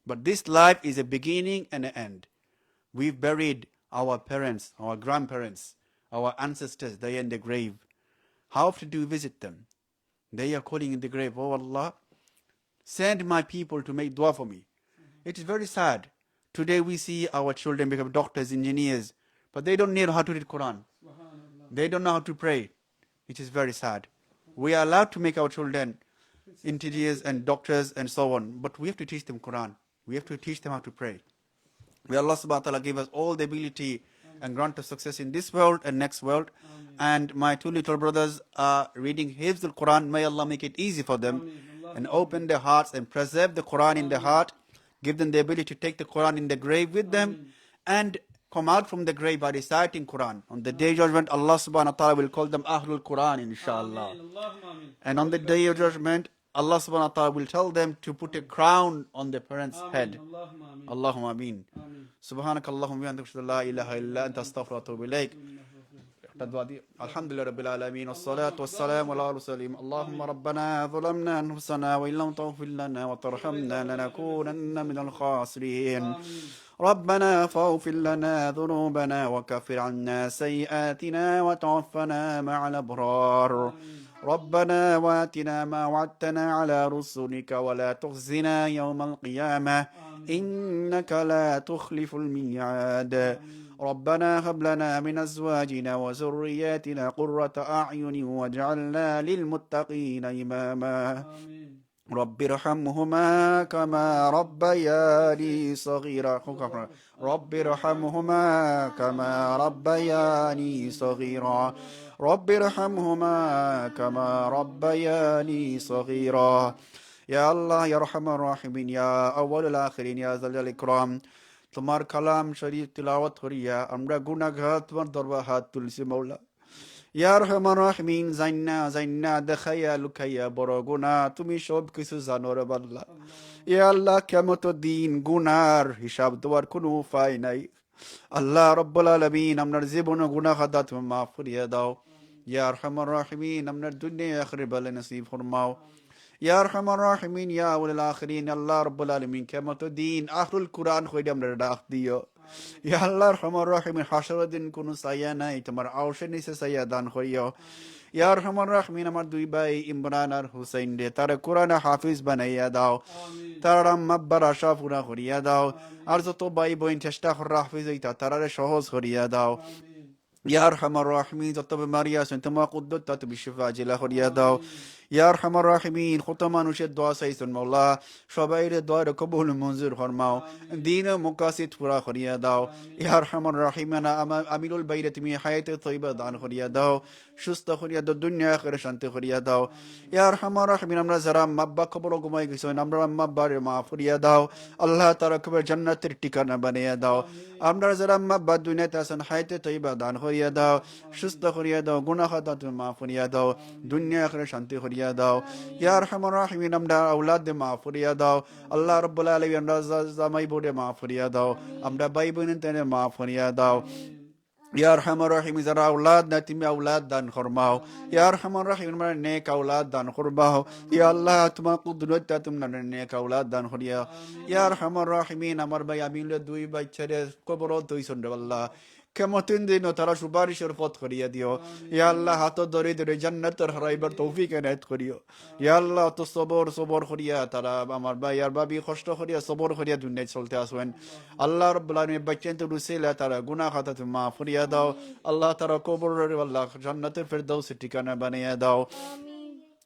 But this life is a beginning and an end. We've buried our parents, our grandparents, our ancestors, they are in the grave. How often do we visit them? They are calling in the grave, "Oh Allah, send my people to make dua for me." It is very sad. Today we see our children become doctors, engineers, but they don't know how to read Quran. They don't know how to pray. It is very sad. We are allowed to make our children engineers and doctors and so on, but we have to teach them Quran. We have to teach them how to pray. May Allah subhanahu wa ta'ala give us all the ability and grant us success in this world and next world. And my two little brothers are reading Hifzul Quran. May Allah make it easy for them and open their hearts and preserve the Quran in their heart. Give them the ability to take the Quran in the grave with them and come out from the grave by reciting Quran. On the day of judgment, Allah subhanahu wa ta'ala will call them Ahlul Quran, inshallah. Ameen. Allahumma ameen. And on the day of judgment, Allah subhanahu wa ta'ala will tell them to put a crown on their parents' head. Allahumma ameen. Allahumma ameen. Ameen. سبحانك اللهم وبحمدك، أشهد أن لا إله إلا أنت، أستغفرك وأتوب إليك. একটা দোয়া দিই। الحمد لله رب العالمين، والصلاة والسلام على رسول الله. اللهم ربنا ظلمنا أنفسنا وإن لم تغفر لنا وترحمنا لنكونن من الخاسرين. آمين. ربنا فاغفر لنا ذنوبنا وكفر عنا سيئاتنا وتوفنا مع الأبرار. آمين. ربنا وآتنا ما وعدتنا على رسلك ولا تخزنا يوم القيامة. آمين. إنك لا تخلف الميعاد. آمين. ربنا هب لنا من أزواجنا وذرياتنا قرة أعين واجعلنا للمتقين إماما. آمين. رب ارحمهما كما ربياني صغيرا. رب ارحمهما كما ربياني صغيرا. رب ارحمهما كما ربياني صغيرا. يا الله يا أرحم الراحمين، يا أول الآخرين، يا ذا الجلال والإكرام، তোমার কালাম শরীফ তিলাওয়াত করিয়া আমরা গুনাহগার তোমার দরবার হাত তুলছি মাওলা। ইয়া আরহামার রাহিমিন, জাইন্না জাইন্না, দেখাইয়া লুকাইয়া বড় গুনাহ, তুমি সব কিছু জানো রে আল্লাহ। ইয়া আল্লাহ, কিয়ামতর দিন গুনার হিসাব দেওয়ার কোনো উপায় নাই। আল্লাহ রব্বুল আলামিন, আমরার জীবনর গুনাহ খাতা তুমি মাফ করিয়া দাও। ইয়া আরহামার রাহিমিন, আমরার দুনিয়া আখিরাত ভালা নসিব ফরমাও। ইয়া আরহামার রাহিমিন, ইয়া আউয়ালাল আখিরিন, আল্লাহ রব্বুল আলামিন, কিয়ামতর দিন আহলুল কুরআন কইরা আমরারে ডাক দিও। ইয়া আল্লাহ আরহামার রাহিমিন, হাশরর দিন কুনু ছায়া নাই, তুমার আরশের নিচে ছায়া দান করিও। ইয়া আরহামার রাহিমিন, আমার দুই ভাই ইমরান আর হুসাইনরে, তারা কুরআনর হাফিজ বানাইয়া দাও। তারার আম্মা আব্বার আশা পুরা করিয়া দাও। আর যত ভাই বইন চেষ্টা কররা হাফিজ অইতা, তারারে সহজ করিয়া দাও। ইয়া আরহামার রাহিমিন, যত বেমারি আছইন, তুমার কুদরত তুমি শিফা আজিলা করিয়া দাও। ইয়া আরহামার রাহিমিন, কত মানুষে দোয়া চাইছইন মওলা, সবাইরে দোয়ারে কবুল মঞ্জুর ফরমাও। দিনর মকাসিদ পুরা করিয়া দাও। ইয়া আরহামার রাহিমিন, আমা-, আমিনুল ভাইরে তুমি হায়াতে তৈবা দান করিয়া দাও, সুস্থ করিয়া দাও, দুনিয়া আখিরাত শান্তি করিয়া দাও। ইয়া আরহামার রাহিমিন, আমরার যারা আম্মা আব্বা কবরো ঘুমাই গেছইন, আমরার আম্মা আব্বারে মাফ করিয়া দাও। আল্লাহ, তারার কবর জান্নাতের ঠিকানা বানাইয়া দাও। আমরার যারা আম্মা আব্বা দুনিয়াত আছইন, হায়াতে তৈবা দান করিয়া দাও, সুস্থ করিয়া দাও, গুনাহ খাতা তুমি মাফ করিয়া দাও, দুনিয়া আখিরাত শান্তি করিয়া দাও। ইয়া আরহামার রাহিমিন, আমরার আওলাদরে মাফ করিয়া দাও। আল্লাহ রব্বুল আলামিন, আমরার জা-, জামাই বউরে মাফ করিয়া দাও, আমরার ভাই বইন তারে মাফ করিয়া দাও। ইয়া আরহামার রাহিমিন, যারা আওলাদ নাই, তুমি আওলাদ দান ফরমাও। ইয়া আরহামার রাহিমিন, আমরারে নেক আওলাদ দান ফরমাও। ইয়া আল্লাহ, তুমার কুদরত তুমি আমরারে নেক আওলাদ দান করিয়া। ইয়া আরহামার রাহিমিন, আমার ভাই আমিনুলর দুই বাচ্চারে কবরো থইছইন রে আল্লাহ, কিয়ামতর দিনও তারার সুপারিশর পথ করিয়া দিও। ইয়া আল্লাহ, হাতো ধরি ধরি জান্নাতর হারাইবার তৌফিক এনায়েত করিও। ইয়া আল্লাহ, অত সবর, সবর করিয়া তারা, আমার ভাই আর ভাবি কষ্ট করিয়া, সবর করিয়া দুনিয়াত চলতে আছইন। আল্লাহ রব্বুল আলামিন, বাচ্চাইন্তর উসিলায় তারার গুনাহ খাতা তুমি মাফ করিয়া দাও। আল্লাহ, তারার কবররে আল্লাহ জান্নাতুল ফেরদাউসের ঠিকানা বানাইয়া দাও।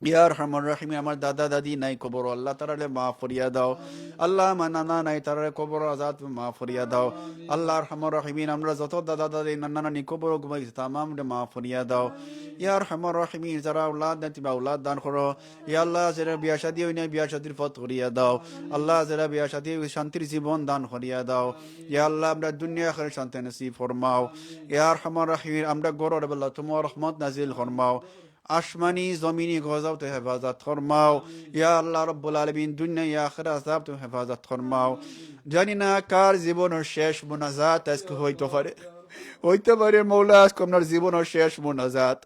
ইয়া আরহামার রাহিমিন, আমার দাদা দাদি নাই কবরো, আল্লাহ তারারে মাফ করিয়া দাও। আল্লাহ, আমার নানা নাই, তারারে কবরো আজাব তুমি মাফ করিয়া দাও। আল্লাহ আরহামার রাহিমিন, আমরার যত দাদা দাদি, নানা নানি কবরো ঘুমাই গেছে, তামামরে মাফ করিয়া দাও। ইয়া আরহামার রাহিমিন, যারা আওলাদ নাই, তুমি আওলাদ দান করো। ইয়া আল্লাহ, যারার বিয়া শাদী অয় নাই, বিয়া শাদীর পথ করিয়া দাও। আল্লাহ, যারার বিয়া শাদী অয়, শান্তির জীবন দান করিয়া দাও। ইয়া আল্লাহ, আমরার দুনিয়া আখিরাত শান্তি নসিব ফরমাও। ইয়া আরহামার রাহিমিন, আমরার ঘরো আল্লাহ তুমার রহমত নাজিল ফরমাও। আসমানি জমিনি গজব তুমি হেফাজত ফরমাও। ইয়া আল্লাহ রব্বুল আলামিন, দুনিয়া আখিরাত আজাব তুমি হেফাজত ফরমাও। জানি না কার জীবনর শেষ মোনাজাত আজকে অইতো পারে। অইতো পারে মওলা, আজকে আমরার জীবনর শেষ মোনাজাত।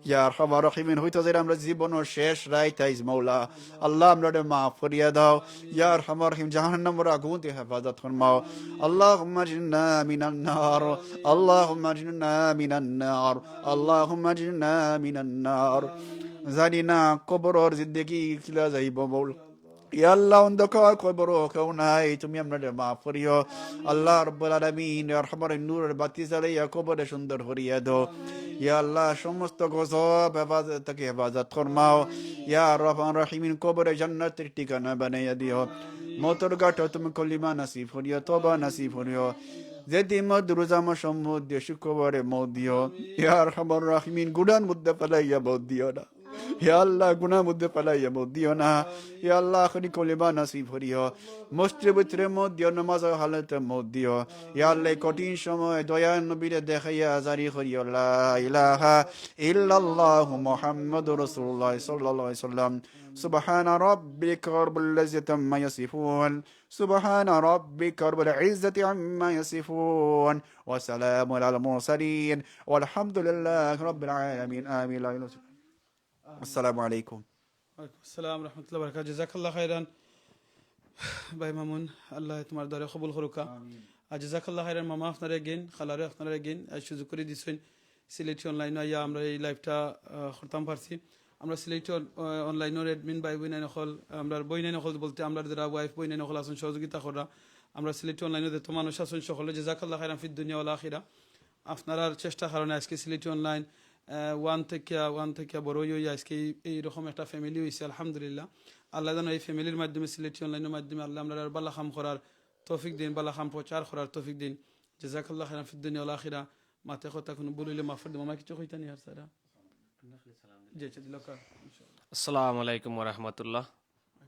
ইয়া আরহামার রাহিমিন, অইতো পারে আমরার জীবনর শেষ রাইত আইজ মওলা। আল্লাহ, আমরারে মাফ করিয়া দাও। ইয়া আরহামার রাহিমিন, জাহান্নামর আগুন তুমি হেফাজত ফরমাও। اللهم أجرنا من النار، اللهم أجرنا من النار، اللهم أجرنا من النار। জানি না কবরর জিন্দেগি কিলা যাইবো মওলা। ইয়া আল্লাহ, অন্ধকার কবরো কেউ নাই, তুমি আমরারে মাফ করিও। আল্লাহ রব্বুল আলামিন, ইয়া আরহামার নূরর বাতি জ্বালাইয়া কবররে সুন্দর করিয়া দাও। ইয়া আল্লাহ, সমস্ত গজব হেফাজত থাকি হেফাজত ফরমাও। ইয়া আরহামার রাহিমিন, কবররে জান্নাতের ঠিকানা বানাইয়া দিও। মউতর ঘাটো তুমি কলিমা নসিব করিও, তওবা নসিব করিও। যেদিন মউত রোজা মাসো মউত দিও, শুক্রবারে মউত দিও। ইয়া আরহামার রাহিমিন, গুনার মধ্যে ফালাইয়া মউত দিও না। ইয়া আল্লাহ, গুনার মধ্যে ফালাইয়া মউত দিও না। ইয়া আল্লাহ, আখেরি কলিমা নসিব করিও। মসজিদর ভিতরে মউত দিও, নামাজর হালতে মউত দিও। ইয়া আল্লাহ, এই কঠিন সময় দয়ার নবীরে দেখাইয়া জারি করিও, লা ইলাহা ইল্লাল্লাহু মুহাম্মাদুর রাসূলুল্লাহ সাল্লাল্লাহু আলাইহি ওয়াসাল্লাম। سبحان ربك رب العزة عما يصفون، سبحان ربك رب العزة عما يصفون، وسلام على المرسلين، والحمد لله رب العالمين. آمين. السلام عليكم. ওয়ালাইকুম আসসালাম রহমতুল্লাহ বরকাত। জাযাকাল্লাহ খাইরান ভাই মামুন, আল্লাহ তুমার দোয়ারে কবুল করুকা। আর জাযাকাল্লাহ খাইরান মামা, আপনারে again, খালারে আপনারে again, আজ সুযোগ করি দিছইন সিলেটি online-ও আইয়া আমরা এই live-টা, আহ, করতাম পারছি। আমরা সিলেটি on-, আহ, online-র admin ভাই বইনাইন অকল, আমরার বইনাইন অকল বলতে আমরার যারা wife বইনাইন অকল আছইন সহযোগিতা কররা, আমরা সিলেটি online-ও যত মানুষ আছইন সকলরে জাযাকাল্লাহ খাইরান ফিদ দুনিয়া ওয়াল আখিরা। আপনারার চেষ্টার কারণে আজকে সিলেটি online, আহ, one থাকিয়া, one থাকিয়া বড় অইয়া আজকে এই, এই রকম একটা family অইছে, আলহামদুলিল্লাহ। আল্লাহ যেন এই family-র মাধ্যমে, সিলেটি online-র মাধ্যমে আল্লাহ আমরারে আর ভালা কাম করার তৌফিক দিন, ভালা কাম প্রচার করার তৌফিক দিন। জাযাকাল্লাহ খাইরান ফিদ দুনিয়া ওয়াল আখিরা। মাতে কথা কুনু ভুল অইলে মাফ করি দিবা। মামা কিছু কইতা নি আর সারা? জি, আচ্ছা, দিল কা। আসসালামু আলাইকুম ওয়া রাহমাতুল্লাহ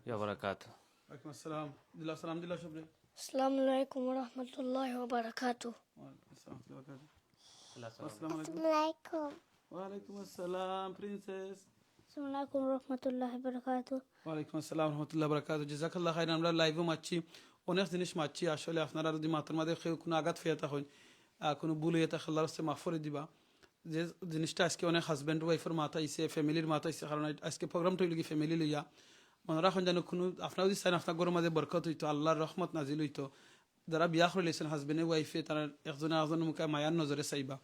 ওয়া বারাকাতুহু। ওয়ালাইকুম আসসালাম। দিল সালাম, দিল সবরে। আসসালামু আলাইকুম ওয়া রাহমাতুল্লাহি ওয়া বারাকাতুহু। ওয়ালাইকুম আসসালাম, ওয়া বারাকাতুহু। আসসালামু আলাইকুম। আসসালামু আলাইকুম। ওয়ালাইকুম আসসালাম, princess। আসসালামু আলাইকুম ওয়া রাহমাতুল্লাহি ওয়া বারাকাতুহু। ওয়ালাইকুম আসসালাম ওয়া রাহমাতুল্লাহি ওয়া বারাকাতুহু। জাযাকাল্লাহ খাইরান। আমরা live-ও মাতছি অনেক জিনিস মাতছি। আসলে আপনারা যদি মাতর মাঝে কেউ কুনু আঘাত পেয়া থাকইন, আহ, কুনু ভুল অইয়া থাকে, আল্লাহর ওয়াস্তে মাফ করি দিবা। যে জিনিসটা আজকে অনেক husband wife-র মাত আইছে, family-র মাত আইছে, কারণ আজকে program-টা অইলো কি family লইয়া। মনো রাখইন যেন কুনু, আপনারা যদি চাইন আপনার ঘরর মাঝে বরকত অইতো, আল্লাহর রহমত নাজিল অইতো, যারা বিয়া করিলাইছইন, husband-এ wife-এ, তারা একজনে আরেকজনর মুখে মায়ার নজরে চাইবা।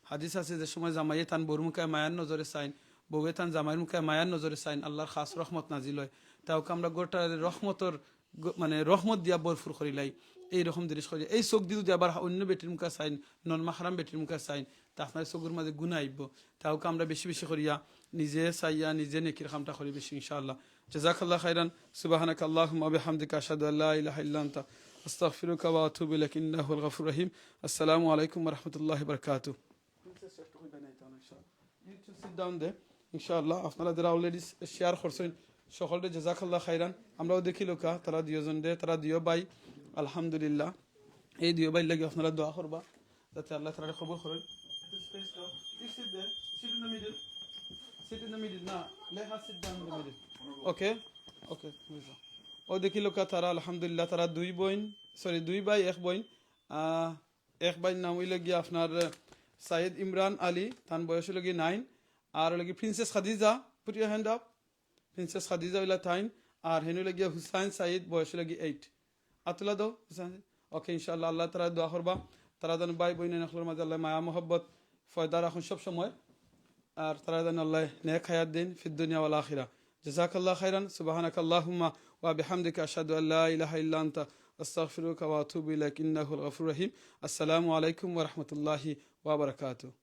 হাদিস আছে, যে সময় জামাইয়ে তান বউর মুখে মায়ার নজরে চাইন, বউয়ে তান জামাইর মুখে মায়ার নজরে চাইন, আল্লাহর খাস রহমত নাজিল অয়। তে অউক্কা আমরা ঘরটারে রহমতর গ-, মানে রহমত দিয়া ভরপুর করিলাই, এই রকম জিনিস করি। এই চউখদি যদি আবার অইন্য বেটির মুখে চাইন, non-mahram বেটির মুখে চাইন, তে আপনার চউখর মাঝে গুনা আইবো। তে অউক্কা আমরা বেশি বেশি করিয়া নিজে চাইয়া নিজে নেকির কামটা করি বেশি, ইনশাআল্লাহ। জাযাকাল্লাহু খাইরান। সুবহানাকাল্লাহুম্মা ওয়া বিহামদিকা, আশহাদু আল্লা ইলাহা ইল্লা আনতা, আস্তাগফিরুকা ওয়া আতুবু ইলাইক। ইন্নাকা হুয়াল গাফুরুর রহিম। আসসালামু আলাইকুম ওয়া রাহমাতুল্লাহি ওয়া বারাকাতুহু। Princess, একটু কইবা না এটা, অনেক সব। You two sit down there. ইনশাআল্লাহ, আপনারা যারা already share করছইন, সকলরে জাযাকাল্লাহু খাইরান। আমরাও দেখিলাউক্কা, তারা দুইজনরে, তারা দুইও ভাই, আলহামদুলিল্লাহ। এই দুইও ভাইর লাগি আপনারা দোয়া করবা, যাতে আল্লাহ তাআলারে কবুল করইন। একটু space দাও। You sit there. Sit in the middle. Sit in the middle. না, let her sit down in the middle. Okay? Okay, please. অউ দেখিলাউক্কা, তারা আলহামদুলিল্লাহ, তারা দুই বইন, sorry, দুই ভাই, এক বইন। আহ, এক ভাইর নাম অইলো গিয়া আপনার, আহ, সাইদ ইমরান আলী, তান বয়স অইলো গিয়া nine, আর অইলো গিয়া Princess Khadija, put your hand up, Princess Khadija অইলা তাইন, আর হেন অইলো গিয়া হুসাইন সাইদ, বয়স অইলো গিয়া eight। আত তুলা দেও, হুসাইন। Okay, ইনশাআল্লাহ, আল্লাহ তাআলারে দোয়া করবা, তারা যেন ভাই বইন অকলর মাঝে আল্লাহ মায়া মহব্বত পয়দা রাখইন সব সময়। আর তারা যেন আল্লাহ নেক হায়াত দেইন, ফিদ দুনিয়া ওয়াল আখিরা। জাযাকাল্লাহু খাইরান। সুবহানাকাল্লাহুম্মা ওয়া বিহামদিকা, আশহাদু আল্লা ইলাহা ইল্লা আনতা, আস্তাগফিরুকা ওয়া আতুবু ইলাইক। ইন্নাকা হুয়াল গাফুরুর রহিম। আসসালামু আলাইকুম ওয়া রাহমাতুল্লাহি ওয়া বারাকাতুহু।